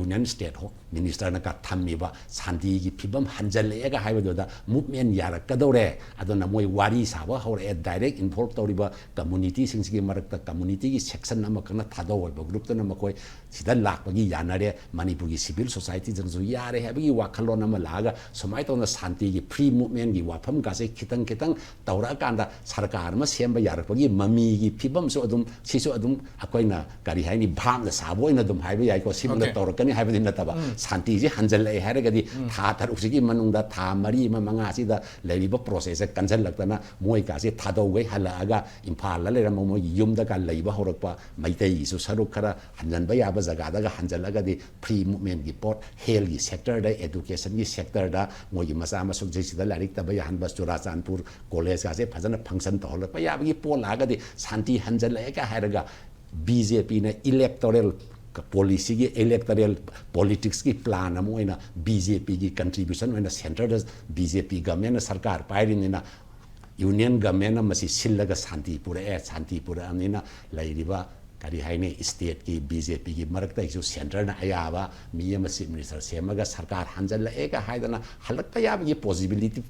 Union State Home Ministerꯅꯒ ꯊꯝꯃꯤꯕ ꯁꯥꯟꯇꯤꯒꯤ ꯐꯤꯕꯝ ꯍꯟꯖꯜꯂꯛꯑꯦꯒ ꯍꯥꯏꯕꯗꯨꯗ movement ꯌꯥꯔꯛꯀꯗꯧꯔꯦ, ꯑꯗꯨꯅ ꯃꯣꯏ ꯋꯥꯔꯤ ꯁꯥꯕ ꯍꯧꯔꯛꯑꯦ, direct involve ꯇꯧꯔꯤꯕ communityꯁꯤꯡꯁꯤꯒꯤ ꯃꯔꯛꯇ communityꯒꯤ section ꯑꯃꯈꯛꯅ ꯊꯥꯗꯧ ꯑꯣꯏꯕ groupꯇꯨꯅ ꯃꯈꯣꯏ ꯁꯤꯗ ꯂꯥꯛꯄꯒꯤ ꯌꯥꯅꯔꯦ, ꯃꯅꯤꯄꯨꯔꯒꯤ civil societyꯁꯤꯡꯁꯨ ꯌꯥꯔꯦ ꯍꯥꯏꯕꯒꯤ ꯋꯥꯈꯜꯂꯣꯟ ꯑꯃ ꯂꯥꯛꯑꯒ ꯁꯨꯃꯥꯏꯅ ꯇꯧꯅ ꯁꯥꯟꯇꯤꯒꯤ free movementꯀꯤ ꯋꯥꯐꯝꯒꯁꯦ ꯈꯤꯇꯪ ꯈꯤꯇꯪ ꯇꯧꯔꯛꯑꯀꯥꯟꯗ ꯁꯔꯀꯥꯔ ꯑꯃ ꯁꯦꯝꯕ ꯌꯥꯔꯛꯄꯒꯤ ꯃꯃꯤꯒꯤ ꯐꯤꯕꯝꯁꯨ ꯑꯗꯨꯝ, ꯁꯤꯁꯨ ꯑꯗꯨꯝ ꯑꯩꯈꯣꯏꯅ ꯀꯔꯤ ꯍꯥꯏꯅꯤ, ꯚꯥꯞꯅ ꯁꯥꯕ ꯑꯣꯏꯅ ꯑꯗꯨꯝ ꯍꯥꯏꯕ ꯌꯥꯏꯀꯣ, ꯁꯤꯃꯅ Okay. ꯇꯧꯔꯛꯀꯅꯤ ꯍꯥꯏꯕꯗꯤ ꯅꯠꯇꯕ, ꯎꯝ. ꯁꯥꯟꯇꯤꯁꯤ ꯍꯟꯖꯜꯂꯛꯑꯦ ꯍꯥꯏꯔꯒꯗꯤ ꯎꯝ. ꯊꯥ ꯇꯔꯨꯛꯁꯤꯒꯤ ꯃꯅꯨꯡꯗ ꯊꯥ ꯃꯔꯤ ꯑꯃ ꯃꯉꯥꯁꯤꯗ ꯂꯩꯔꯤꯕ processꯁꯦ ꯀꯟꯁꯤꯜꯂꯛꯇꯅ ꯃꯣꯏ ꯀꯥꯁꯦ ꯊꯥꯗꯧꯈꯩ ꯍꯜꯂꯛꯑꯒ ꯏꯝꯐꯥꯜꯗ ꯂꯩꯔꯝꯕ ꯃꯣꯏꯒꯤ ꯌꯨꯝꯗꯒ ꯂꯩꯕ ꯍꯧꯔꯛꯄ, ꯃꯩꯇꯩꯒꯤꯁꯨ ꯁꯔꯨꯛ ꯈꯔ ꯍꯟꯖꯟꯕ ꯌꯥꯕ ꯖꯒꯥꯗꯒ ꯍꯟꯖꯜꯂꯒꯗꯤ free movementꯀꯤ ꯄꯣꯠ, healthꯀꯤ sectorꯗ, educationꯒꯤ sectorꯗ, ꯃꯣꯏꯒꯤ ꯃꯆꯥ ꯃꯁꯨꯁꯦ ꯁꯤꯗ ꯂꯥꯏꯔꯤꯛ ꯇꯝꯕ ꯌꯥꯍꯟꯕ, ꯆꯨꯔꯥꯆꯥꯟꯄꯨꯔ collegeꯀꯥꯁꯦ ꯐꯖꯅ function ꯇꯧꯍꯜꯂꯛꯄ ꯌꯥꯕꯒꯤ ꯄꯣꯠ ꯂꯥꯛꯑꯒꯗꯤ ꯁꯥꯟꯇꯤ ꯍꯟꯖꯜꯂꯛꯑꯦꯒ ꯍꯥꯏꯔꯒ BJPꯅ electoral policyꯒꯤ, electoral politicsꯀꯤ plan ꯑꯃ ꯑꯣꯏꯅ BJPꯒꯤ contribution ꯑꯣꯏꯅ centreꯗ BJP governmentꯅ ꯁꯔꯀꯥꯔ ꯄꯥꯏꯔꯤꯕꯅꯤꯅ Union governmentꯅ ꯃꯁꯤ ꯁꯤꯜꯂꯒ ꯁꯥꯟꯇꯤ ꯄꯨꯔꯛꯑꯦ, ꯁꯥꯟꯇꯤ ꯄꯨꯔꯛꯑꯕꯅꯤꯅ ꯂꯩꯔꯤꯕ ꯀꯔꯤ ꯍꯥꯏꯅꯤ, stateꯀꯤ BJPꯒꯤ ꯃꯔꯛꯇꯒꯤꯁꯨ centreꯅ ꯑꯌꯥꯕ ꯃꯤ ꯑꯃ chief minister ꯁꯦꯝꯃꯒ ꯁꯔꯀꯥꯔ ꯍꯟꯖꯜꯂꯛꯑꯦꯒ ꯍꯥꯏꯗꯅ ꯍꯜꯂꯛꯄ ꯌꯥꯕꯒꯤ possibility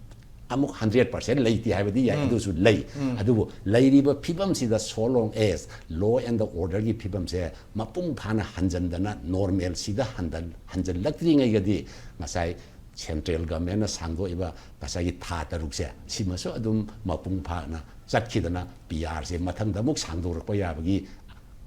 ꯑꯃꯨꯛ hundred percent ꯂꯩꯇꯦ ꯍꯥꯏꯕꯗꯤ ꯌꯥꯏ, ꯎꯝ. ꯑꯗꯨꯁꯨ ꯂꯩ꯫ ꯎꯝ. ꯑꯗꯨꯕꯨ ꯂꯩꯔꯤꯕ ꯐꯤꯕꯝꯁꯤꯗ so long as law and orderꯒꯤ ꯐꯤꯕꯝꯁꯦ ꯃꯄꯨꯡ ꯐꯥꯅ ꯍꯟꯖꯟꯗꯅ normalꯁꯤꯗ ꯍꯟꯗꯟ-, ꯍꯟꯖꯜꯂꯛꯇ꯭ꯔꯤꯉꯩꯒꯗꯤ ꯉꯁꯥꯏ central governmentꯅ ꯁꯥꯡꯗꯣꯛꯏꯕ ꯉꯁꯥꯏꯒꯤ ꯊꯥ ꯇꯔꯨꯛꯁꯦ, ꯁꯤꯃꯁꯨ ꯑꯗꯨꯝ ꯃꯄꯨꯡ ꯐꯥꯅ ꯆꯠꯈꯤꯗꯅ PRꯁꯦ ꯃꯊꯪꯗ ꯑꯃꯨꯛ ꯁꯥꯡꯗꯣꯔꯛꯄ ꯌꯥꯕꯒꯤ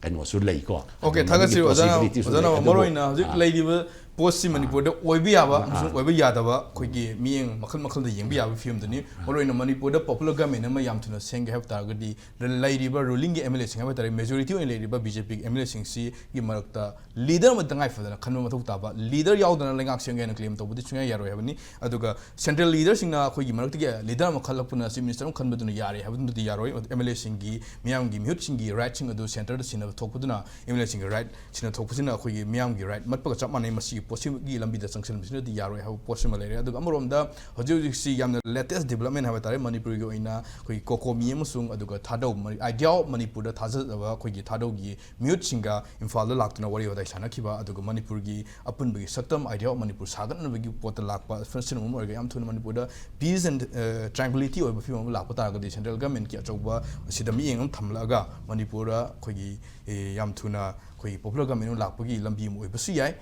ꯀꯩꯅꯣꯁꯨ ꯂꯩꯀꯣ꯫ Okay, ꯑꯗꯨ ꯊꯥꯒꯠꯆꯔꯤ ꯃꯗꯨꯒꯤ ꯑꯣꯖꯥꯅ, possibilityꯁꯨ ꯑꯣꯖꯥꯅ ꯂꯩ꯫ ꯑꯗꯨꯕꯨ, ꯃꯔꯨ ꯑꯣꯏꯅ ꯍꯧꯖꯤꯛ ꯑꯥ꯫ ꯂꯩꯔꯤꯕ ꯄꯣꯁꯁꯤ ꯃꯅꯤꯄꯨꯔꯗ ꯑꯣꯏꯕ ꯌꯥꯕ ꯑꯃꯁꯨꯡ ꯑꯣꯏꯕ ꯌꯥꯗꯕ ꯑꯩꯈꯣꯏꯒꯤ ꯃꯤꯠꯌꯦꯡ ꯃꯈꯜ ꯃꯈꯜꯗ ꯌꯦꯡꯕ ꯌꯥꯕ ꯐꯤꯕꯝꯗꯨꯅꯤ꯫ ꯃꯔꯨꯑꯣꯏꯅ ꯃꯅꯤꯄꯨꯔꯗ popular government ꯑꯃ ꯌꯥꯝ ꯊꯨꯅ ꯁꯦꯝꯒꯦ ꯍꯥꯏꯕ ꯇꯥꯔꯒꯗꯤ ꯂꯩꯔꯤꯕ rulingꯒꯤ MLAꯁꯤꯡ ꯍꯥꯏꯕ ꯇꯥꯔꯦ, majority ꯑꯣꯏꯅ ꯂꯩꯔꯤꯕ BJPꯒꯤ MLAꯁꯤꯡꯁꯤꯒꯤ ꯃꯔꯛꯇ leader ꯑꯃ ꯇꯉꯥꯏ ꯐꯗꯅ ꯈꯟꯕ ꯃꯊꯧ ꯇꯥꯕ꯫ Leader ꯌꯥꯎꯗꯅ ꯂꯩꯉꯥꯛ ꯁꯦꯝꯒꯦ ꯍꯥꯏꯅ claim ꯇꯧꯕꯗꯤ ꯁꯨꯡꯌꯥ ꯌꯥꯔꯣꯏ ꯍꯥꯏꯕꯅꯤ꯫ ꯑꯗꯨꯒ central leaderꯁꯤꯡꯅ ꯑꯩꯈꯣꯏꯒꯤ ꯃꯔꯛꯇꯒꯤ leader ꯑꯃ ꯈꯜꯂꯛꯄꯅ chief minister ꯑꯃ ꯈꯟꯕꯗꯨꯅ ꯌꯥꯔꯦ ꯍꯥꯏꯕꯗꯨꯃꯗꯤ ꯌꯥꯔꯣꯏ꯫ MLAꯁꯤꯡꯒꯤ, ꯃꯤꯌꯥꯝꯒꯤ ꯃꯤꯍꯨꯠꯁꯤꯡꯒꯤ rightꯁꯤꯡ ꯑꯗꯨ centreꯗ ꯁꯤꯟꯅꯕ ꯊꯣꯛꯄꯗꯨꯅ MLAꯁꯤꯡꯒꯤ right ꯁꯤꯟꯅ ꯊꯣꯛꯄꯁꯤꯅ ꯑꯩꯈꯣꯏꯒꯤ ꯃꯤꯌꯥꯝꯒꯤ right ꯃꯠꯄꯒ ꯆꯞ ꯃꯥꯟꯅꯩ꯫ ꯃꯁꯤꯒꯤ ꯄꯣꯠꯁꯤꯒꯤ ꯂꯝꯕꯤꯗ ꯆꯪꯁꯤꯟꯕꯁꯤꯅꯗꯤ ꯌꯥꯔꯣꯏ ꯍꯥꯏꯕ ꯄꯣꯠꯁꯤꯃ ꯂꯩꯔꯦ꯫ ꯑꯗꯨꯒ ꯑꯃꯔꯣꯝꯗ ꯍꯧꯖꯤꯛ ꯍꯧꯖꯤꯛꯁꯤ ꯌꯥꯝꯅ latest development ꯍꯥꯏꯕ ꯇꯥꯔꯦ, ꯃꯅꯤꯄꯨꯔꯒꯤ ꯑꯣꯏꯅ ꯑꯩꯈꯣꯏꯒꯤ COCOMI ꯑꯃꯁꯨꯡ ꯑꯗꯨꯒ ꯊꯥꯗꯧ, ꯃꯅꯤ-, Idea of ꯃꯅꯤꯄꯨꯔꯗ ꯊꯥꯖꯗꯕ ꯑꯩꯈꯣꯏꯒꯤ ꯊꯥꯗꯧꯒꯤ ꯃꯤꯍꯨꯠꯁꯤꯡꯒ ꯏꯝꯐꯥꯜꯗ ꯂꯥꯛꯇꯨꯅ ꯋꯥꯔꯤ ꯋꯥꯇꯥꯏ ꯁꯥꯟꯅꯈꯤꯕ, ꯑꯗꯨꯒ ꯃꯅꯤꯄꯨꯔꯒꯤ ꯑꯄꯨꯟꯕꯒꯤ ꯁꯛꯇꯝ, Idea of ꯃꯅꯤꯄꯨꯔ ꯁꯥꯒꯠꯅꯕꯒꯤ ꯄꯣꯠꯇ ꯂꯥꯛꯄ ꯐꯦꯁꯇꯤꯚꯦꯜ ꯑꯃ ꯑꯣꯏꯔꯒ ꯌꯥꯝ ꯊꯨꯅ ꯃꯅꯤꯄꯨꯔꯗ peace and, ꯑ, tranquility ꯑꯣꯏꯕ ꯐꯤꯕꯝ ꯑꯃ ꯂꯥꯛꯄ ꯇꯥꯔꯒꯗꯤ central governmentꯀꯤ ꯑꯆꯧꯕ ꯑꯁꯤꯗ ꯃꯤꯠꯌꯦꯡ ꯑꯃ ꯊꯝꯂꯛꯑꯒ ꯃꯅꯤꯄꯨꯔꯗ ꯑꯩꯈꯣꯏꯒꯤ, ꯑꯦ, ꯌꯥꯝ ꯊꯨꯅ ꯑꯩꯈꯣꯏꯒꯤ popular government ꯑꯃ ꯂꯥꯛꯄꯒꯤ ꯂꯝꯕꯤ ꯑꯃ ꯑꯣꯏꯕꯁꯨ ꯌꯥꯏ꯫